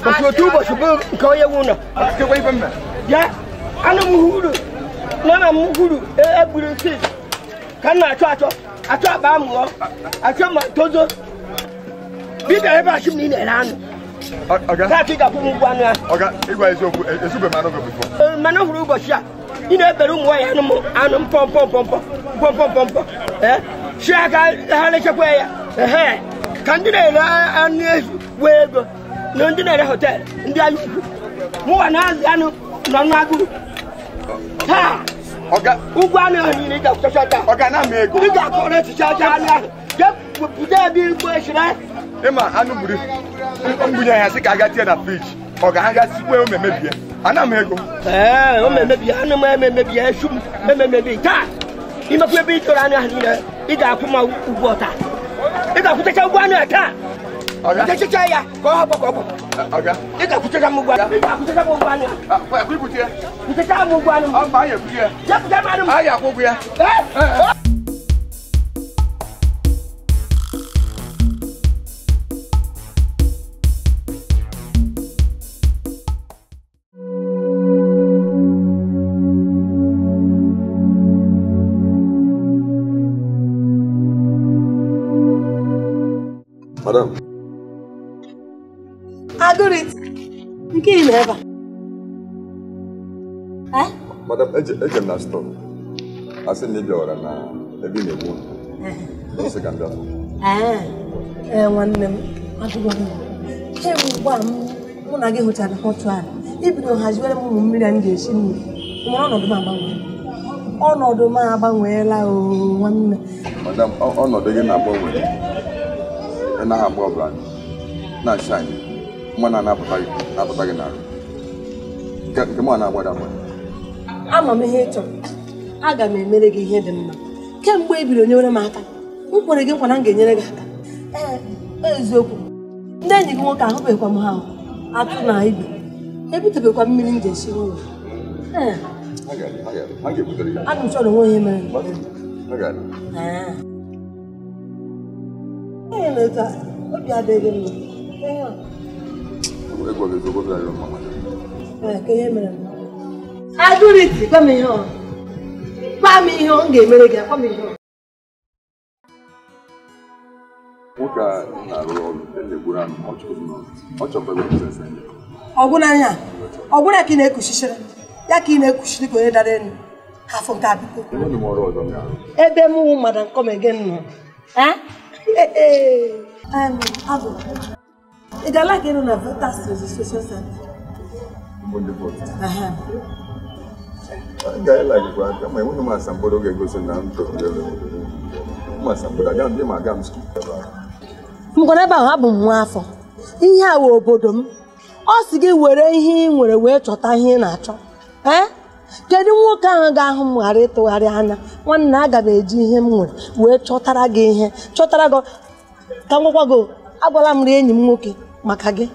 Ụbọchị otu ụbọchị bụ nke onye nwe ụlọ. Bịa, anụ m huru. Nọ na m huru egburu sis. Ka m na-achọ achọ. Achọ akpa m ghọọ. Achọ ma tozo. Bịa ebe a sị m na ị na-ere anụ. Taa ka ị ga-akwụ m ụgwọ anụ ahụ. Ọga, ịgwa eziokwu, ezube m anụ gị before. Mana hụrụ ụbọchị a, ị na-ebere ụmụ nwaanyị anụ m anụ mpọ mpọ mpọ mpọ mpọ mpọ mpọ. Si aka ha lechekwa ya. Ka ndị na-ere anụ ezu wee ego na ndị na-ere họteelụ ndị ahịa ukwu. Mụwa na-azụ anụ nọ n'agụrụ. Taa, ụgwọ anụ ahụ niile ị ga-akwụchacha taa. Ọga na m ego. Ị ga-akọrọ echiche aja anụ ahụ. Jee bute ebe igbo esiri. Ịma anụ gburu mbunye ya sị ka a ga tie na friji. Ọ ga ha ga sikwa o memebie. Ana m ego. Ee, o memebie, anụ m ememebie, esu m ememebie. Taa, imekwa ebe ị chọrọ anụ ahụ niile, ị ga-akwụ m ụgwọ taa. Ị ga-akwụchacha ụgwọ anụ a taa. Chachacha ya ka ọ hapụ ka ọ bụ. Ị ga-akwụchacha m ụgwọ anụ. Ị ga-akwụchacha m ụgwọ anụ a. Kwụchacha m ụgwọ anụ m. Jepụta m anụ m. Anyị akwụ ụgwọ ya. Madam. Agurit, nke ị na ebe a? Madam, eje m na store. Asị na ị bịawara na ebe ị na-egbu. Nsị ka m bịa. Ee, nwanne m, agụgọ m. Kemgbe ugbu a mụ na gị hụchara otu ala, ibido haziwere m ụmụ mmiri anyị ga-esi mmiri. Mana ọnọdụ m agbanweela. Ọnọdụ m agbanweela o nwanne. Madam, ọnọdụ gị na-agbanwe. Ị naghị agba ọbụla na-acha anyị mma na-anapụta gị n'arụ nke mụ na-agbada agbada. Ama m ihe ị chọrọ. Aga m emere gị ihe dị mma. Kemgbe e bidoro nyere m aka, m kwere gị nkwa na m ga-enyere gị aka. Ee, eziokwu. Ndị enyi gị nwoke ahụbeghịkwa m ha atụ na ibe. Ebutebekwa mmiri m ji esi nri. Ee. Ana m chọrọ onwe ihe mere. Ee. Obi adịghị mma. Agụrịtị, gwa m ihe ọ. Gwa m ihe ọ ga-emere gị, gwa m ihe ọ. Nwoke a na-arụ ọrụ na-egburu anụ, ọ chọkwara ọgwụna anya, ọgwụna ka ị na-ekuchichiri, ya ka ị na-ekuchiri ka onye dara elu. Afọ nke abịko. Ebe m wụ Madam Come Again nọ. Ị ga-ala ka ịrụ na Voters Registration Center? Ngwana ebe ahụ abụ m nwa afọ. Ihe a wụ obodo m. Ọ sị gị were ihe ị nwere wee chọta ihe ị na-achọ. Kedu nwoke ahụ ga-ahụ m ghara ịtụgharị anya? Nwanne, aga m eji ihe m nwere wee chọtara gị ihe. Chọtara gị ka m gwakwa gị, agwala m ri enyi m nwoke maka gị.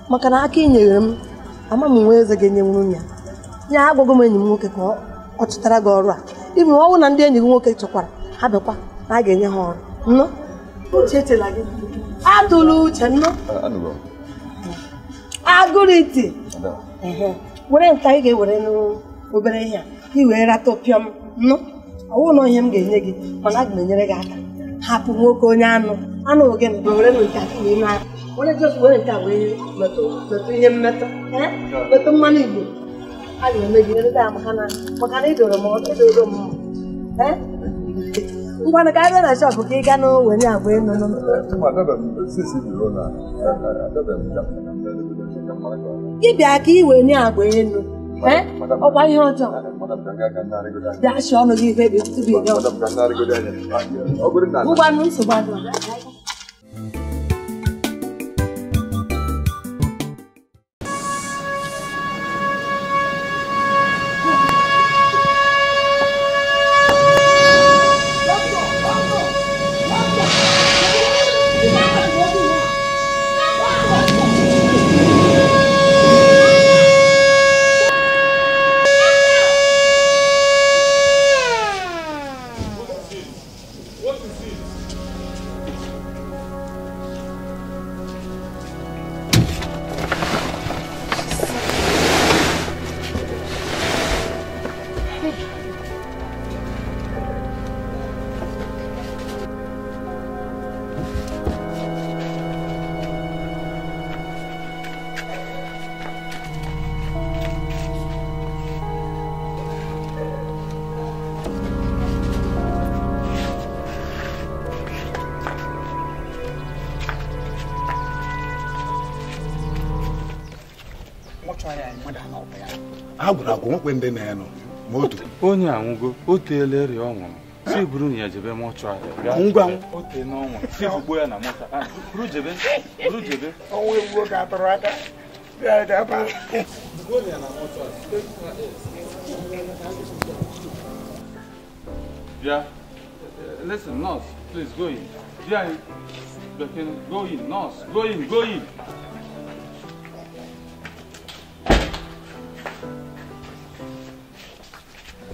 Maka na aka ị nyere m, ama m nwa eze ga-enye nwunye ya. Ya agwago m enyi m nwoke ka ọ chọtara gị ọrụ a. Ibu ọnwụ na ndị enyi gị nwoke chọkwara, ha bịakwa na a ga-enye ha ọrụ. Nnọ? Uche echela gị. Atụla uche nnọ. Agụrịtị. Were nta ị ga-ewere n'obere ihe a ka ị wee rata pịọm nnụ. Ọwụ na ihe m ga-enye gị, mana aga m enyere gị aka. Hapụ nwoke onye anụ. Anụ ogene were nke a wee na were just were nke a wee metụ ihe mmetụ. Metụ mmanụ Igbo. A ga-eme gị nleta ya maka na ịdoro m ịdoro m. Ngwanụ ka abịa na shọpụ ka ị gaa n'owenye agba elu. Gị bịa ka ị wee nye agba elu. Ọkwa ihe ọjọọ. Bịa shi ọnụ gị ife tupu ị bịa. Ngwanụ nsogbu adịghị. Ha gwụrụ agwụ nwekwe ndị na-enụ ma otu. Onye anwụgo, o teela eri ọ nwụrụ. Si buru na ya jebe mọchụarị. Ngwa o tee n'ọnwa. Si bugbo ya na mọchụarị. Buru jebe, buru jebe. Ọnwụ egbuo ka atụrụ aka. Bịa ebe a. Bugbo ya na mọchụarị. Bịa. Listen, nurse, please go in. Bịa. Go in, nurse. Go in, go in.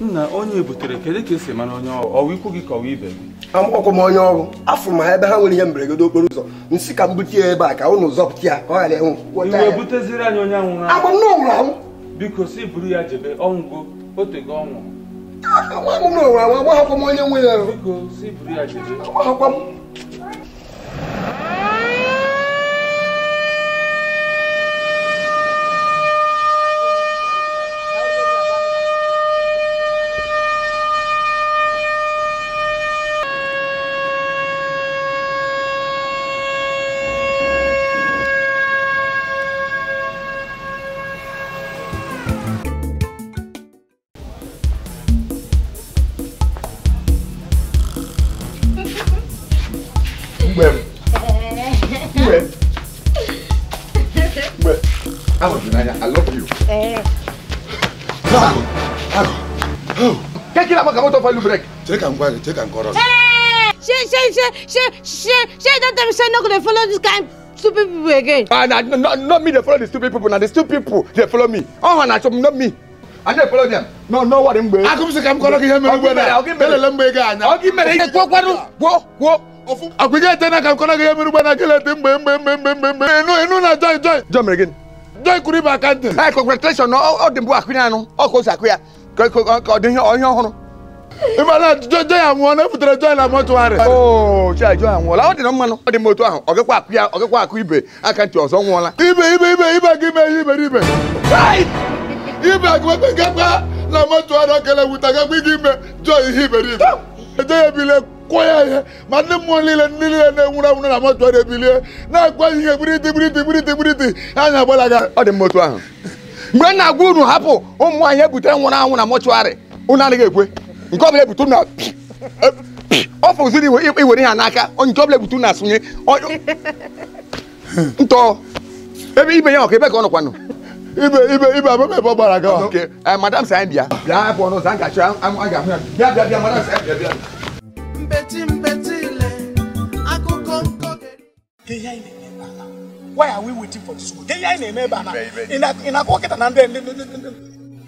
Nna onye butere kedu ka esi mara onye ọrụ ikwu gị ka ọ ibe gị? Akwụkwọ m onye ọrụ afụrụ m ha ebe ha nwere ihe mberede okporo ụzọ nsị ka m bute ya ebe a ka ụnụ zọpụta ya ka ọ ghara ịnwụ. Iwe buteziri anyị onye anwụrụ anwụ. Agba m na ọ nwụrụ anwụ. Biko si buru ya jebe ọnwụgo otego ọnwụ. Agba m na ọ nwụrụ anwụ agbahakwa m onye nwe ya. Biko si buru ya jebe. Agbahakwa m. I love you. Take and go. She don't tell me say no go follow this kind stupid people again. Not me they follow the stupid people. Now the stupid people they follow me. Oh, not me. I don't follow them. No, no, what I'm going. I come say come call here me we na. Tell them mbe ga anya. Ogi mere go go go. Akwige tena ka call here me na kele te mbe mbe mbe mbe mbe. Enu na joy joy. Joy mere again. Joy kuri ba kante. Hey, congratulations. No, o dem bu akwi anu. O ko sa akwi ya. Ko ko de ihe ohuru. Imana joy anwụ na ebutere joy na mortuary. Oh, joy joy anwụọla. Ọ dị na mmanụ. Ọ dị m otu ahụ. Ọ gakwa akụ ya, ọ gakwa akụ ibe. Aka ntị ọzọ nwụọla. Ibe ibe ibe ibe gị mee ihe iberibe. Ibe agwekwe gakwa na mortuary okele wuta gakwa gị ime joy ihe iberibe. Joy ebile kwọ ya ihe ma ndị mmụọ niile ndị niile na-enwuru anwụrụ na mortuary ebilie na-agwa ihe gbiriti gbiriti gbiriti gbiriti anya agbalaga. Ọ dị m otu ahụ. Mgbe m na-agwa unu hapụ ụmụ nwaanyị ebutere nwụrụ anwụ na mortuary, unu anaghị ekwe. Nke ọbụla ebutu na ọ fụziri iwere ha n'aka nke ọbụla ebutu na asụnye ntọ ebe ibe ya ọka ebe ka ọ nọkwanụ ibe ibe ibe abụ ebe ọ gbara gawa. Okay, madam sị anyị bịa bịa pụọ n'ụzọ a ga-achọ a ga-ahụ ya bịa bịa bịa madam sị anyị bịa bịa. Mbeti mbeti ile akụkọ nkọ. Why are we waiting for this? Ke ihe anyị na-eme ebe a na ị na-akọ kịta na ndị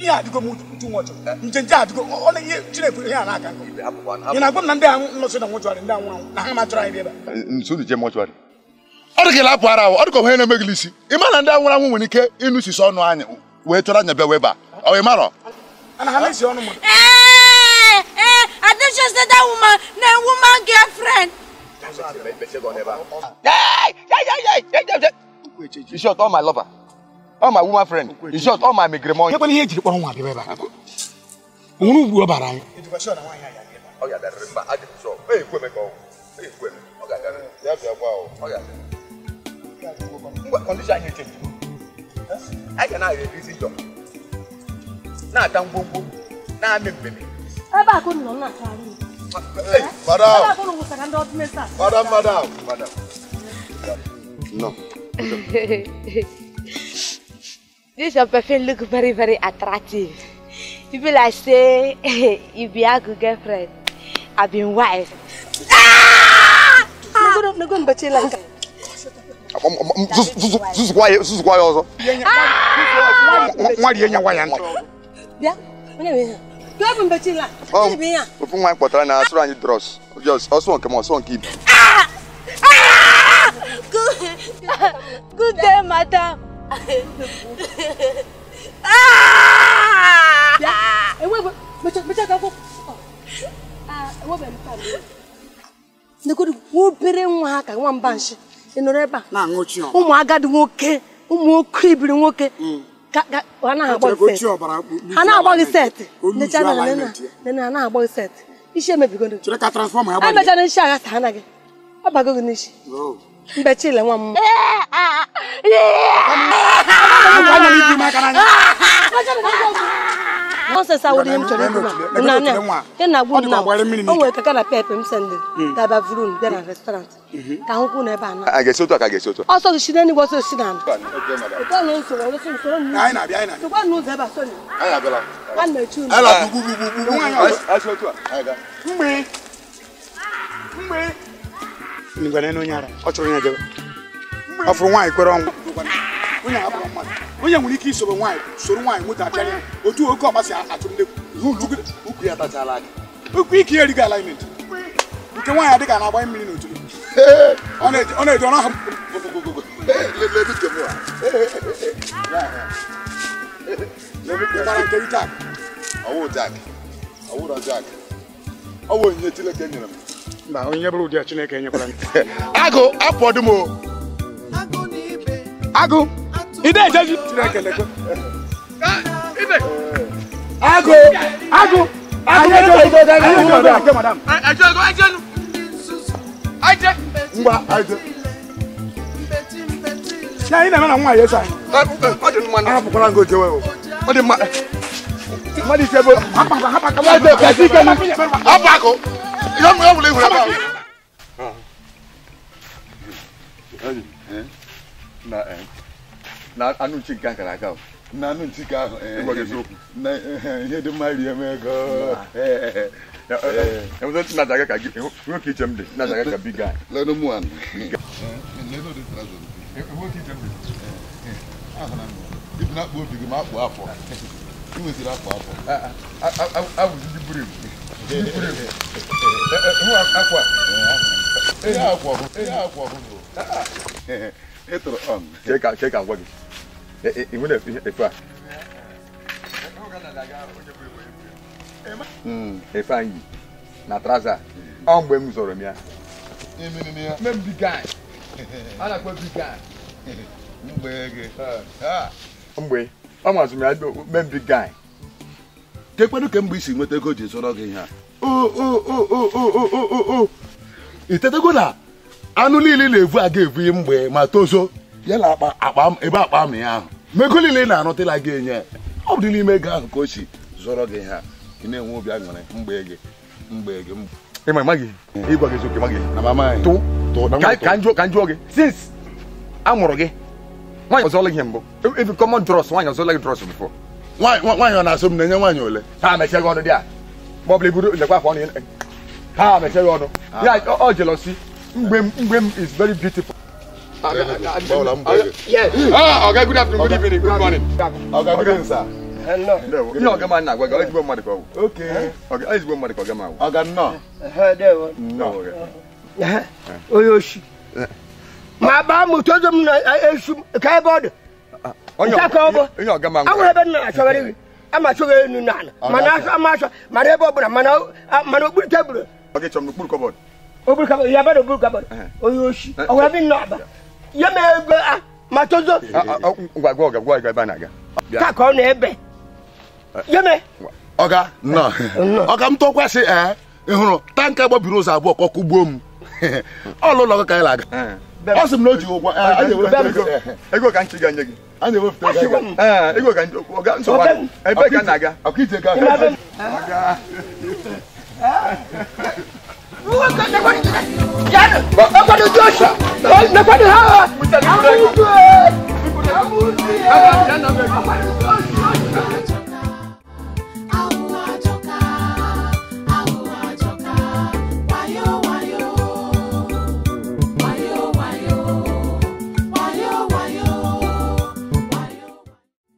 ihe adịgo m too much. Njenje adịgo ọ na ihe Chineke ihe a na-aka nkọ. Ị na-agwa m na ndị ahụ nọsị na mortuary ndị anwụ anwụ na ha ma chọrọ anyị ebe a. Nsonu je mortuary. Ọ dị ka ịlapụ ara ahụ, ọ dị ka onye na-emegili isi. Ị ma na ndị anwụrụ anwụ nwere ike ịnụsisi ọnụ anyị wee chọrọ anya bịa wee ba. Ọ ị marọ? Ana ha na-esi ọnụ mmadụ. I think she said that woman, na woman girlfriend. In short, all my lover, all my woman friend, in short, all my migremon. Ihe ihe ejiri kpọrọ nwa bịa ebe a. Onwere ugwu ọ bara anyị. Ọ ga-adarịrị mba, adị m sure. Ee, ekwe m ka ọ. Ee, ekwe m. Ọ ga-adarịrị. Ya bịa gwa o. Ọ ga-adarịrị. Ngwa, condition anyị echenji. Anyị ga na-arị njọ. Na-ata ngwongwo, na-amị mmemme. Ebe a ka unu nọ na-achọgharị m. Madam. Ebe a ka unu wụsara ndị ọtụmesa. Madam, madam, madam. No. This your perfume look very, very attractive. You be like say you be a good girlfriend. I've been wife. Zuzukwa ya ọzọ. Nwa rie nyawa ya ntị. Bịa, onye nwe ihe. Gịọ bụ Mbechila. Gịnị bụ ihe a? Ofu nwa anyị kpọtara na asụrụ anyị drọs. Ọsọ nke m ọsọ nke ibe. Good day, madam. Obere nwa ha ka nwamba nshi ị nọrọ ebe a ụmụ agadi nwoke ụmụ oke ibiri nwoke ha na-agba gị setị ha na-agba gị setị isi emebigo emechara nshi agha sa anaghị ọ bago gị n'isi Mbechile nwa m. Nonsense awụrụ ihe m chọrọ ikwu na na ya na-agwụ m na o nwere kaka na pepe m sendị ga-abịa vuru m bịa na restaurant ka ahụ kwụ n'ebe a na A ga-esi otu a ka a ga-esi otu a. Ọsọ gị si n'eluigwe ọsọ si n'ala. Otu a na nsoro ọsọ nsoro m. Anyị na-abịa, anyị na-abịa. Sokwa n'ụzọ ebe a sọ Anyị abịala. A na-echu unu. Anyị na-abịa ugwu ugwu ugwu. Anyị si otu a. Anyị ga. Mgbe mgbe ngwa na onye ara ọ chọrọ ya jebe. Ọ fụrụ nwaanyị kwere ọnwụ. Onye abụrụ mmadụ. Onye nwere ike isoro nwaanyị soro nwaanyị nweta apịara ya otu oke ọkpa si achụ ndị ukwu ya tachala aka. Ukwu ike ya erigo alignment. Nke nwaanyị adịka na-agbanye mmiri n'otulu. Ọ na-eji ọnụ ahụ. Nke Jack. Ọwụ Jack. Ọwụrọ Jack. Ọwụ onyinye Chineke nyere m. Mba, onyinye bụrụ ụdị a Chineke nyekwara m. Agụ apọdụ m o. Agụ ide ejeji Chineke lekwe. Agụ agụ agụ ejeji madam. Ngwa aje. Ya ị na-eme na nwa ya eso anyị. Ọ dị mma na ahapụkwala ngo jewe o. Ọ dị mma. Mmadụ ise bụ hapụ hapụ hapụ akụ. Ihe m ọbụla ị hụrụ ebe ahụ. Na na anụ nchi nke akara aka. Na anụ nchi ka ahụ. Ịgwa gị eziokwu. Na ihe dị mma rie m ego. Enwere nna daga ka gị nwoke iche m dị nna daga ka big guy. Lenu mụ anụ. Lenu dị trazo. Nwoke iche m dị. Ahụna m. Ibu na akpụ obi gị ma akpụ afọ. Ị nweziri akpụ afọ. Abụzi ndị buru ibu. Ndị buru ibu. Hụ akwa. Ihe akwa ọhụrụ. Ihe akwa ọhụrụ. Ịtụrụ on. Chee ka ngwa gị. Ị nwere efe a. Efe anyị na traza. Ọ mgbe m zọrọ m ya. Mee m big guy. A na-akpọ big guy. Mgbe gị. Mgbe ọ mazụ m ya mee m big guy. Kekwanụ ka mgbe i si nweta ego ji zọrọ gị ihe a. O itetego na anụ niile na-evu aga evu mgbe ma tozo ya na akpa ebe akpa amị ya ahụ ma ego niile na-arụtala gị enye ọ bụ n'ime ego ahụ ka o si zọrọ gị ihe a ị na-enwe obi aṅụrị mgbe gị mgbe gị Ịma ịmaghị ịgwa gị eziokwu ịmaghị na mama anyị tụ ka m jụọ gị since a mụrụ gị nwaanyị ọzọla gị mbụ even common dross nwaanyị ọzọla gị dross before nwaanyị ọ na-asụ m na-enye nwaanyị ole ha mechie gị ọnụ dị a ma ọ bụla iburu lekwa afọ ọnụ ha mechie gị ọnụ ya ọ jealousy mgbe m is very beautiful. Yes. Oga, good afternoon, good evening, good morning. Oga, good evening, sir. Hello. Ihe ọga m na-agwa gị, ezigbo mmadụ ka ọ bụ. Okay. Oga, ezigbo mmadụ ka ọga m ahụ. Oga nnọọ. Nnọọ. Onye oshi. Ma ba m tozo m na esu ka ebe ọ dị. Onye ọga m ahụ. Ahụrụ ebe m na-achọgharị gị. Ama achọghị enu na ala. Mana achọ ama achọ mana ebe ọ bụla mana okpuru tebụl. Ọ ga-echọ m n'okpuru kọbọd. Okpuru kọbọd ya bịa n'okpuru kọbọd. Onye oshi. Ọ gwara m nnọọ aba. Ya mee ego a ma tozo. Ngwa gwa ọga gwa ebe a na-aga. Ka ka ọ na-ebe. Ya mee. Ọga nnọọ. Ọga m tọkwasị ị hụrụ tanka gbabiri ụzọ abụọ ka ọ kụgbuo m. Ọlụ ụlọ gị ka anyị na-aga. Ọ sị m na o ji ụgwọ. Ego ka nchi ga-enye gị. A na-ewepụta ego. Ego ka ọga nsogbu ebe ka na-aga. Ọka ije ka. Ọga.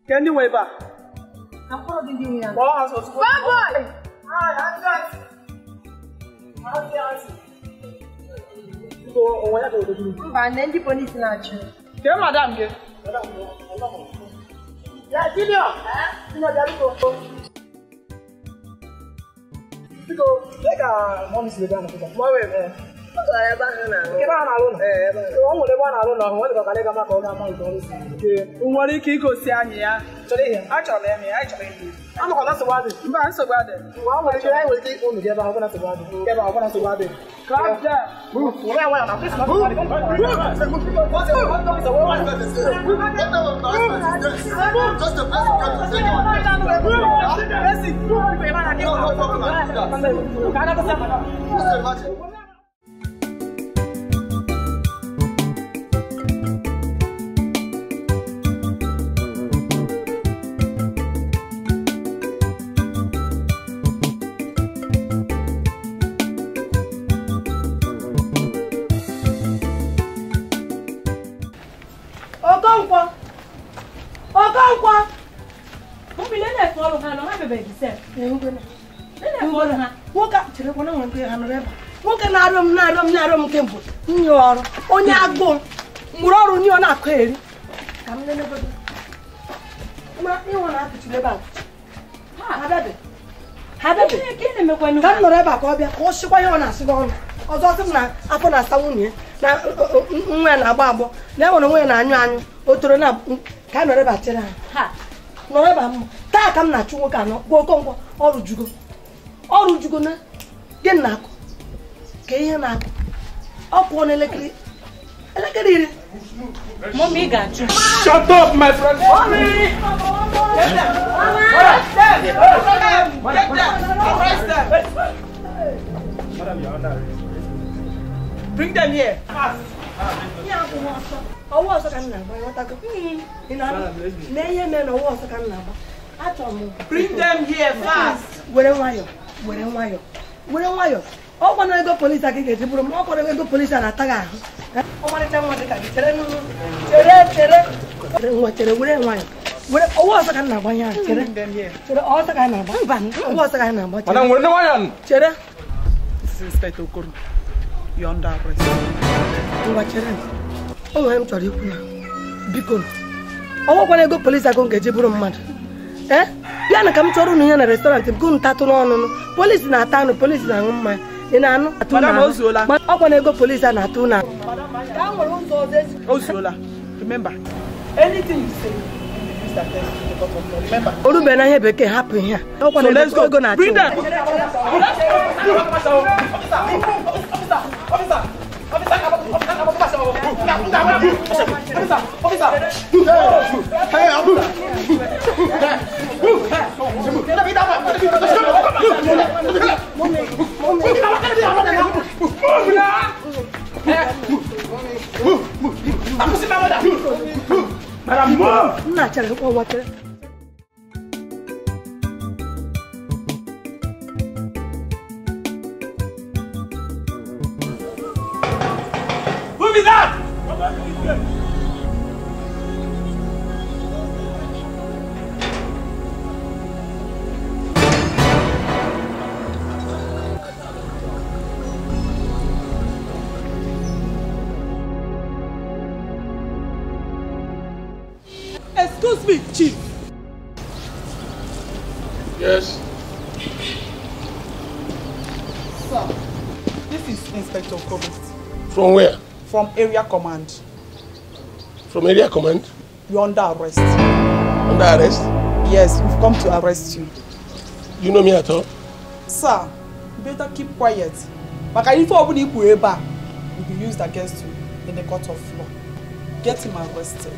Kendi weba. Mba, ndị polisi na-achụ. Ke madam gị? Ya Junior. Junior bịa biko. Biko, lee ka mọmi si ebe a na-apụta. Ma wee ebe ahụ na-arụ. Ebe ahụ na-arụ nọ. O nwere ebe ọ na-arụ nọ, ọ dịka ka maka ọ ga-ama nke ọrụ si. Nwere ike igosi anyị ya. Chọrọ ihe? Achọrọ m ịhụ ya, anyị chọrọ ịhụ. Anọkwa na nsogbu adị. Mba, nsogbu adị. Ngwa, nwere ike anyị nwere ike ịkpọ unu gị ebe ahụ, na nsogbu adị. Ebe ahụ, na nsogbu adị. Clap there. Move. Were ya nwayọ na please, na nsogbu adị. Okonkwo! Okonkwo! Nwoke na-arịọ m na-arịọ m kemgbe nye ọrụ onye agụụ mgbụrụ ọrụ nye ọ na-akụ eri ka m lenegodo ịnwe na-apụchiri ebe a ha bebe ka m nọrọ ebe a ka ọ bịa ka ọ sịkwa ihe ọ na-asị n'ọnụ ọzọ sị m na afọ na-asa nwunye na nwa ya na-agbọ agbọ na enwere onwe ya na-anyụ anyụ o toro na ka a nọrọ ebe a chere ha nọrọ ebe a mma taa ka m na-achụ nwoke anọ gwa Okonkwo ọrụ jugo na gị na-akụ ka ihe na-akụ ọ pụọ n'elekere 10. Mommy ga-achụ. Shut up, my friend. Bring them here. Ọwọ́ ọsọ ka m na-agba, ịghọtago? Ị na-anụ? Na ihe mere na ọwọ́ ọsọ ka m na-agba. Achọrọ m. Bring them here fast. Were nwayọ, were nwayọ, were nwayọ. Ọ kwana ego polisi a ka ị ga-eji bụrụ m, ọ kwana ego polisi a na-ata gị ahụ. Ọmarịcha nwa dị ka gị, chere nụ, chere, chere. Nwa chere, were nwayọ. Were ọwọ́ ọsọ ka m na-agba ihe ahụ, chere. Chere, ọsọ ka anyị na-agba. Mba, ọwọ́ ọsọ ka anyị na-agba, chere. Madam, were nwayọ. Chere. This is Inspector Okoro. You're under arrest. Ngwa chere. O nwere m chọrọ ikwu na biko ọwụkwana ego polisi akụ ga-eji bụrụ mmadụ ee bịa na ka m chọrọ unu ihe na restọrantị m ka unu tatụ n'ọnụnụ polisi na-ata anụ polisi na-aṅụ mmanya ị na-anụ ọkwana ego polisi a na-atụ unu. O rube na ihe bekee hapụ ihe a ọkwana ego na-atụ. Madam, Who is that? Excuse me, Chief. Yes. Sir, this is Inspector Okoro. From where? From area command. From area command? You're under arrest. Under arrest? Yes, we've come to arrest you. You know me at all? Sir, you better keep quiet. Maka ife ọbụla ikwu ebe a will be used against you in the court of law. Get him arrested.